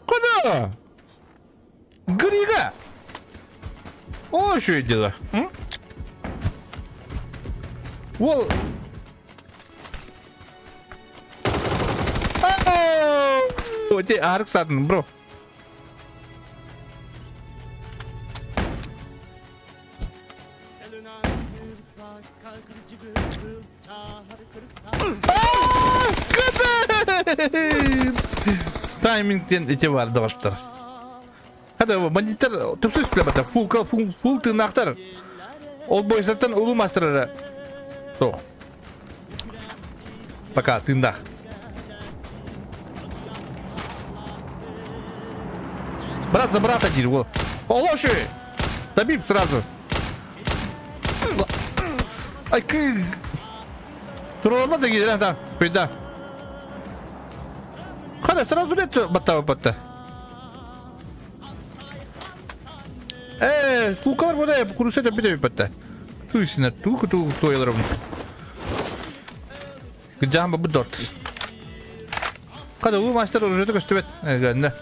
Куда? Грига. О, что дело? Вол. О, те арк сатын, бро. Таймингтен эти бар даваттар. Хада бандиттер түпсүз бата фул фул фул тыынактар. Ол бойсаттан улуу мастерлere. Тох. Пока тыындах. Брат за брата дир, вот. Олоши! Добив сразу. Ай, кы. Туралла да келер, да. Күйда. Хада сразу лет баттабы батта. Кукалар бода куруса да бите батта. Туйсина туку ту тойларым. Гжамба бу дорт. Хада у мастер уже көстүбет. Гэнде.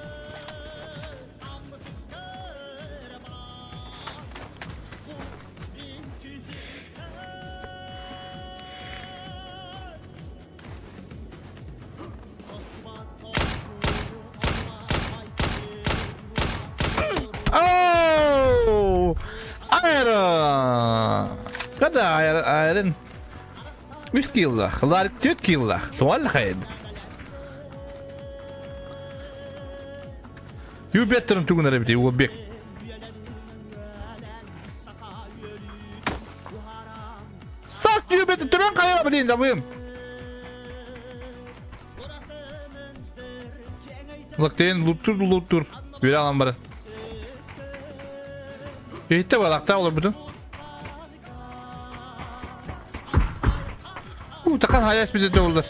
Kada ayarın 3 killах, Ларик 4 killах. Туал хайд. You better тугунар бити уобек. Сас you better түрен кайра блин забым. Лактен луттур луттур. Бир алан бара. Итте балакта olur bütün. Takan hayas bir de olur.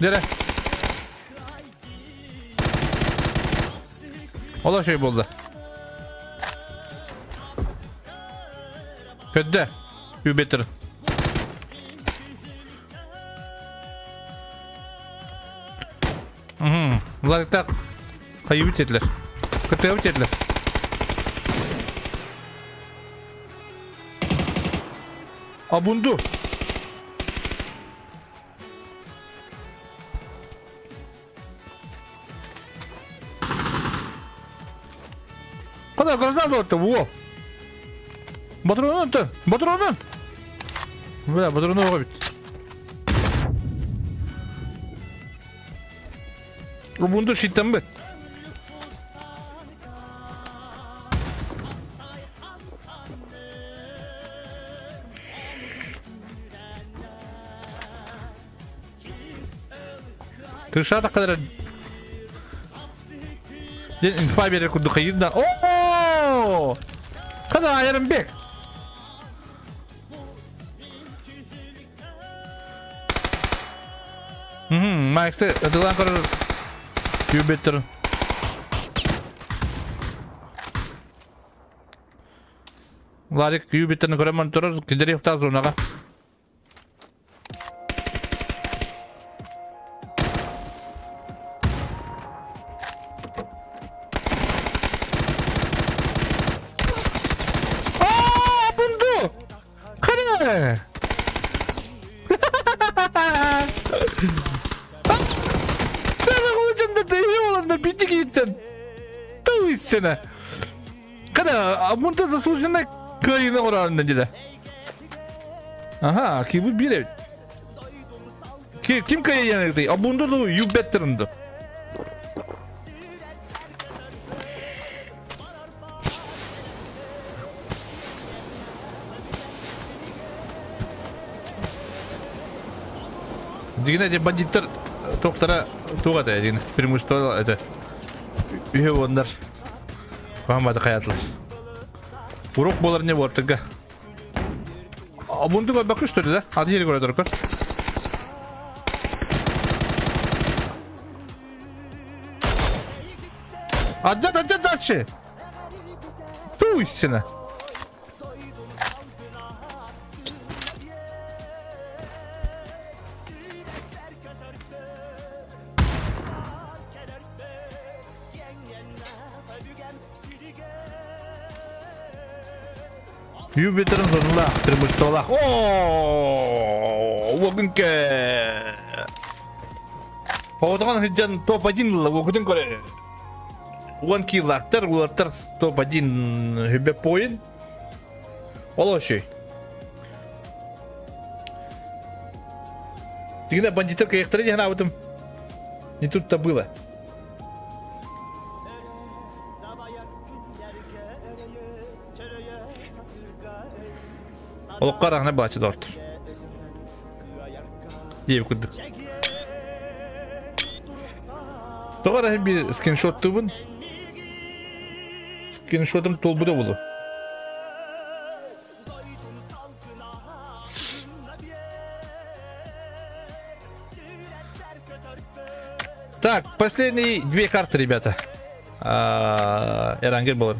Nere? Ola şey buldu. Ködde. You better. Bunlar da kayıp ettiler. Kıtayıp ettiler. Abundu. Kadar gazdan da bu. Батронun батронun. Бля, батрону робит. Ubuntu şitten be. Тыршата kadar Ден инфа берер курду кайырдан. О! Када айырым бек. Максы, атылан көрөр. You better. Ларик you better'ını көрөмөн турар, кидери уктаз зонага. Kada бунта заслуженно кайына орарында деди. Ага, ким бир. Ким кайына деди? Абунда да you better'ındı. Дигене де бандиттер тоқтара туғады деген преимущество это. Үйе ондар. Кухамбады каятлар. Урок болар не бортыга. Абунду гой бакыш турду да. Ады жери көрө туркар. Адда адда дальше. Туйсена. Юбитерин zorunda tırmıştılar. Ooo, bugünkü. Оған хиджан топ-1 окудун көре. One kill аттар, улаттар топ-1 хүбе поин. Ол ошой. Дигене бандиттер каяктары дигән абытым. Не тут-то было. Олыққа рағына бачы дортыр. Дейіп күдік. Тоғар әхін бір скриншот түбін. Скриншотым толбуда болу. Так, последние две карты, ребята. Эрангел был.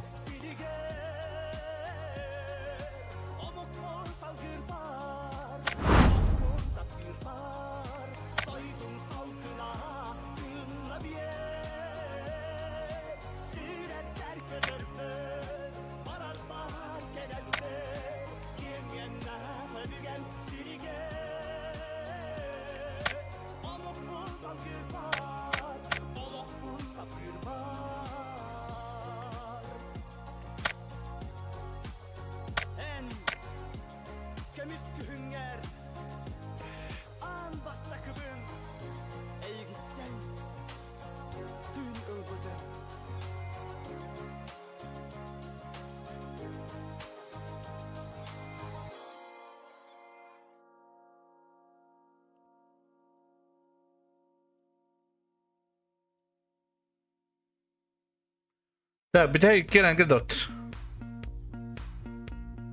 Так, бүтэ икки доттор.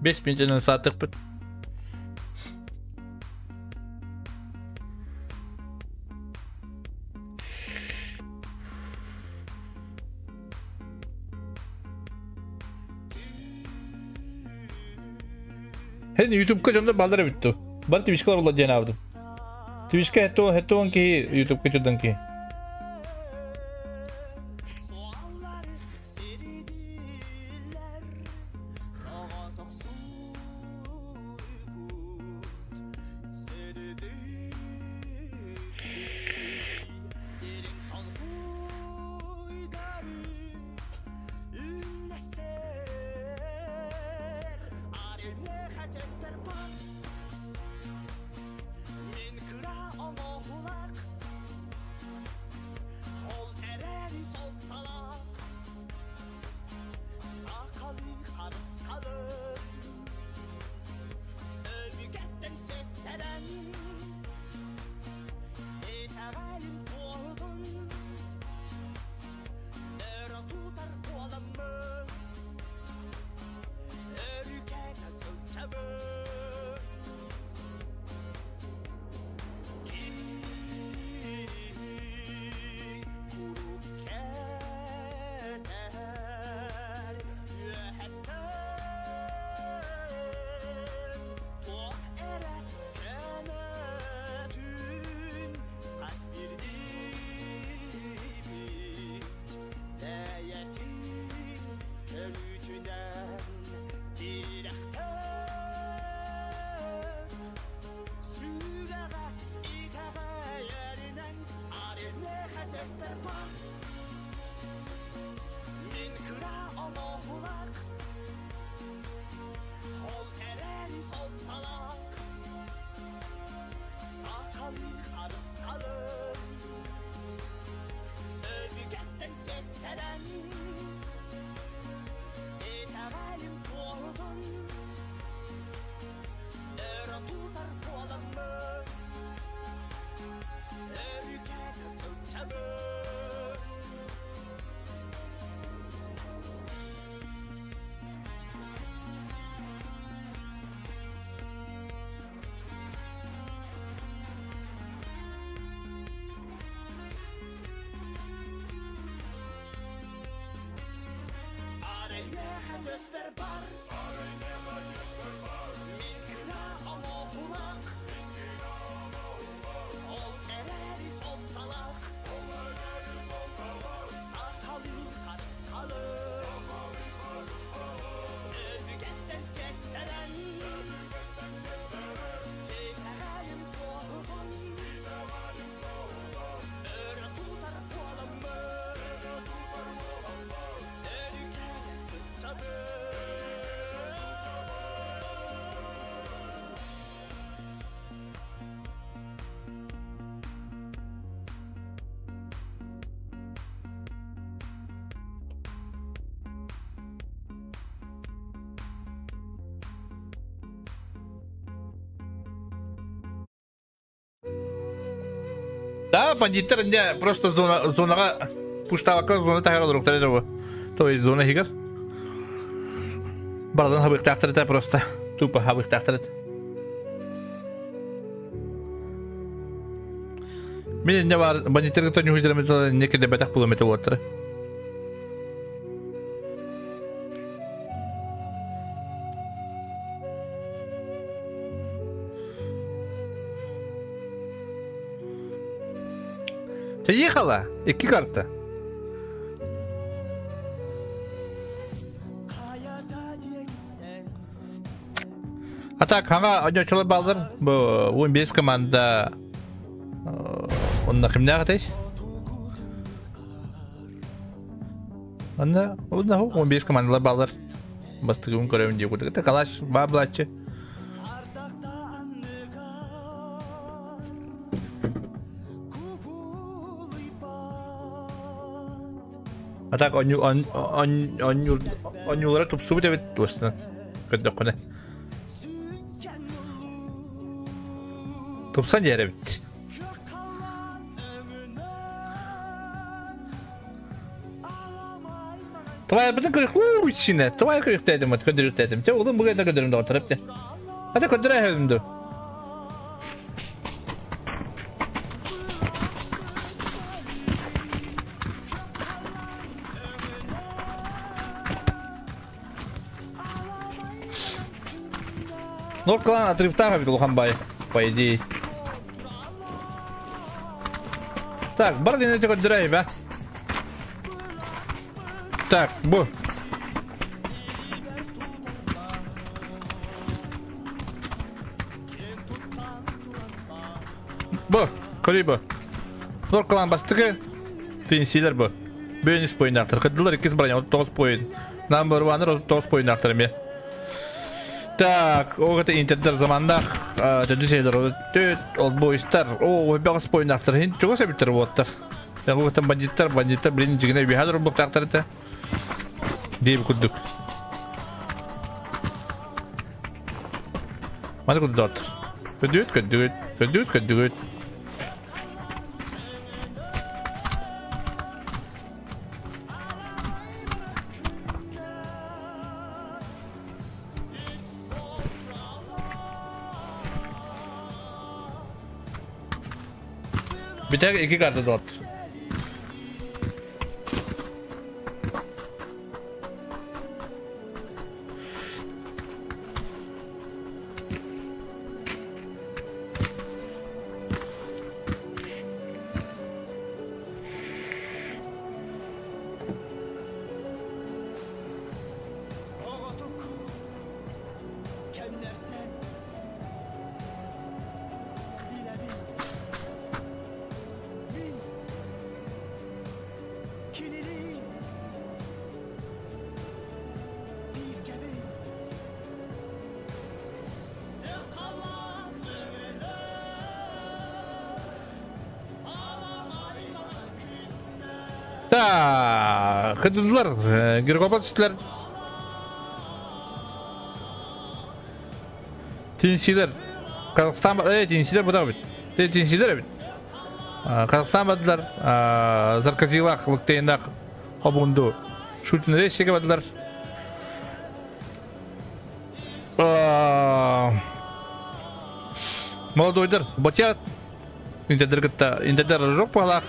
5 минутынан саатыкпыт. Хен YouTube'ка дьоннор баллара бүттү. Бар Twitch'ка олла диэн аабытым. Twitch'ка хетто хеттон ки YouTube'ка чудан ки. Да, бандиттар инде просто зона зонага пуштавакка зона тахар олоруктар эде бу. То есть зона хигер. Бардан хабыктактар это просто. Тупо хабыктактар. Мен инде бар бандиттар то не хуйдыр неке де бетак булу мете оттыр. Ехала. Икки карта. А так, хаңа одночылы балдыр. Бу 15 команда онна кимнәгә теш? Онна, онна 15 командалар балдыр. Бастыгын көрөм дип күтә. Калаш баблачы. А так оонньуулара тупсубут эбит туостан көрдөххүнэ. Тупсан дьиэр эбит. Твайбытын көрүк уу иччинэ. Твай көрүктээдим от көдөрүктээдим. Чэ улун бугайда көдөрүм да отырып те. Ата көдөрө эһэбим ду. Норкалан отрывтаах эбит улахан бай, по идее. Так, бар диэн этэ көрдөрөй бэ. Так, бу. Бу, көрүй бу. Норкалан бастыкы тенсилер бу. Бөйін үс бойынақтыр. Кыдылар 2 броня 39 поин. Number one 39 бойынақтыр эме. Так, ол это интердер замандах төдү төт ол бойстар. О, багас бойынақтыр. Хин чого себиттер боттар. Я там бандиттар, бандиттар блин жигине бихадыр буктактар это. Дейб куддук. Маны куддук. Көдүт, көдүт, көдүт, көдүт. Битер iki kartı dot. Так, кыдылар, Гергопат түстүлөр. Тенсилер. Казахстан, тенсилер бу да бит. Тенсилер бит. Казахстан бадылар, Зарказилах, Лыктейнах, Обунду. Шутин рейсиге бадылар. Молодойдар, Батят. Интердер кытта, интердер жоқ балах.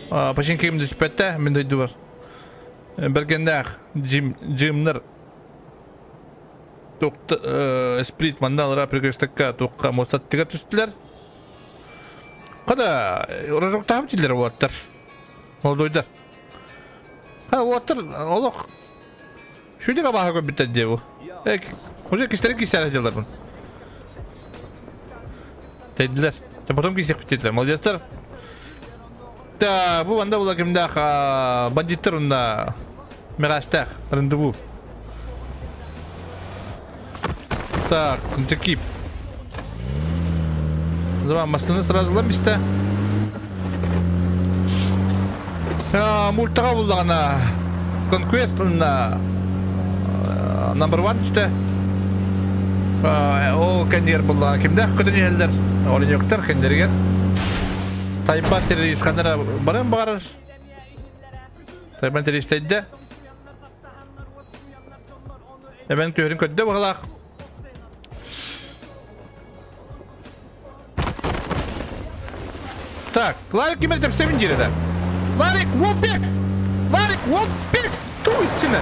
Пашин ким түспәттә, мен дойду бар. Бергендәх, джим, джимнер. Тукты, сплит мандалара прикрестакка туққа мостаттыга түстүләр. Када, рожок тахып дилер уаттар. Молодойдар. Када уаттар, олох. Шүдеге баха көп битет дебу. Уже кистерин кисер делар бун. Тедилер. Потом кисек битетлер. Молодецтер. Так, бу анда була кимдах бандиттер унда мираштах рандеву. Так, текип. Давай машины сразу ламбиста. Мультага буллагана Conquest на number 1 түсті. О, кендер буллаган кимдах көдөн елдер. Орын кендергер. Тайбан террорист ханара баран барар. Тайбан террорист әйді. Эбен көрін көдді бағалақ. Так, Ларик кемер тепсемін жереді. Ларик, Уолбек! Ларик, Уолбек! Ту истина!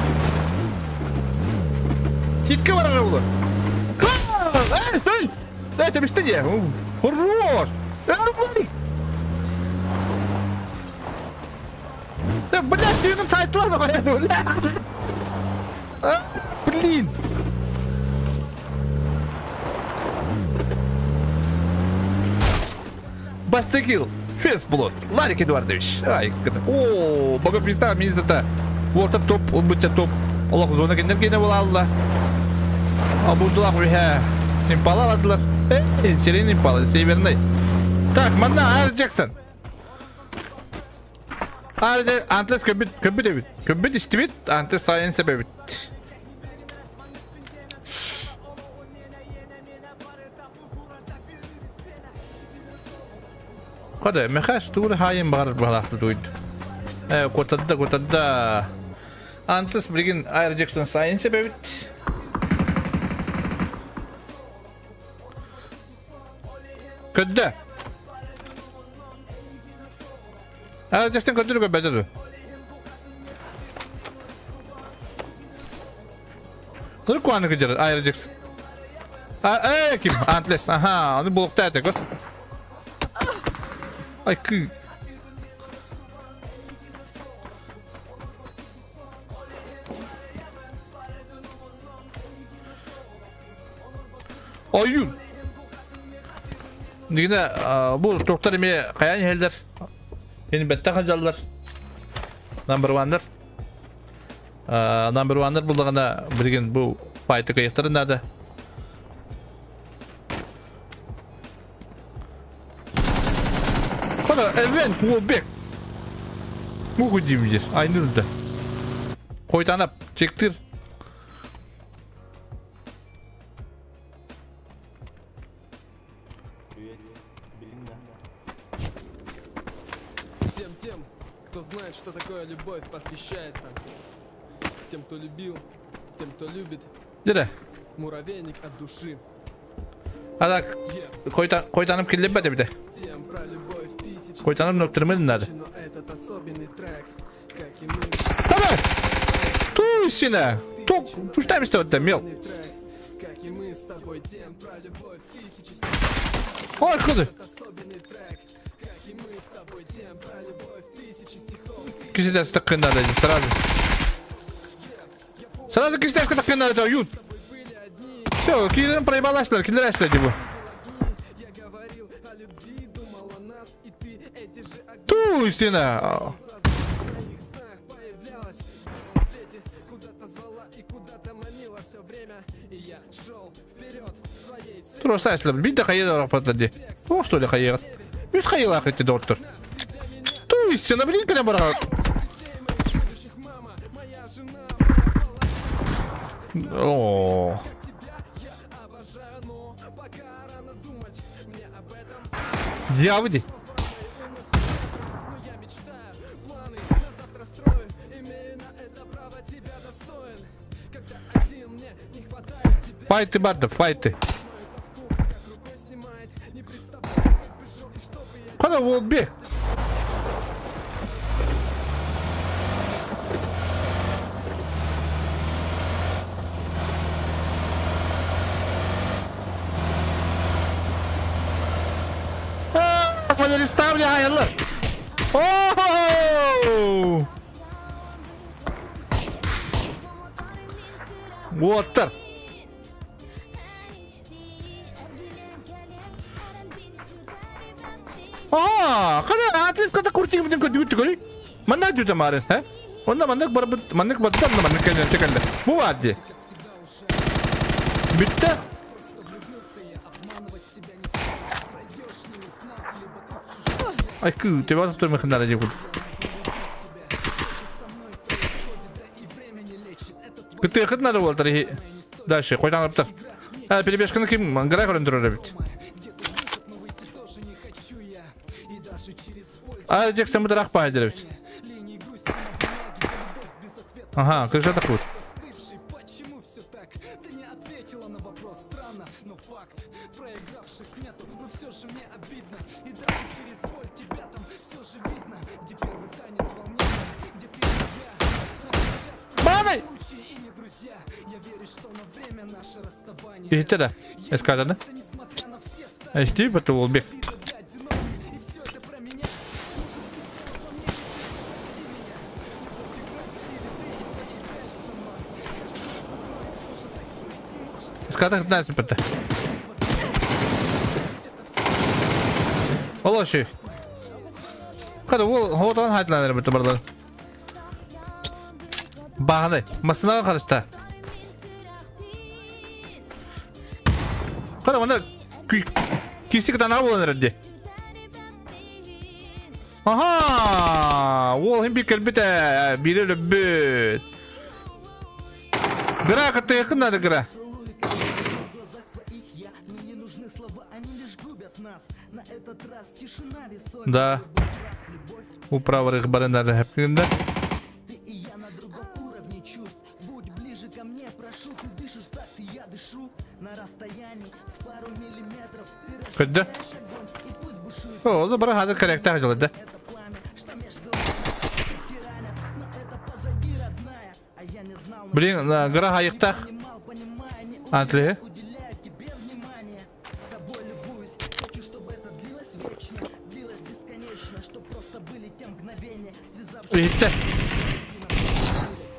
Титке барар олы. Эй, стой! Эй, тепсті де! Хорош! Эй, Да, блядь, ты на сайтлар поеду, бля. Блин. Бастыкил, Фесблот, Ларик Эдуардович. Ай, о, богоприста, министр-то. Вот топ, будь топ. Аллах зона кендер була алла. А будулак вихе. Импала бадылар. Эй, сирен импала, северный. Так, манна, Ар Джексон. Антлес көбүт, көбүт эбит. Көбүт истибит, Антлес сайын сөп эбит. Када, Мехас тугу хайын баҕарар баҕалаахты туйд. Э, куотадда, куотадда. Антлес билигин Айр Джексон сайын сөп эбит. Көддө. Айр Джексон көддүр көбөтө ду. Ныр куаны кыжыр Айр Джексон. А, э, ким? Антлес. Аха, аны булукта эте көр. Ай, кы. Ойун. Дигинэ бу туохтар эмиэ хайаан иһэллэр. Ини бэттэх сылдьаллар. Number one-дар. Number one-дар буллаҕына билигин бу файты кыайыахтарын наада. Кара event Уолбек. Мугу димдир. Айнырда. Койтанап чектир. Всем тем, кто знает, что такое любовь, посвящается. Тем, кто любил, тем, кто любит. Дьэ. Муравейник от души. А так, койтанып киллербэт эбитэ. Койтанып нөктөрмөн надо. Тана! Туу сина! Ток, пуштай место мел. Ой, куда? Кисидес такын надо сразу. Сразу кисидес такын надо, ют. Все, киллерин проебалашлар, киллер ашлар бу. Ту, стена. Тура бит да хайыр арапатла О, что ли хайыр? Үс хайыр акытты доктор. Ту, стена, блин, кene бара. О. Дьяводи. Файты, барда, файты. Када Волбек? Валеристам хайылы. О! Уоттар. Аа, када атлет када куртик бүтүн көдүгүт көрүй. Манна жүтө марын, ха? Онда маннык барбыт, маннык баттан да маннык кэлен текелде. Бу баар ди. Бүттэ. Ай күү, тебе атып турмай хындара деп курдук. Кытыахыт надо буолтар иһи. Дальше, койданыптар. А, перебежканы ким гра көрөн турар эбит. А, Джексон бутарах паайдыр эбит. Ага, крыша такут. Баны! Иһиттэ да, эскаданы. Эсти бatu Уолбек. Эскада кытнаас бата. Олоши. Када ол хотон хайтланыр бата барлар. Бағаны, масынаға қарышта. Қара, онда күйсік тана болан әрді. Аха! Уол хим бир кэлбит ээ. Биири өлөрбүт. Гра кытыахын надо гра. Да. Управарых бары надо хэпкинда. Көддө. Ол бары хазыр корректах жылы да. Блин, гра хайыктах. Антле. Иһиттэ.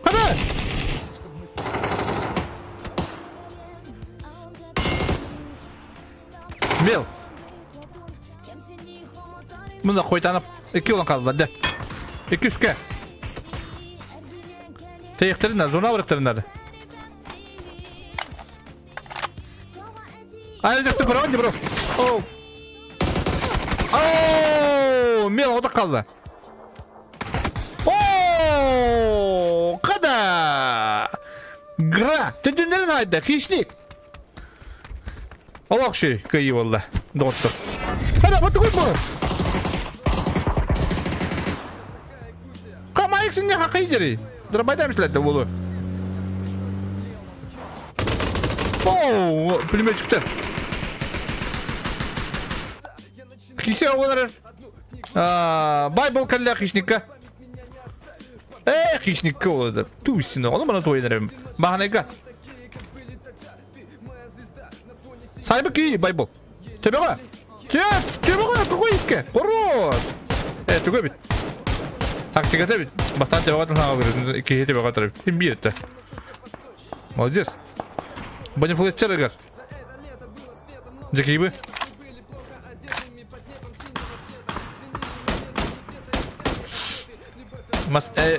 Хана! Мил. Мында қойтанып, екі olan қалдылар, да. Екі үске. Тейіктерін, зона барықтырын. Ай, жақсы көрген, бро. Оу. Оу, Мил ода қалды. Оу, қада. Гра, түндүннерин айда, хищник. Олақ шүй, күйі болды. Доғыттыр. Қада, бұты көп бұл. Қамайық сен не хақи жері. Дырбайда емісләді болу. Оу, пулеметчиктер. Кисе оғылар. Бай бол кәлі хищникка. Хищникка олады. Түйсін, оны мына тойын Бағанайға. Сайбы ки, бай бол. Төбеға. Төбеға, какой иске? Урод. Түге бит. Тактика бит. Бастан төбеға тыңсаға көреді. Кеге төбеға тұрып. Кім берді? Молодец. Бонифлетчер егер. Жекейбі.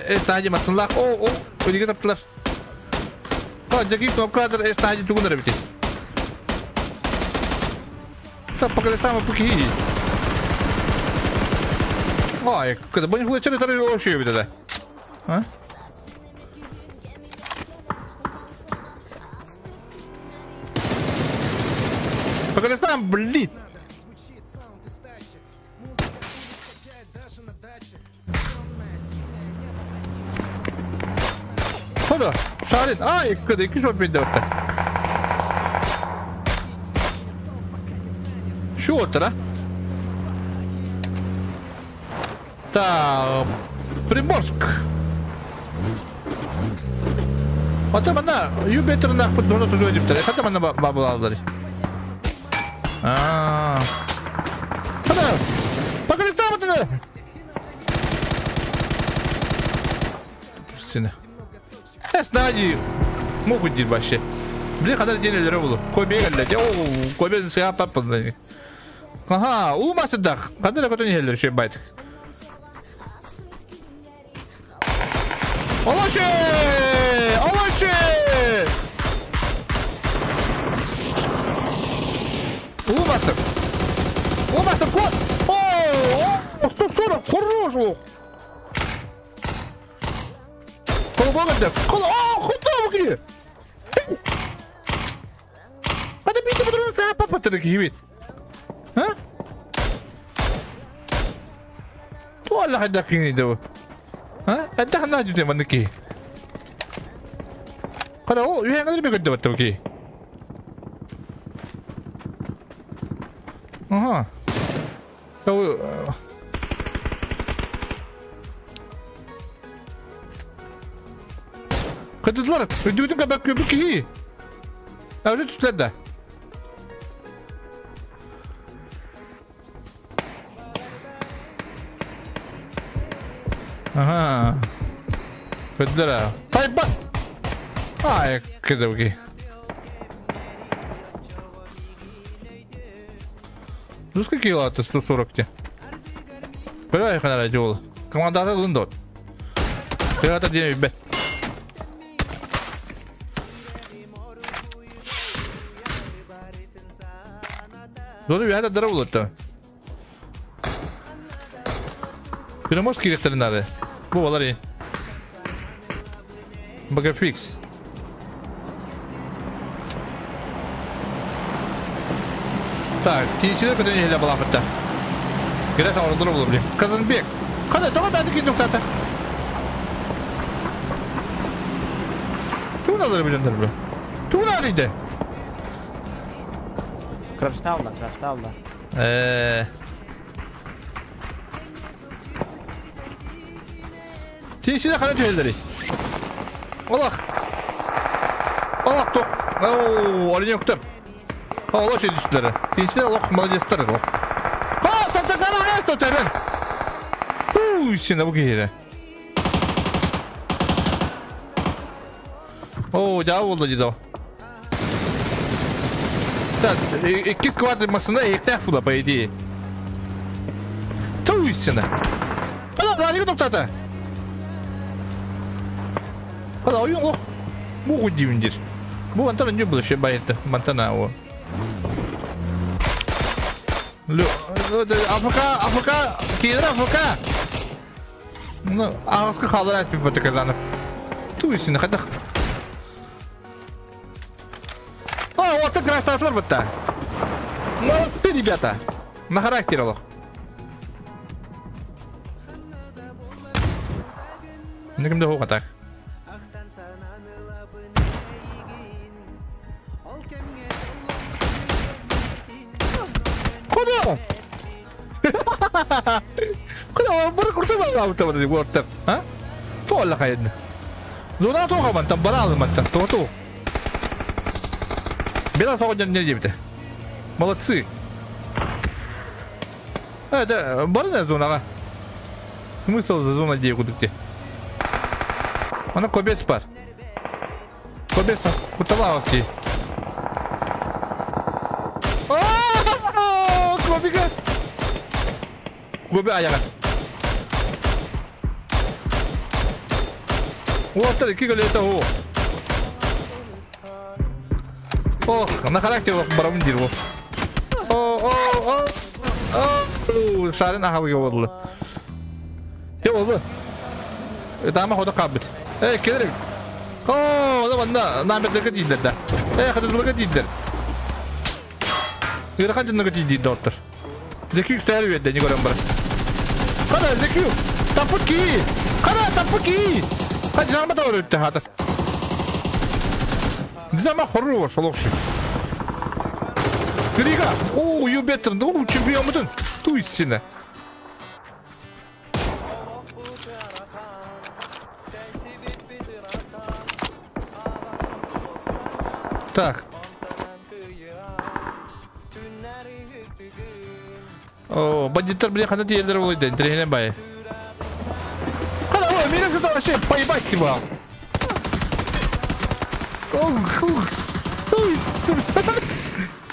Эстади масынлақ. О, о, өйдеге таптылар. Жекей кнопкадыр эстади тугундар битес. Так, пока самый пуки. Ой, когда бонифлетчер это вообще бит это. А? Пока сам, блин. Хода, шарит. Ай, когда iki shot бит орта. Şu ortada. Так, Приморск. Ата мана юбетернах под зону туда диптер. Хата мана бабалалар. А. Хата. Пока там это. Сина. Эстади. Могут дить вообще. Блин, хата день или рыбу. Кобе галля. О, кобе сия папа. Ага, у масадах. Хата кото не хеллер шей байт. Олоши! Олоши! Улмастер! Улмастер, кот! О, 140, хорош! Колбоганда! Кол, о, хотовки! Это битва патроны, папа ты такие. А? والله حدا فيني دو. ها؟ انت حنا جبت منك. قال هو يا غير بيقدر التوكي. اها. هو قد طلعت بدو تبقى بك بكي. أريد تتلدى. اها كدرة طيب هاي كده وكي Ну сколько кило 140 те? Куда их надо делать? Команда лундот. Это день б. Ну я это дорогу-то. Приморск кириэхтэрин наада. Бу балар и. Багафикс. Так, тиисилер көтөн иһэлэ балаапытта. Кирэ саҥарыллар буолар били. Казанбек. Хана, тоҕо бэйэтэ киин туктаата? Тугун алары билэн бу? Тугун арыйды? Крашталла, крашталла. Тиисилер хана түһэллэри? Олох. Олох тух. Оо, оленёктар. Олох шедүстүлэр. Тиисилер олох молодецтар. Ха, татакана айасто тебен. Фу, сина бу киһире. Оо, дьаа буолла дии Так, иккис квадрат массына иэктээх була, по идее. Туйсина. Ала, ала, токтата. Ала, ойун ох. Бу дивин дир. Бу антан не было еще байты. Мантана о. АФК, АФК, киирэ АФК. Ну, аҕыска хаалар аспит бата Туйсина, хадах. А, вот так красавцы бытта. Молодцы, ребята. На характер олох. Никимде хоға так. Куда? Куда? Бір курсы бар алып уорттар. А? Туолла хайдны. Зона тоға мантан, бара мантан, то то. Бела сағын не дебіті. Молодцы. Это барная зонаға. Смысл за зона дей кудыкте. Ана кобес бар. Кобес куталаус дей. Кобига. Коби аяға. Уоттар iki голета о. Ох, на характер барамын дир о. О, о, о. О, шарын ахалыга болду. Не болду? Тама хода кабыт. Эй, келер. О, да манда намердерге тиидер да. Эй, хадылыга тиидер. Ырахан жынныга тиидер доктор. Зекюк стайр берди, не көрөм бар. Кана Зекюк, тапыт ки. Кана тапыт ки. Хadi жанма да өттү хатыр. Дизама хоррор солокшу. Грига! О, you better. О, чемпион мутун. Туйсина. Так. О, бандиттар бile хана диелер болойду. Интересно бай. Кана, ой, мени это вообще поебать тебя.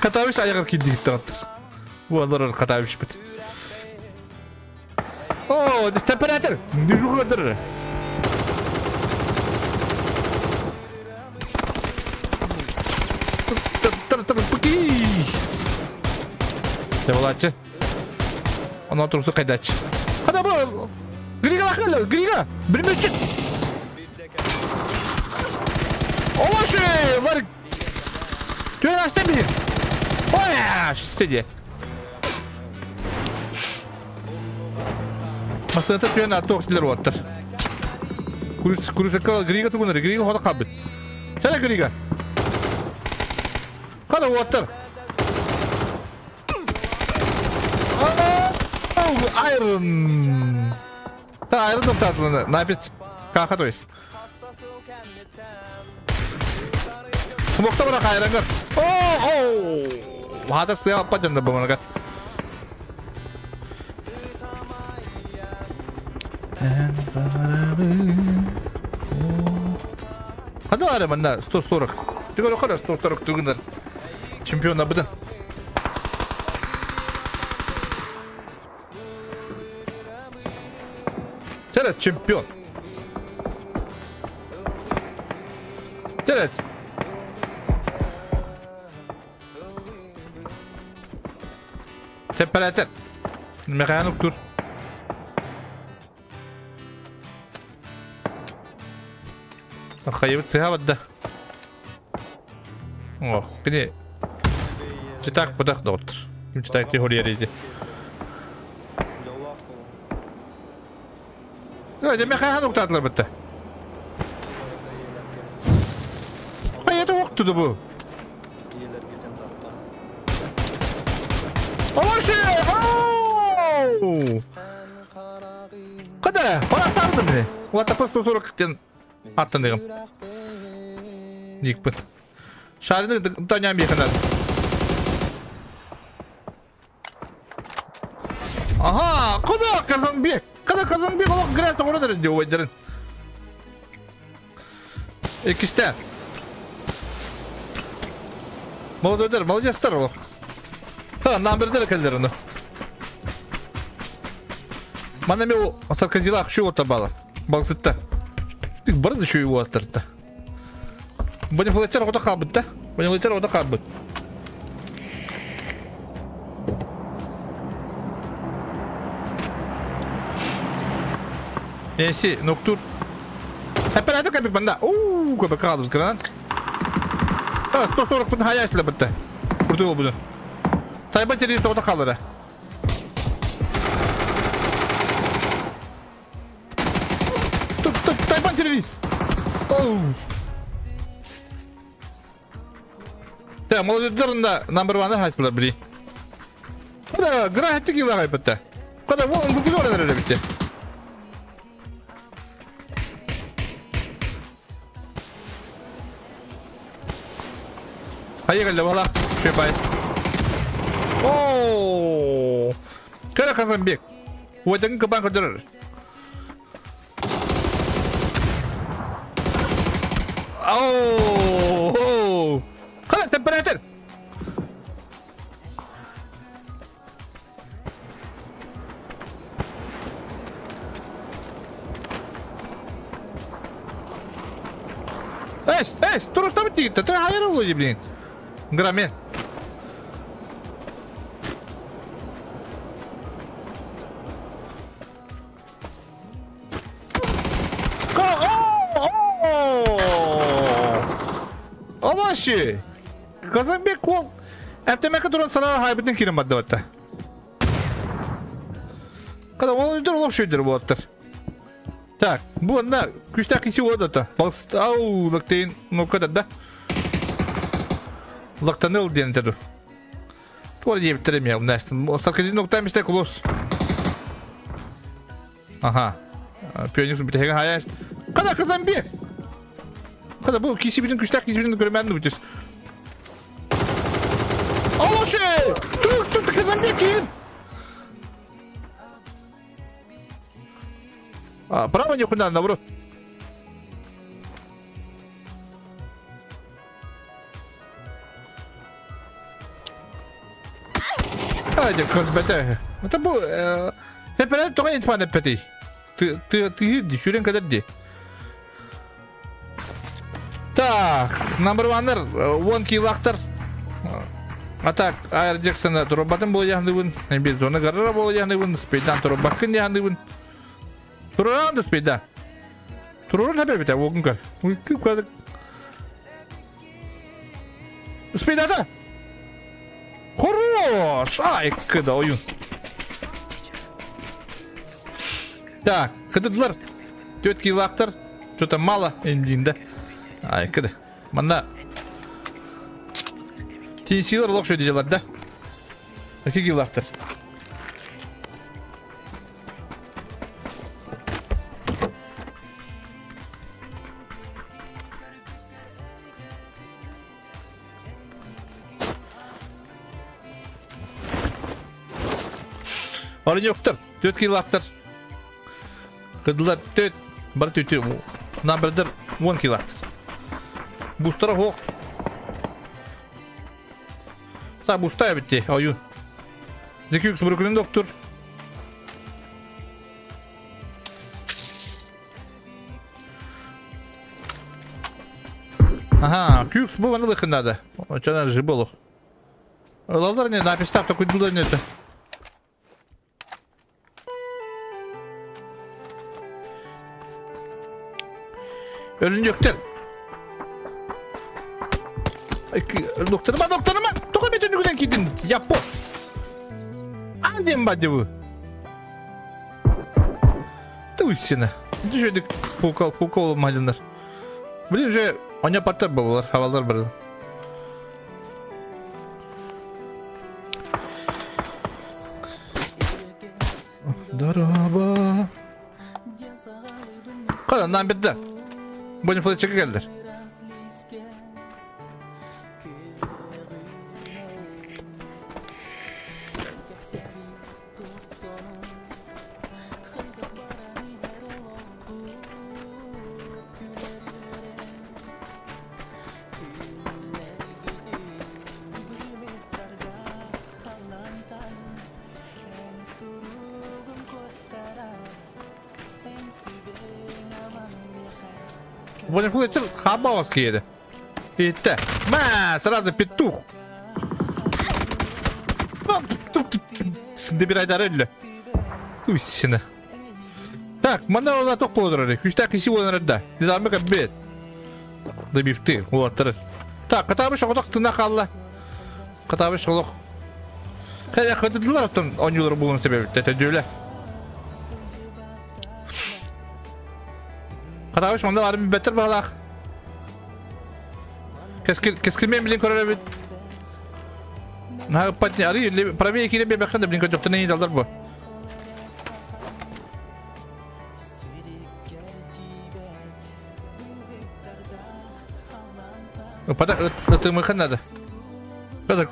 Катабиш аяғыр кийди диктатор. Бу алар катабиш бит. О, температур. Движуха. Девалачы. Ана турсу кайдачы. Када бу? Грига лахналы, Грига. Бирмечик. Олоши, var. Түйен астан бир. Ой, сиди. Масында түйен аты оқтилер оттыр. Курус курусакка Грига тугунар, Грига хода кабыт. Сәле Грига. Када оттыр. Айрон. Та айрон тоқтатылы. Напит. Каха то есть. Смокта бара хайрангар. О, о. Хатыр сыя аппа жанды буманга. Хада ары мында 140. Түгел оқыр 140 түгіндер. Чемпион абыдан. Тәрі чемпион. Тәрі. Сепаратор. Механик тур. Хайыбыт сыһа барда. Ох, кини читак бытах доҕоттор. Ким читак ти хорьер Дeme хайан уктаатылар бытта. Хайата уктуду бу. Олошы! Када, Аттардым мени. Уата 140 тен аттандыгым. Дикпин. Шарины таня механат. Ага, куда Казанбек? Када Казанбек олох грязь оҕорон диye убайдарын. Иккисте. Молодойдар, молодецтар олох. Ха, намбердер келдер onu. Мана ме сарказилах şu ота бала. Балсытта. Тик барды şu оттарта. Бонифлетер ота кабытта. Бонифлетер ота кабыт. Эси, ноктур. Hep капик банда. Ууу, көбі қалдымыз кран. 140 пын хаяшла бітті. Курты ол бұны. Тайба тересі ота қалдыры. Тайбан террорист. Оу. Так, молодеждарында number one хайсылар бiri. Куда гра хеттик yıllar kaybetti. Куда bu bu güzel öyle bitti. Hayır geldi valla. Şey bay. Oo. Kara Kazanbek. Уайдагын кабан көдөрөр. Оу. Кара температур. Эс, эс, туруста битти. Ты хайыр болду блин. Грамен. Алаши! Казанбек ол әптемәкі туран сара хайбытын кирен бадды батта. Када ол өйдер олап шөйдер болаттыр. Так, бу онна күстәк киси болады. Балс ау лактейн нокада да. Лактаныл ден теду. Туар диеп терем я, настым. Сарказин ноктам истек улус. Ага. Пионер битеге хаяш. Када Казанбек. Када бу киси билин күстәк киси билин көрмәдем битес. Алашы! Тур тур Казанбек кин. А, право не куда, наоборот. Haydi kız bete. Это bu sepeler toğa itfan etpeti. Ты ты ты шүрен kadar di. Так, number one'lar 10 килактар. А так, Айр Джексона турбатын бол яндыбын, bir зона гарара бол яндыбын, спейдан турбакын яндыбын. Туран да спейдан. Туран хабер бите, огын кар. Күп кадыр. Спейдата. Хорош! Ай, кыда oyun. Так, кыдыдлар. 4 килактар. Что-то мало эндинде. Ай, кыды. Манда. TNC'лар лох шөйде делар, да? 2 килактар. Орын yoktır. 4 килактар. Кыдылар 4. Бар төтө. Намбердер 10 килактар. Бустара хоқ. Та буста битти. Oyun. Зекюкс Бруклин доктор. Ага, Кюкс bu bana лыхынады. Чана жиболох. Лалдар не написав такой дулар не это. Өлүнөктөр. Доктарыма, доктарыма! Тоҕо бүтүнүгүнэн киирдин, яппо! Аан диэн ба дебу. Туйсина. Düşürdük пулка пулка olmaydınlar. Блин уже оня паттар бабалар, хавалар бар. Дараба. Kalandan bitti. Bunu fırça geldiler. Bonnie Fletcher хабаловский еді. Итте. Ма, сразу петух. Добирай дарелли. Туйсина. Так, мана ола тоқ болдыр. Күштак иши болдыр да. Низамы кабет. Добивты. Вот. Так, катабы шоғдақ тына қалла. Катабы шоғдақ. Қайда қыдыдылар оттан 10 yıl bulun sebebi. Тәтәдүлі. Катабыш манда барым бетер балах. Кескилмен билин көрөр бит. На патни ари правее кире бе баханда билин көрдөк тенен далдар бу. Пада это мы надо. Когда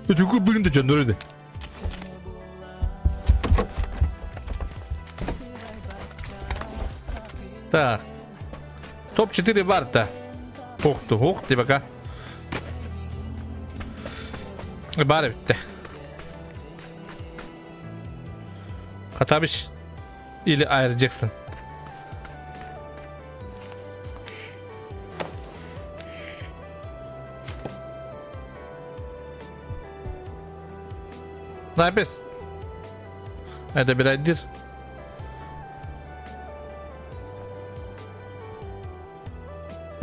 Это бүгүн да жандыр Так. Топ-4 барта. Ух ты, ух ты, пока. Бар битте. Хатабич или Айр Джексон. Найбес. Это бирайдир.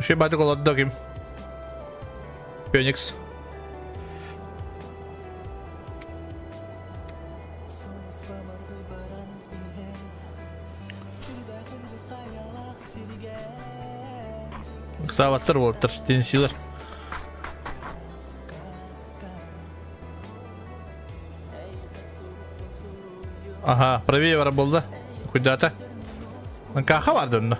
Şey badık oldu kim? Phoenix. Саваттар болуптар, тенсилер. Ага, правее бар болды. Куда-то. Каха барды онда.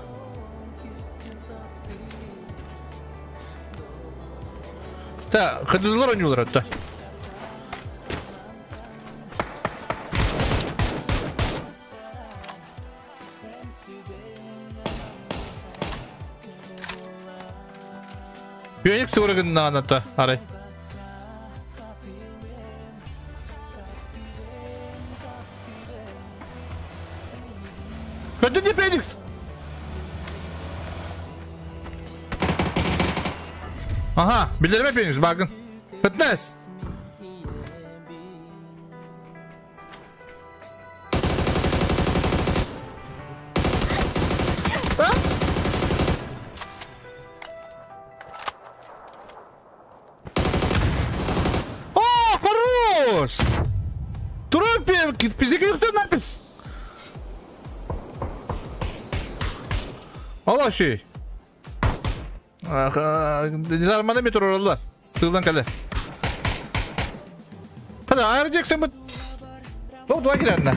Та, хыдылар ойнулар атта. Пионик суырыгын ната, арай. Көтті не Феникс? Ага, билдерме Феникс, багын. Фитнес. О, хорош! Трупе, пизик напис. Allah şey. Dizarmana bir tururlar. Tığdan kale. Hadi ayıracaksın bu. Doğru dua girenler.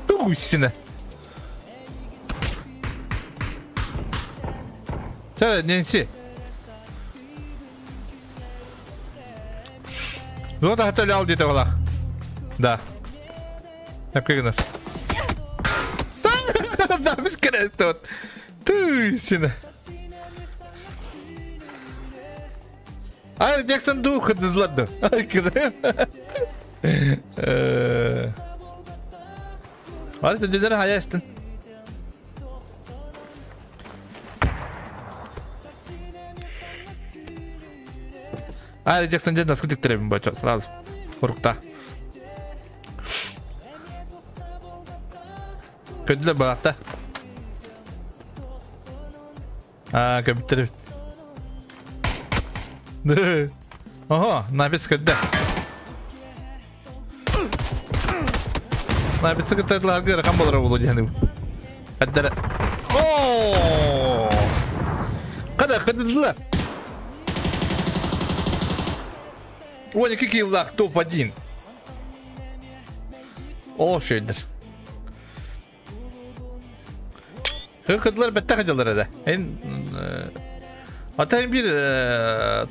Тугусина. Sen Nancy. Золото готовлял ал где-то валах. Да. Напрыгнешь. Да, бесконечно вот. Туйсина. Айр Джексон дух, ладно. Hadi düzene hayasın. А, Джексон дьэ наскы тиктеребин бача сразу. Курукта. Көдүлэр балакта. А, көбүттер. Ого, набец көддө. Набец көттөдларга ракам болор болу дияны. Каддара. О! Када каддылар. Ой, какие лак топ-1. О, шөйдер. Кыдылар бәтті қадылар әді. Эн Атайын bir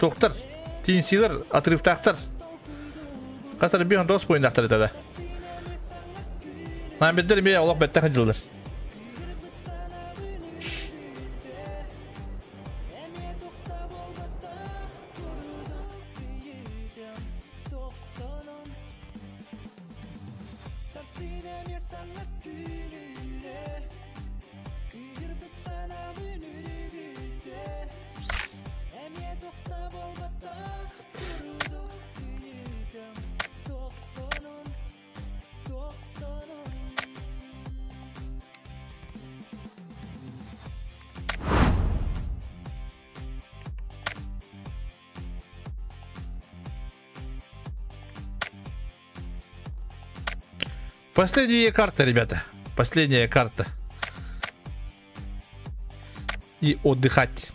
тоқтар, тинсилер, отрывтақтар. Қатар bir дос бойындақтар еді. Намбеддер ме олақ бәтті қадылар. Последняя карта, ребята. Последняя карта. И отдыхать.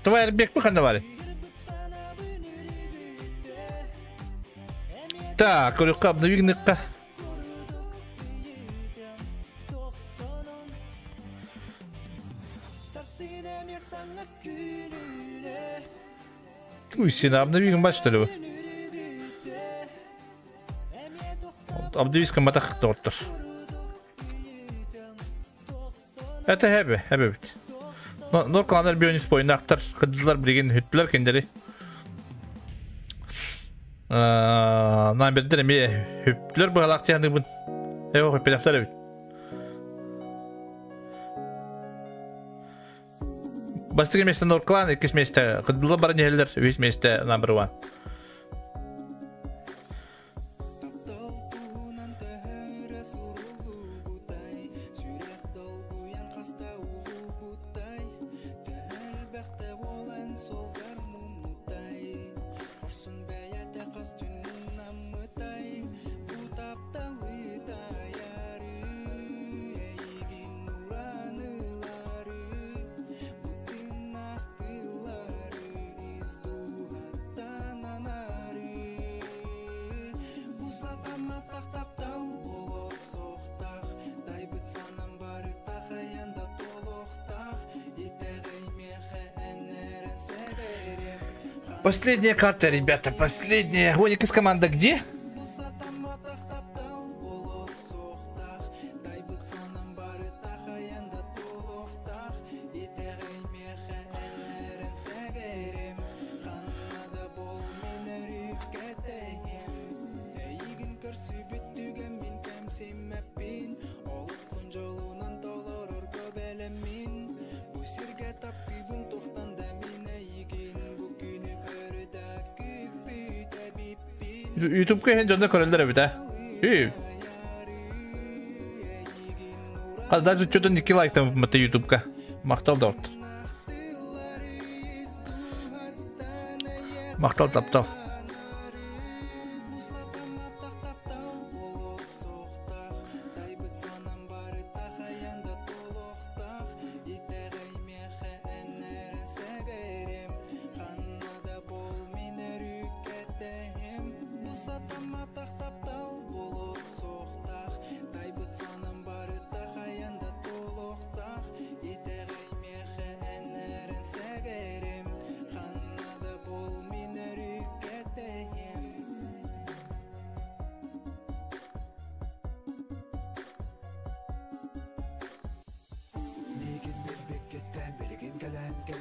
Твоя бек выходовали. Так, рюка обновигника. Туй сена обновигн бач что ли? Обновиска матах доктор. Это хэбе, хэбе бит. Нор кландар бионис бойындақтар, қыдылар білген хүттілер кендері. Намбердер эме хүптілер бұғалақ тияны бұн. Эо хүппелақтар бит. Бастығы месте Нор клан, екіс месте қыдылар бар нелер, үш месте number one. Последняя карта, ребята, последняя. Гоник из команды где? Ютубка хен жонда көрөлдөр эбит, а? Даже что-то не лайк там мата ютубка. Мактал да оттур. Мактал таптал.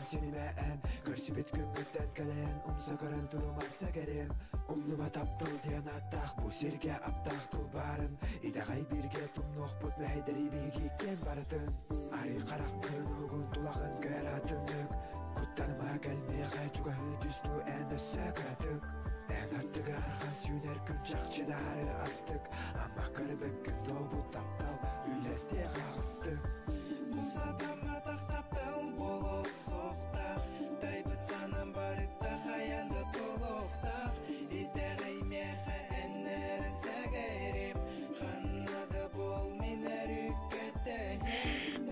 Кэмсинимэ эн Көрсүбүт күҥҥүттэн кэлэн Умса көрөн турума сэгэрим Умнума таптал диэн ааттаах Бу сиргэ аптаах тыл баарын Итэҕэй бииргэ тумнуохпут Мэһэйдэри биһиги иккиэн барытын Арый хараххын уһугун тулаҕын көр атыннык Куттаныма кэлмиэхэ чугаһыы түстүү эн өссө кыратык Эн аттыгар хас үүнэр күн чахчы даары астык Ама көрбөккүн туолбут таптал үллэстиэх аҕыстык Сатамматах таптал болосохтах, Тайбыт санам барытта хаянда толохтах, Итэҕэй миэхэ эннерин сэгэрим, Ханна да бол мин өрүккэтэһим.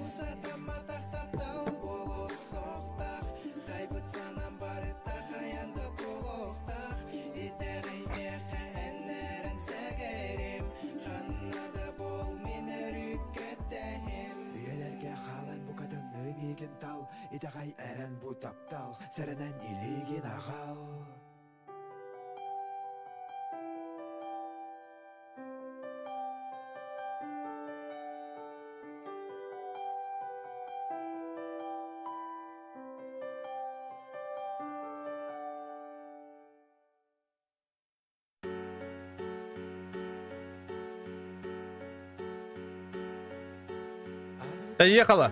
Усатамматах таптал болосохтах, Тайбыт санам барытта хаянда толохтах, Итэҕэй миэхэ эннерин сэгэрим, Ханна да бол мин өрүккэтэһим. Үйэлэргэ хаалан букатынныы миигин тал Итэҕэй эрэн бу таптал Сэрэнэн илиигин аҕал. Поехала.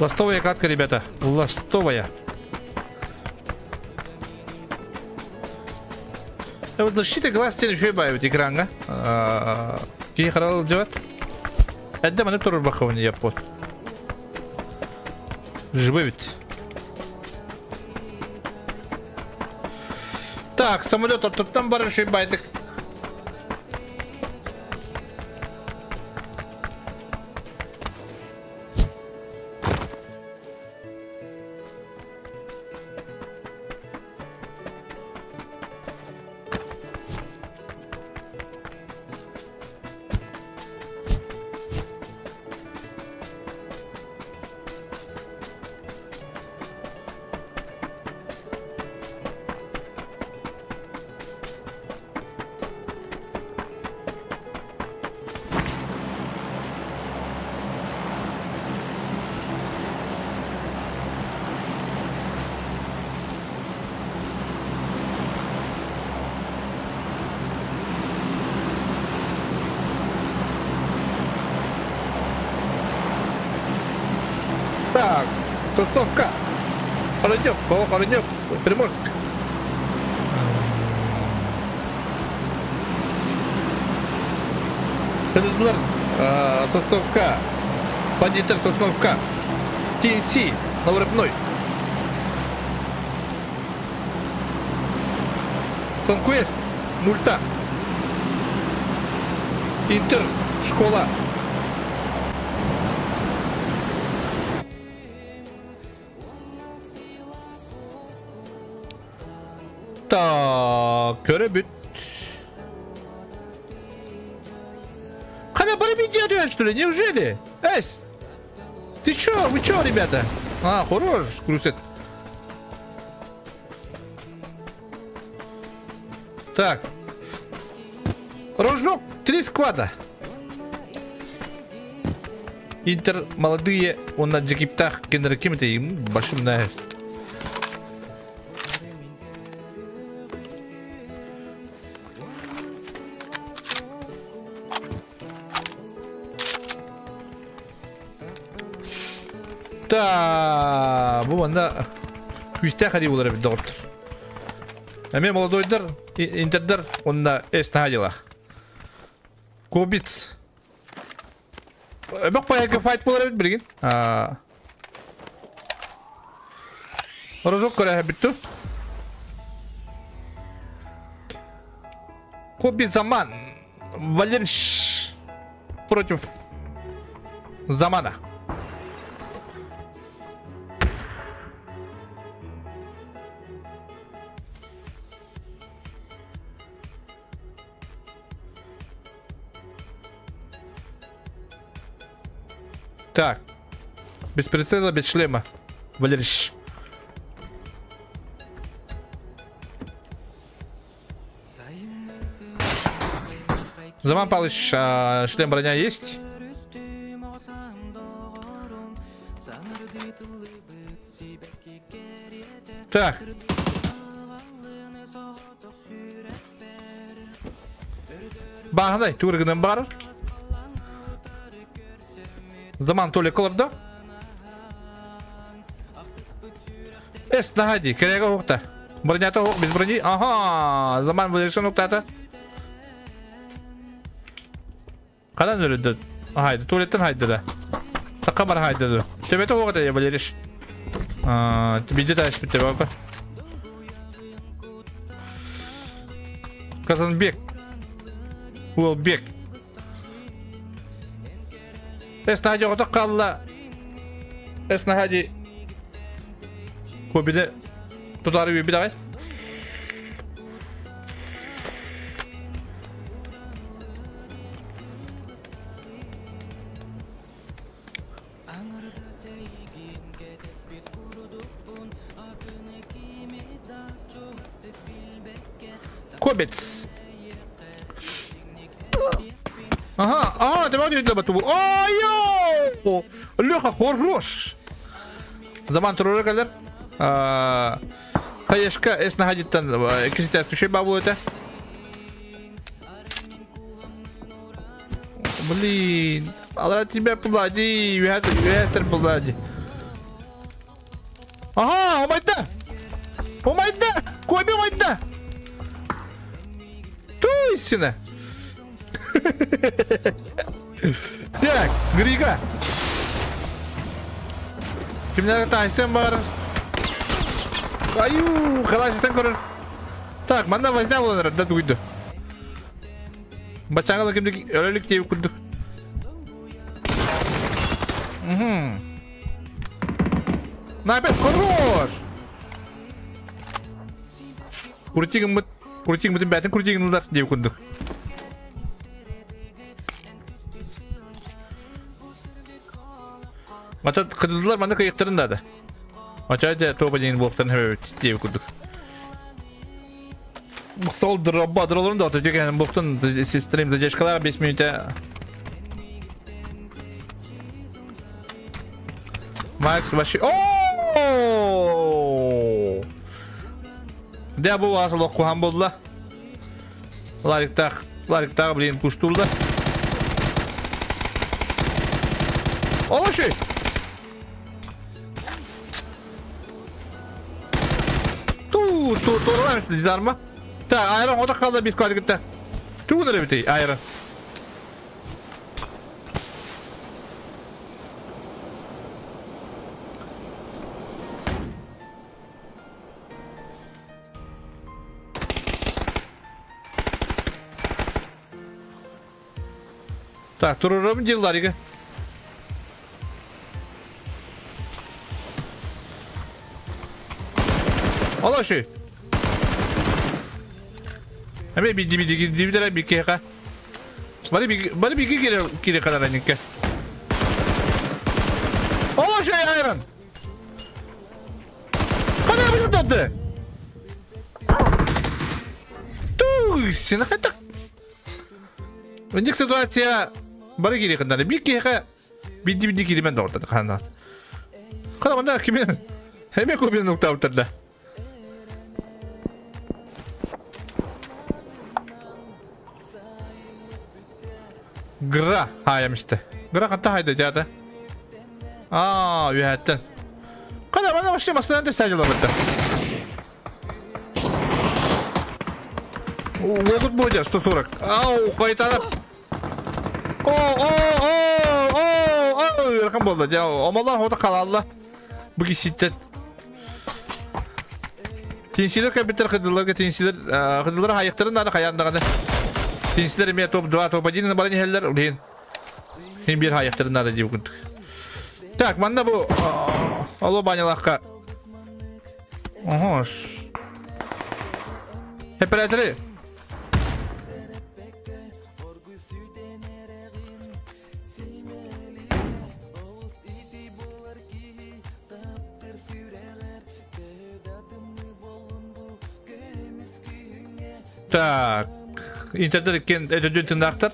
Ластовая катка, ребята. Ластовая. Вот защита глаз стены еще и бавит экран, да? Кей харал делать? Это маны турur баховни япот. Живой ведь. Так, самолет там бар еще и байтик. Так, Сосновка. Хородек, Хородек, Приморск. Сосновка. Бандитер Сосновка. ТНС, Новорыпной. Конквест, Мульта. Интер, школа. Так, көрө бүт. Хана бары видео что ли? Неужели? Эс! Ты чё? Вы чё, ребята? А, хорош, крусит. Так. Рожок, 3 сквада. Интер молодые, он на джигиптах, кеннер кем-то им большим нравится. Та, бу манда күстә хари булар бит доктор. Әме молодойдар, интердар, онна эс находила. Кобиц. Бак паяка файт булар бит билген. Рожок көрә битте. Коби Заман. Валерич против Замана. Так. Без прицела, без шлема. Валерич. Заман Палыч, шлем, броня есть? Так. Бағындай, түгіргінен бар. Заман толик колорда. Эс, нагади, керега ухта. Броня-то ух, без брони. Ага, Заман вылешен ухта-то. Кадан өлөдө? Хайды, туалеттен хайды да. Такка бар хайды да. Төбөтө угата я Валериш. А, биде таш битте бака. Казанбек. Уэлбек. Эс нагади угата калла. Эс нагади. Кобиле тутары би бидагай. Кобец. Ага, ага, ты могли для этого. Ой-ой! Леха, хорош! Заман туруры калер. Хаешка, эс находит там, кисетя скушай бабу это. Блин, алла тебя плади, юэстер плади. Ага, омайда! Омайда! Коби омайда! Туйсина! Так, Грига! Кимнер тайсен бар? Аю, калашитен көрөр. Так, манда возня болар, да туйду. Бачаңала кимдик өлөлүк деп күрдүк. Угу. На опять хорош! Крутигин бит, крутигин битин бәтин крутигин ылдар деп күрдүк. Мата кыдылар манда кыйыктырын да. Ачайда тоба деген болуптан хэбэбит деп күрдүк. Сол дроба дролорун да деген болуптан сестрим задержкалар 5 минута. Макс вообще. О! Да бу асыл кухан болду. Лариктах, лариктах, блин, пуштулда. Олоши! Ту, ту, ту, Так, айран ота қалды бес квадрат кетті. Туғыныр бітей, айран. Так, турурум делларига. Алаши. Эме бидди бидди бидди бикеха. Бары бары бики кире кире kadar анинке. О, şey ayran. Кана бу дады. Ту, сен хатак. Өндік ситуация бары кире kadar. Бикеха бидди бидди кире мен дорда кана. Кана мында кимен. Эме көбен нукта утырда. Гра хаямышты. Гра қанта хайда жады. Аа, үйәттен. Қана бана вообще масынан да сәжілі бітті. Логут бойда 140. Ау, қайтанып. О, о, о, о, о, ярқын болды. Омалар хода қалалла. Бұ кеситтен. Тенсилер кәбіттер қыдыларға тенсилер, қыдылар хайықтарын ары қаяндағаны. Тенсилер еме топ-2, топ-1 баран хеллер, үлген. Хем бір хайықтарын ары деп күндік. Так, манна бұл алло банялаққа. Охош. Операторы. Так, интернет кен это дүн тындақтар.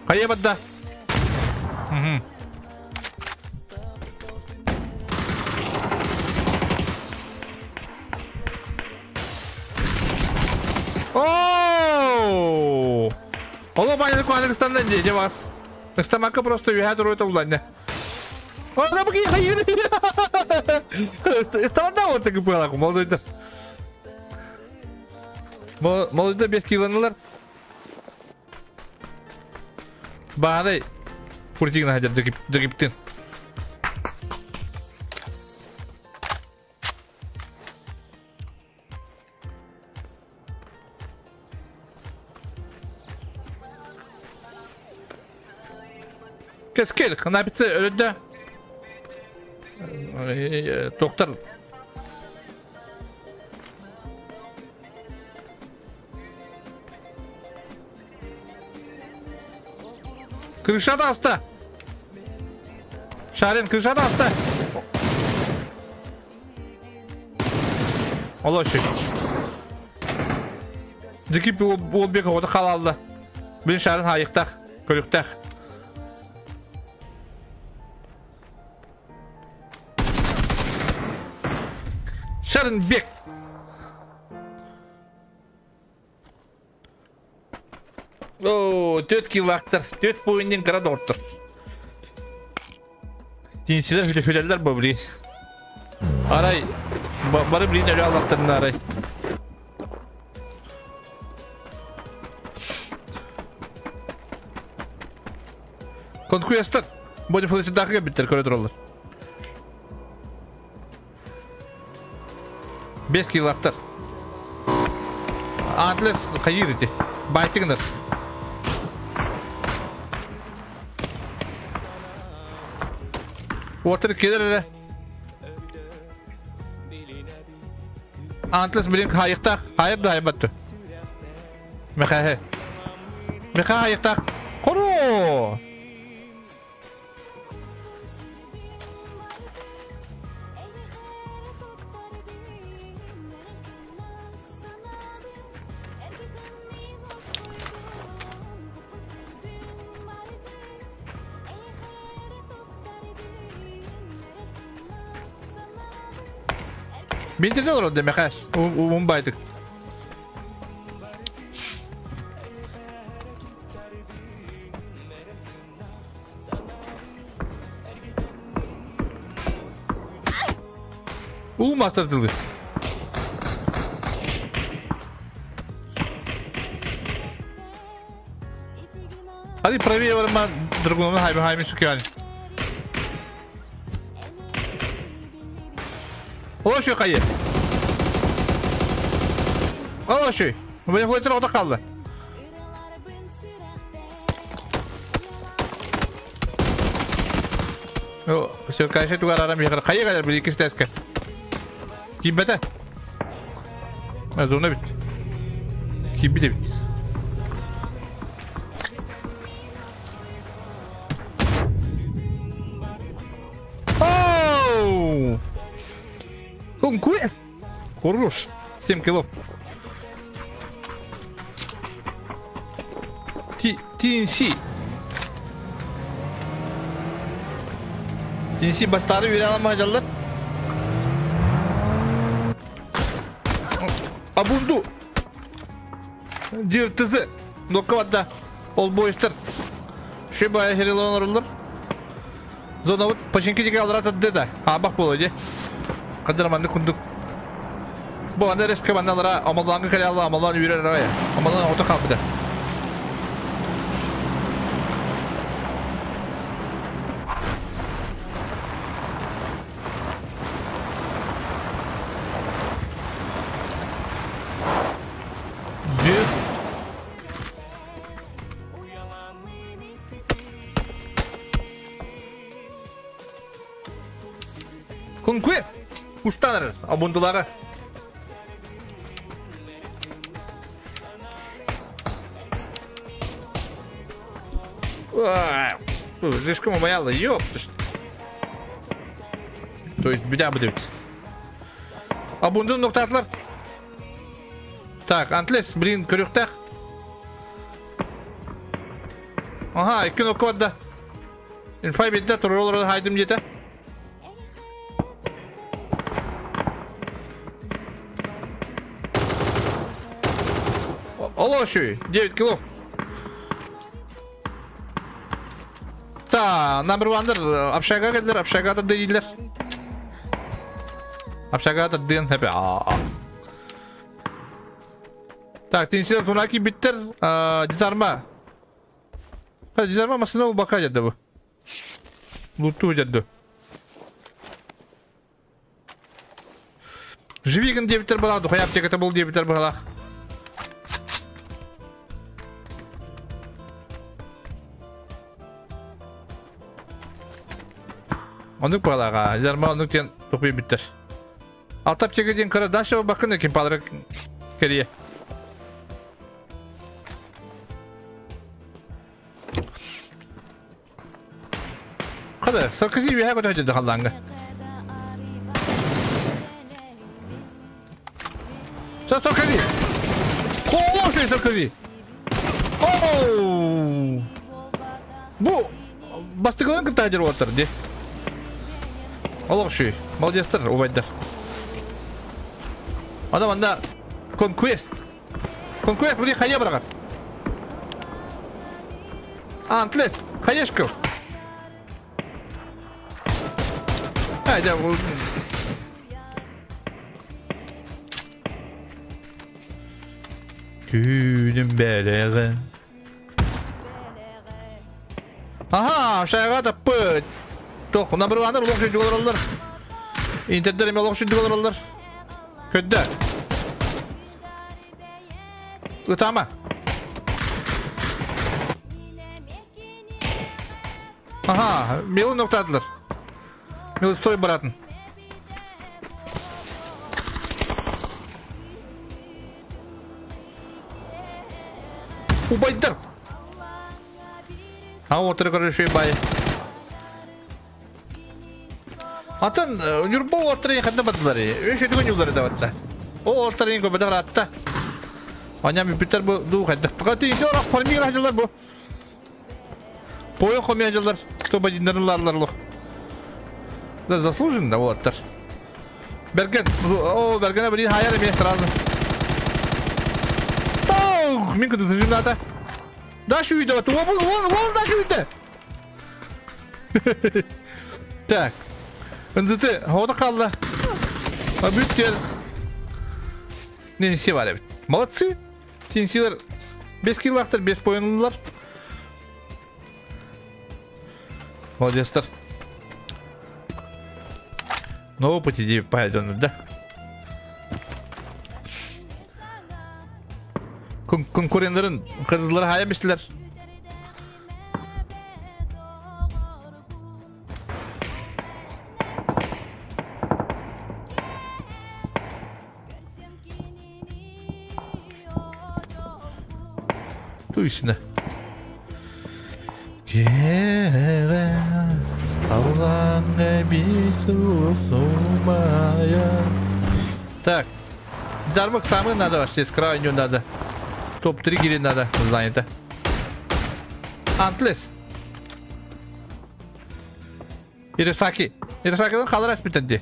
Қайя бадда. Ооо! Оло баняны куаныкстандан де вас. Стамака просто үйә туру это уланна. Ана буки хайыр. Стаманда вот так было, молодой. Молодой без килоналар. Баһарай пуртигна хаҗар жыгиптин. Кескел, ханапицы өлді. Доктор. Крышада аста. Шарин, крышада аста. Олоши. Дикип ол бек оды қалалды. Мен Шарин айықтақ, көріктақ. Шарынбек. О, төт килактыр, төт бойыннен град ортыр. Тенсилер хүлелер бу блин. Арай, бары блин өлі алақтырын арай. Конкуястан. Бодин флэші дақыға біттер көрі тұралар. 5 килактар. Атлес хайыр ити. Байтыгыныр. Отыр келер эле. Атлес билин хайыктак, хайып да хайбатты. Мехе. Мехе хайыктак. Кору. Бинтер olur demek has. Umum baydık. Уу мастардылы. Hadi правее varma другому хайбы хайбы сукяли. Олошуй қайы. Олошуй. Бұны қойтыр ода қалды. Все, конечно, тугар арам яхар. Хайа калар били кистәскә. Кибәтә. Зона бит. Кибите бит. Оу! Конкурент. Хорош. 7 килов. TNC. TNC бастары үйре аламай жалдар. Абунду. Жыртысы. Нокка батта. Ол бойстар. Ши бая херелон орулар. Зона вот пачинки деге алыр атады да. А бак болой де. Кадыр манды кундук. Бу анда резко банналара амаллаңы кэлэ алла амаллан үйрер арая. Амаллан ото калбыда. Конкурент! Уштаныр абундулары. Слишком умаяло, ёпта. То есть беда будет. Абундун ноктатлар. Так, антлес, блин, көрүктах. Ага, икки нокка да. Инфай битте турулар хайдым жете. Алло, 9 кило. Та, number one'dır. Общага келдер, общага да дейдилер. Общага да ден хепе. Так, тенсилер сунаки биттер, дизарма. Дизарма масына бу бака жадды бу. Луту жадды. Живигин дебиттер балақ, духая аптеката бұл дебиттер балақ. Онук балаға, жарма онук тен тоқпай биттер. Алтап чекеден кыра даша бакын екен палыры керие. Қады, саркызи бейха көті өтеді қаллаңғы. Саркызи! Қолы шей саркызи! Оу! Бу бастығының кітті ажыр отыр, де. Олық шүй, молодецтер, убайдар. Адам анда конквест. Конквест бұли қайя барағар. Антлес, қайешкі. Айда, Күнім бәлеғі. Аха, шайға таппы. Тоқ, мына бір ваныр, олық шүйді олар олар. Интердер еме олық шүйді олар олар. Көдді. Ұтама. Аха, мелі ноқтадылар. Мелі стой баратын. Убайдар. А отыры көріші бай. Атын Нюрбо отырын қанда бадылар. Үш өтіген юлдары да батты. О отырын көбеді қаратты. Аня Питер бу ду қайдықтыға тейші орақ пармир ажылар бу. Пойын қомей ажылар. Тоба динерларлар лох. Да заслуженно олаттар. Берген, о, Бергена блин, хаяр мен сразу. Таух, мен күтіп жимната. Дашу үйді, вон, вон, вон дашу үйді. Так. Ынзыты, хода қалды. Бүттер. Ненси бар эбит. Молодцы. Тенсилер 5 килактыр, 5 поинлылар. Молодецтер. На опыте деп пойдем, да? Конкурентлерин кызылары хая бистилер. Туйсына. Кеҕэ аллаҥҥа бисусумая. Так. Зармык самый надо вообще, с краю надо. Топ-3 гири надо, занято. Антлес. Ирисаки. Ирисакидан халар әспитәнди.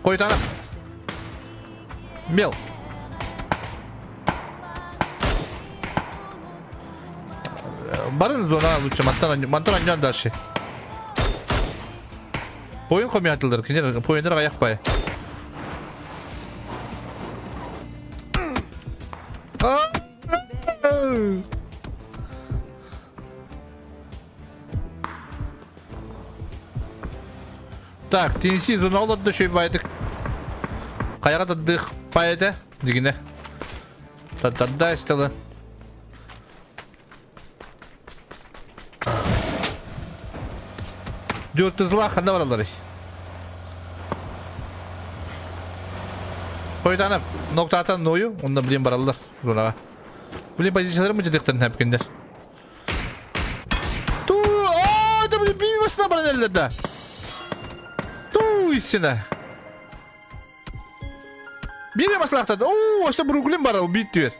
Қойтанып. Мел. Барын зона лучше, мантан аньян дальше. Бойын қомиятылдар, кенер бойындар аяқ бай. Так, тенси зона оларды шөй байдық. Қаяға таддық пайда, дегіне. Тадда істелі. Dört hızlı hakkında var alır. Koytanım nokta atan noyu ondan bileyim barallar zonağa. Bileyim pozisyonları mı ciddilikten hep gündür. Tu, aaa da bir basına bana ellerde. Tu işine. Bir maslahta. Oo, işte Brooklyn baral bitiyor.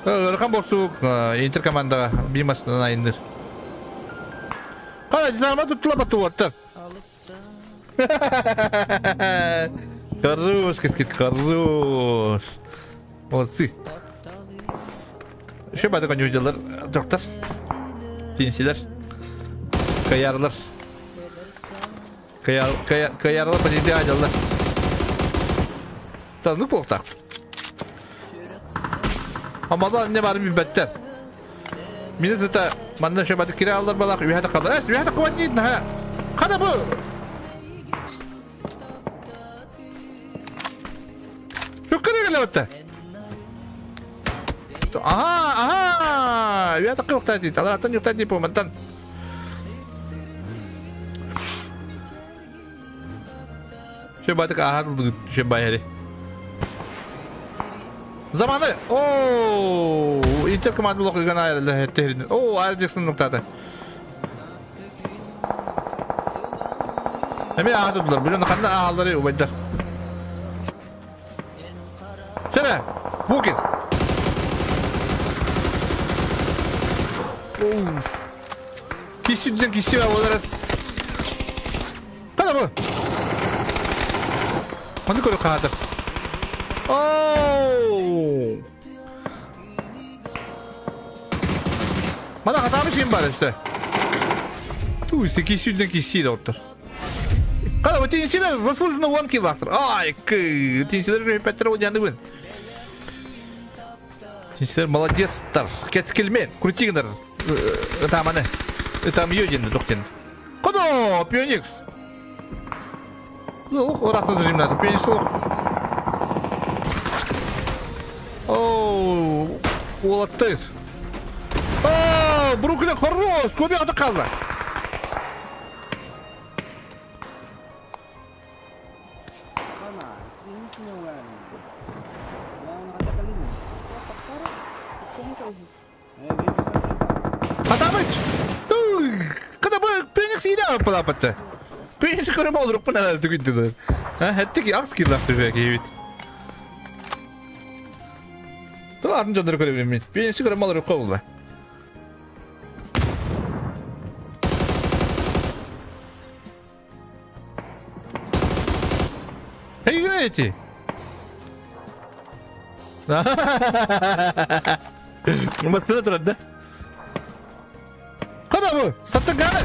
Örkan borsuk Inter komanda bir masına indir. Қара динарма туттыла бату оттар. Хорош, кет, хорош. Молодцы. Еще бады конюделер, доктор. Тенсилер. Каярлар. Каярлар подойди адалар. Та ну плохо так. Амала не бар беттер. Мені зата манна шөбәт кире алдар балак үйәтә калды. Эс үйәтә куат ха. Када бу? Шуккыра келепте. Аха, аха. Үйәтә куат ди. Алар аттан юкта ди бу мантан. Шөбәт аха шөбәт. Zamanı. Oo, Inter komanda lokgan ayrıldı tehrin. Oo, ayrıcaksın noktada. Hemen ağırdılar. Biliyorsun kandan ağırları ubaylar. Sene, bugün. Of. Kişiden kişi var olarak. Kada bu. Onu koru kadır. Oo. Bana hatamışım bari işte. Tu 800'den kişi de otur. Kada bu tinsiler заслуженно 10 килл автор. Ай, к tinsiler же петр оянды бун. Tinsiler молодецтар. Кеткилмен, крутигнер. Там аны. Там йодин доктен. Кодо, Пионикс. Ох, оракты жимнады. Пионикс ох. Оу, олаттыр. Оу, Бруклин хорош, көбе аты қалды. Атамыч! Қада бұл Пеникс иді алып балапатты. Пеникс көрім олдырып бұны әлі түгінділер. Әттікі ақс килақты жүйе кейбет. Атын жандыр көре бермейді. Пеникс көрім олдырып қобылды. Эй, эти! Басына тұрады, да? Қада бұл? Саттың қаны?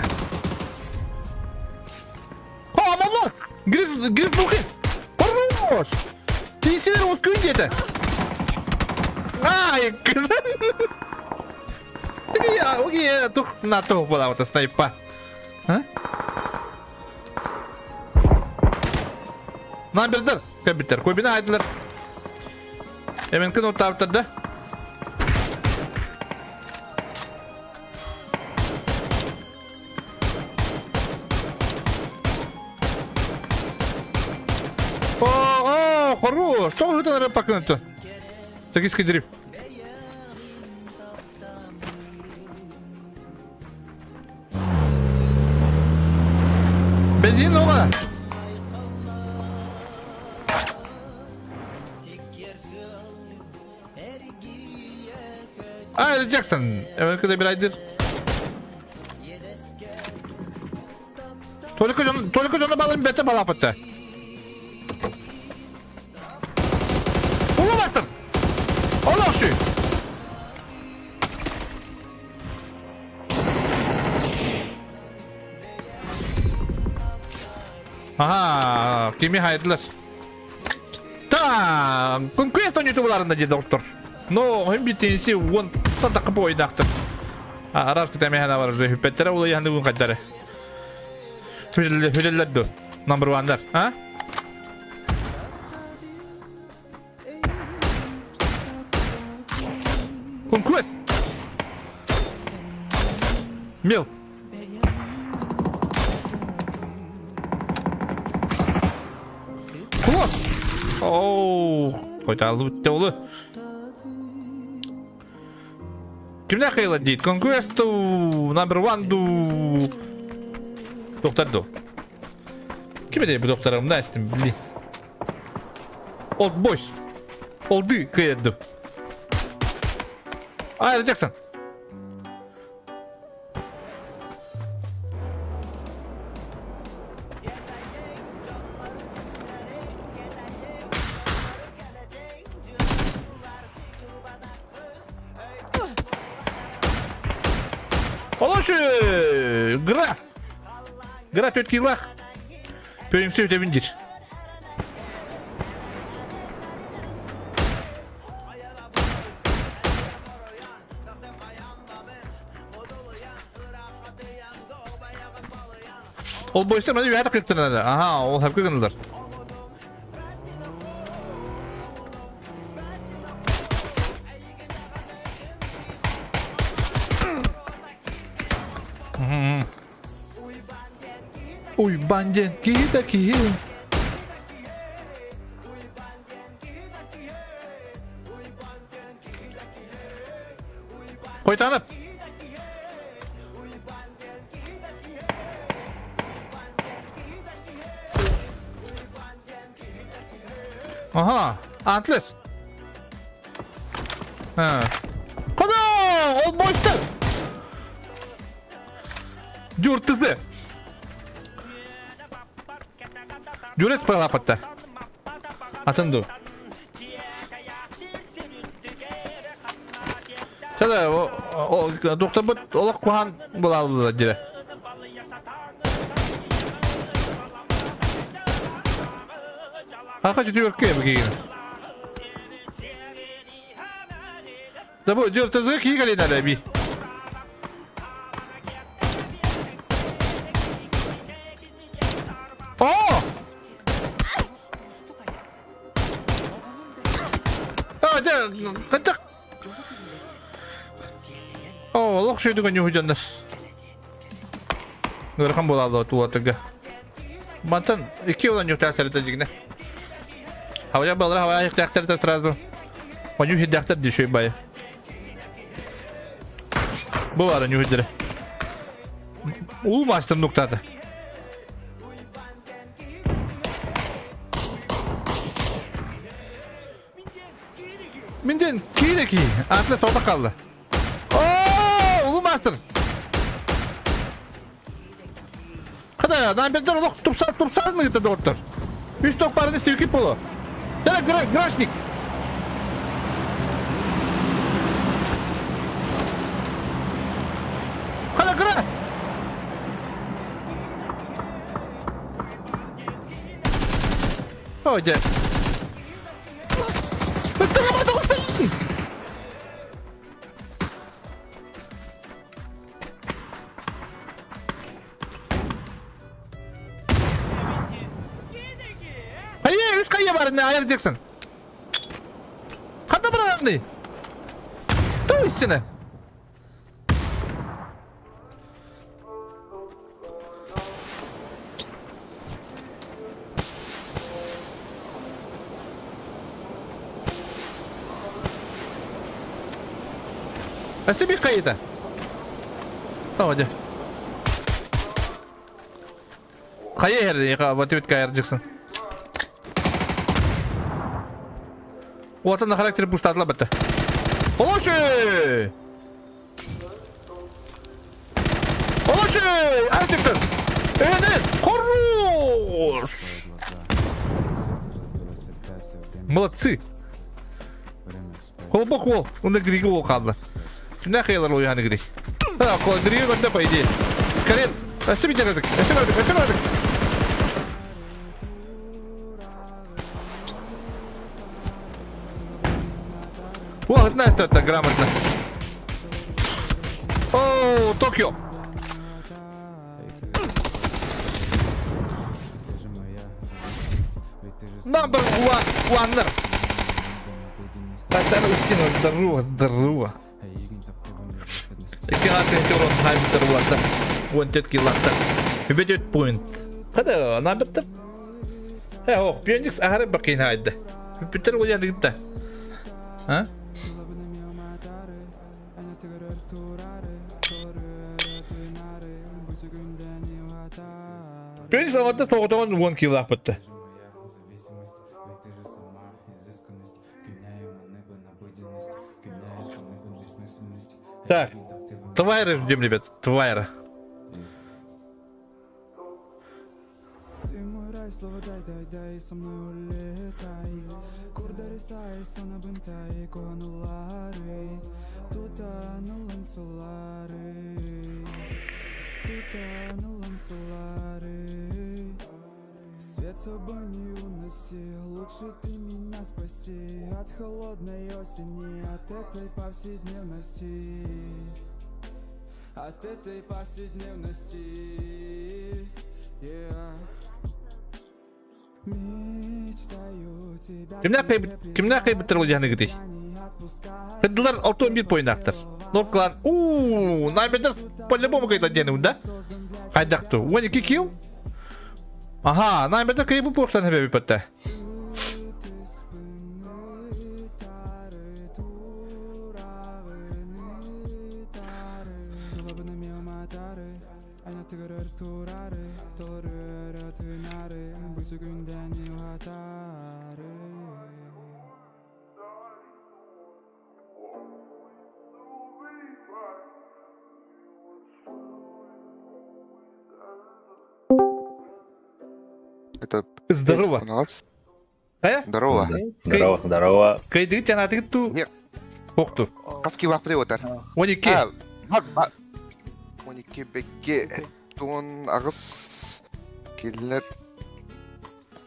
Ха, амалар! Гриф бұлқи! Хорош! Тенсилер осы күйінде еді! Ай, Окей, тух на тух была вот снайпа. Намбердер, компьютер, кобина айдылар. Эменкин отаптыр да. О, хорош! Что это надо покинуть-то? Токийский дрифт. Бензин оға. А, это Джексон. Когда бирайдер. Только жона балын бәті балапытты. Улы бастыр! Олақшы! Ага, кими хайдылар. Та, конквест ютубаларында деді доктор. Но, hem bir tenisi он тақып ойнақтыр. Арар күтәмәһәнә бар уже хүппәттәрә улы яһанды күн каддары. Хүлелләр Number one'lar. Ha? Conquest. Мил. Класс. Оу, қайталды бітті олы. Кимде қайла дейді? Conquest number one ду. Доктор ду. Ким edi bu doktorım da istim блин. Old boys. Oldu kıyırdı. Hayır Jackson. Олошу! Гра! Гра төткилах. Пөйімсі өтебіндір. Ол бойса мені үйәті қиықтырнады. Аха, ол хәпкі гындылар. Ой, банден, кии такие. Қойтанып. Ага, Атлас. Құда, ол бойсты. Дюртызды. Дюрет палапатта. Атынду. Чада, доктор бұт, олақ қуған бола деді. Ақа жеті өркке бігеген. Да бұл дюртызы кейгелен әлі би. О! Қантақ. О, олақ шөйдіген юху жандар. Гырхан болады туатыга. Мантан iki olan yuhtaqtarı jigine. Havaya balra havaya yuhtaqtarı сразу. Он юхидақтар дешой бай. Bu var юхидері. Улу мастер нуктаты. Минден кейде ки, атлы тоқтап қалды. О, улу мастер. Қада, намбердер олық тупсар, тупсар нығыты доктор. Үш тоқ барын істеу кеп болу. Яна грашник. Қада, гра. Ой, де. Айыр Джексон. Қанда бір ағынды? Ту істіні. Асыби кайда. Давай. Хайа хер, вот ведь кайр Джексон. Вот на характер пуштадла бата. Олоши! Олоши! Ар Джексон! Э, хорош! Молодцы! Колбок вол, он на григу қалды. Кімнә қиялар ол яны григ? А, кол григи көрді, по идее. Скорее, өсіп көрдік, өсіп көрдік, өсіп көрдік. О, Настя, это грамотно. О, Токио. Number one, one. Татьяна Устинова, здорово, здорово. Икки урон хайбитер уларта. Вон тетки ларта. Үбетет point. Қада, набертер. Э, ох, Пионикс ахары бақин хайды. Үбетер ояны гитта. А? Пионикс ағатта тоғытаған 10 килл ақпытты. Так, Твайра ждем, ребят, Твайра. Свет собой не уноси, лучше ты меня спаси от холодной осени, от этой повседневности, от этой повседневности. Yeah. Мечтаю тебя. Кимнә кайбыттыр ул яны гыды? Кыдылар 61 поинт актыр. Норклан, ууу, наймедер по-любому кайда дену, да? Кайдакту. 12 килл? Ага, наймедер кайбы портан хебе бипатта. Это Здорово. У нас. А? Здорово. Здорово, здорово. Кайдык жанатык ту. Окту. Каски вакты отар. 12. А, 12 бекке тон агыс келлер.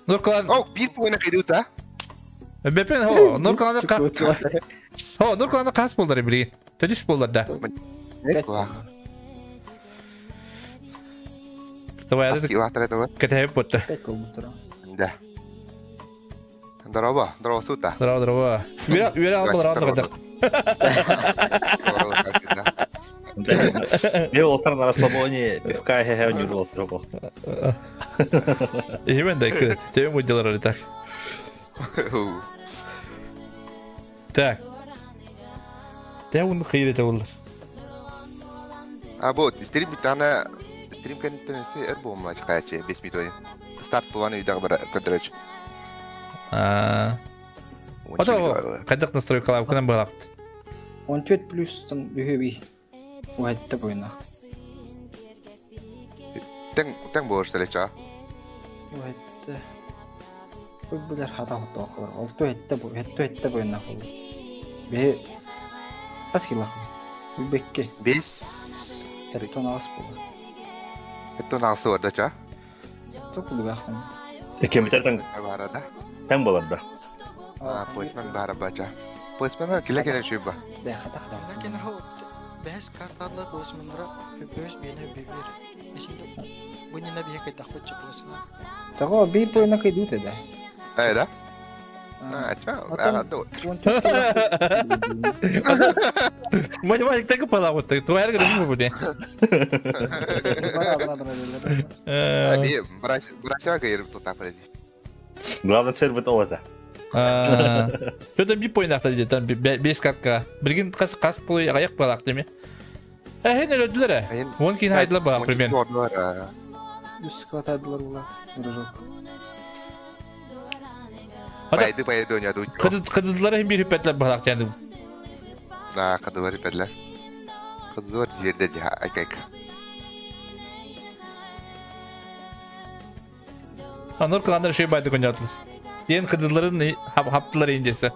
Нурклан. О, бир поина кайдыт, а? Бепен хо, Нурклан ка. Хо, Нурклан кас болдар били. Төдүс болдар да. Давай, Каски вакты давай. Кетеп ботта. Да. Здорово, здорово, сута. Здорово, здорово. Үре, үре алып алар Мен олтар на расслабоне, пивка хе-хе, не было трубу. Именно так, тебе мы делали так. Так. Те он хейрит олар. А вот, стрим битана, стрим кеннесе эрбом матч каче, без митони. Старт планы видах бара кадрач. А. Ото, кадак настройкалар кынан барапт. 14 плюс тан үһүби. Уһатта буйнах. Тең тең болор ча. Уһатта. Бүләр хата хата ахлар. Алты хәтта бу, хәтта хәтта буйнах бу. Бе Бас килах. Бекке. Бес. Хәтта нагас бу. Хәтта нагасы бар да ча. Токулу бахтым. Экемитер тең барада. Тең болар да. А, поисман бара бача. Поисман киле келе шуйба. Да, хата хата. Ләкин хо бәс карталар булышмындыра хөпөс бене бибир. Ишинде бу нина бие кайтак бит чыплысына. Того би буйна кайдут да. Э, да? А, ча, а, да. Математик так пала вот так. Твоя грым буде. Би, брася кайыр тутап. Главная цель будет это. Петр bir point ахта диэтен 5 картка. Билигин хас хас пулы аяк балак деме. Эхен өлөдүлөр э. Вон кин хайдылар ба примерно. Үс кватадылар була. Дружок. Пайды пайды ойнады. Кыдыдылар hem bir hüppetler балак yani. Да, кыдылар hüppetler. Кыдылар жерде айкайк. Анор кыландар şey байды ойнадылар. Диэн кыдыларын хаптылар индесе.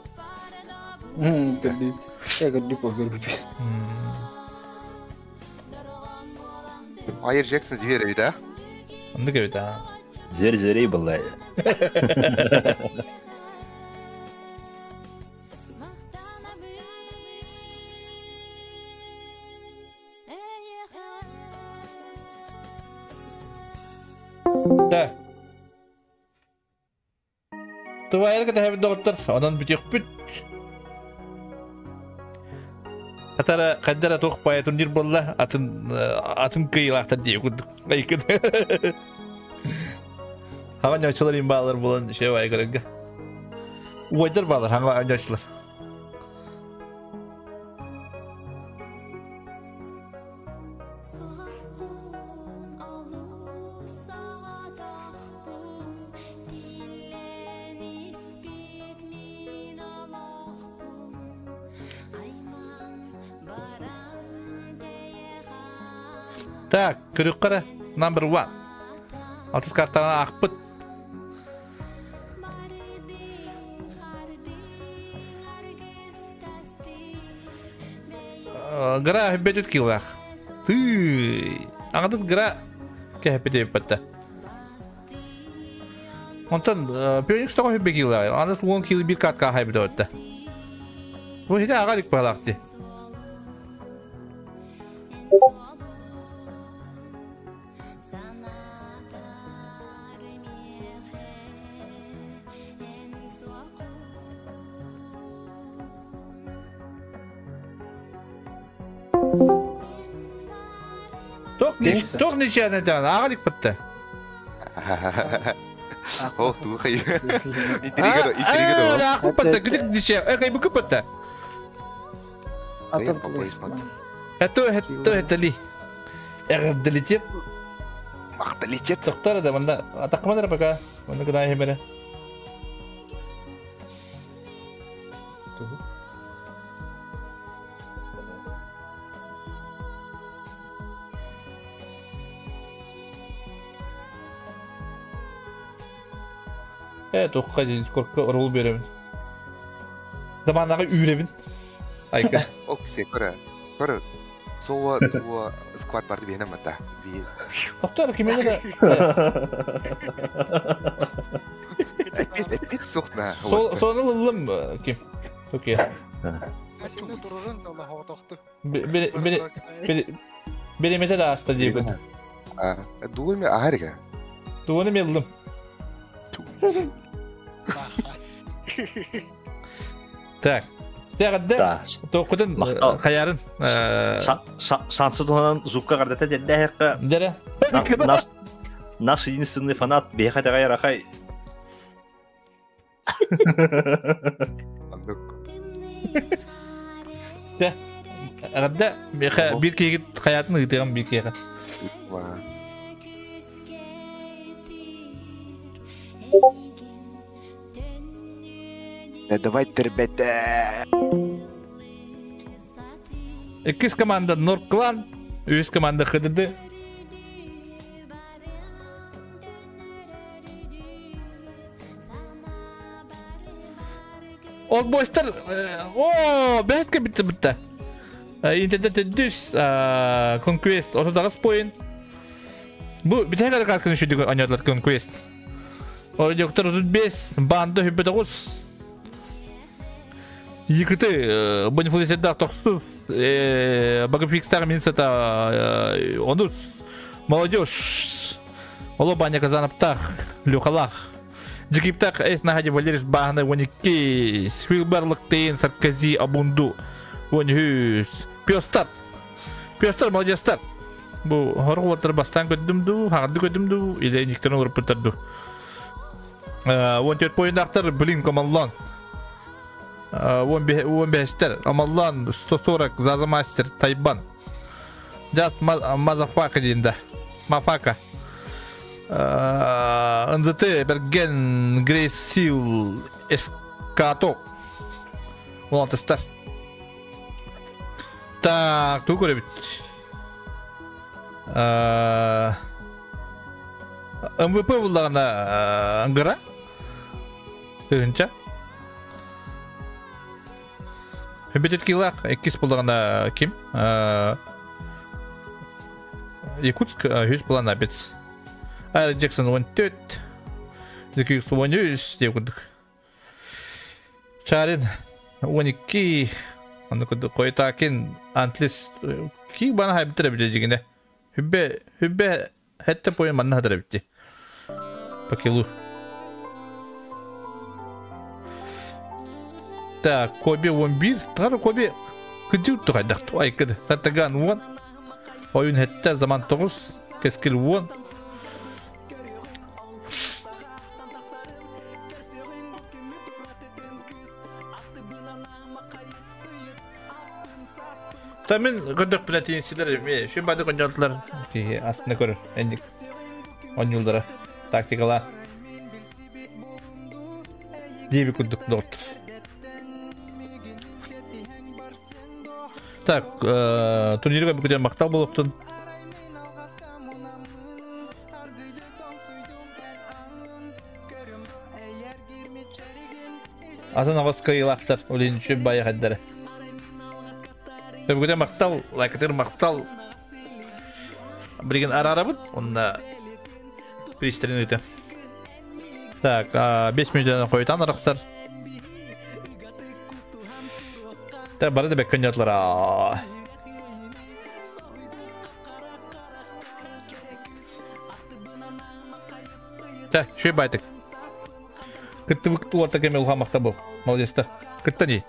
Айыр Джексон зверь да? Онды кебит а. Зверь зверей была. Так. Тывайыр ката хэбит доҕоттор, онон бүтүөхпүт. Хатара хаддара туох баайа турнир буолла, атын атын кыйылаахтар дии курдук. Айкын. Хаҥа ньоочулар им баалар буолан шева айгырыгга. Уойдар баалар хаҥа ньоочулар. Так, көрүк number one. Алтыс картаны ақпыт. Гра хөббөтүт килах. Тыы. Аңадыт гра кэһэппит эппэтте. Онтон Пёникс тоҕо хөббе килах. Андас уон килы бир катка хайбыт өттө. Бу хите агалик балакты. Тох нечәне дән, ағалик бітті. О, туғай. Интрига, интрига. Ақ бітті, күдік нечә, әй бүкіп бітті. Хәтто, хәтто, хәттали. Әғырдалитет. Мақталитет. Тоқтар да, мында, атақмадар пока. Мында кына хемере. Тоққа дейін скорка ұрыл беремін. Заманағы үйребін. Айка. Оксе, көрі. Көрі. Соа туа сквад барды бейінім ата. Тоқтар, кемені да. Әппет, әппет соқна. Соны лылым кем. Токе. Сені тұрырын Аллах тоқты. Беремете да аста дейбін. Дуы ме ағарига? Дуыны мелдім. Так. Тәғідді тоқытын қаярын. Шансы туһанан зубка қардата дәдді Дәрі. Наш единственный фанат бейхат ағай рахай. Дә. Ағадда бір кейгіт қаятын ұйтыған бір кейгіт. Давай тербете. Иккис команда Норклан, үс команда ХДД. Ол бойстар, о, бәхетке бітті бітті. Интернетте дүс, Conquest, ортадағы спойын. Бұл бітәгер қарқын үші ойнадылар Conquest. Ол доктор 35, банды 59. Екіті, Бонифулесетдар 90, Багафикстар Минсета 10, Молодежь, Оло Баня Казанаптах, Люхалах, Джикиптах, Эс Нахади Валериш Багна, Ваникейс, Филберлык Тейн, Саркази, Абунду, Ванхюс, Пёстар, Пёстар, Молодежстар. Бу хоргулаттар бастан көдүмдү, хагды көдүмдү, или никтерин урып бутарду. 14 поиннахтар Блин Комаллан. 15-тер Амаллан 140 Заза Мастер Тайбан. Just Мазафака диэн да. Мафака. НЗТ Берген Грейс Сил Эскато. 16-тар. Так, тугу көрөбүт? МВП буллаҕына Ангара. Тыһынча. Хүбүтүт килах иккис буллаҕына ким? Якутск үс булан абец. Ар Джексон 14. Зекюкс 13 деп курдук. Чарин 12. Онно курдук Койтакин Антлис ки бана хайбытыр эбит дьигинэ. Хүббэ хүббэ хэтте поин манна хатар эбитти. По килу. Так, Коби 11, тар Коби кыдьыут тухайдах айкыды. Тартаган 10, ойун хетте заман 9, кескил 10. Та мин көрдөх билэтиинсилер шү бады конжолтулар киһи астына көрөр энник онньуулара тактикала диэби курдук доҕоттор. Так, турнирга бүгүтэн махтал болуктун. Атын аҕыс кыайыылаахтар олин үчүн байахайдары. Бүгүтэ махтал, лайкатыр махтал. Билигин араарабыт, онна пристрин ыыта. Так, 5 минутан хойтан арахсар. Так, бары да бэккэн дьатлара. Так, шүй байтык. Кыттыбык туорта кеме улахан махтал был. Молодецтар. Кыттан.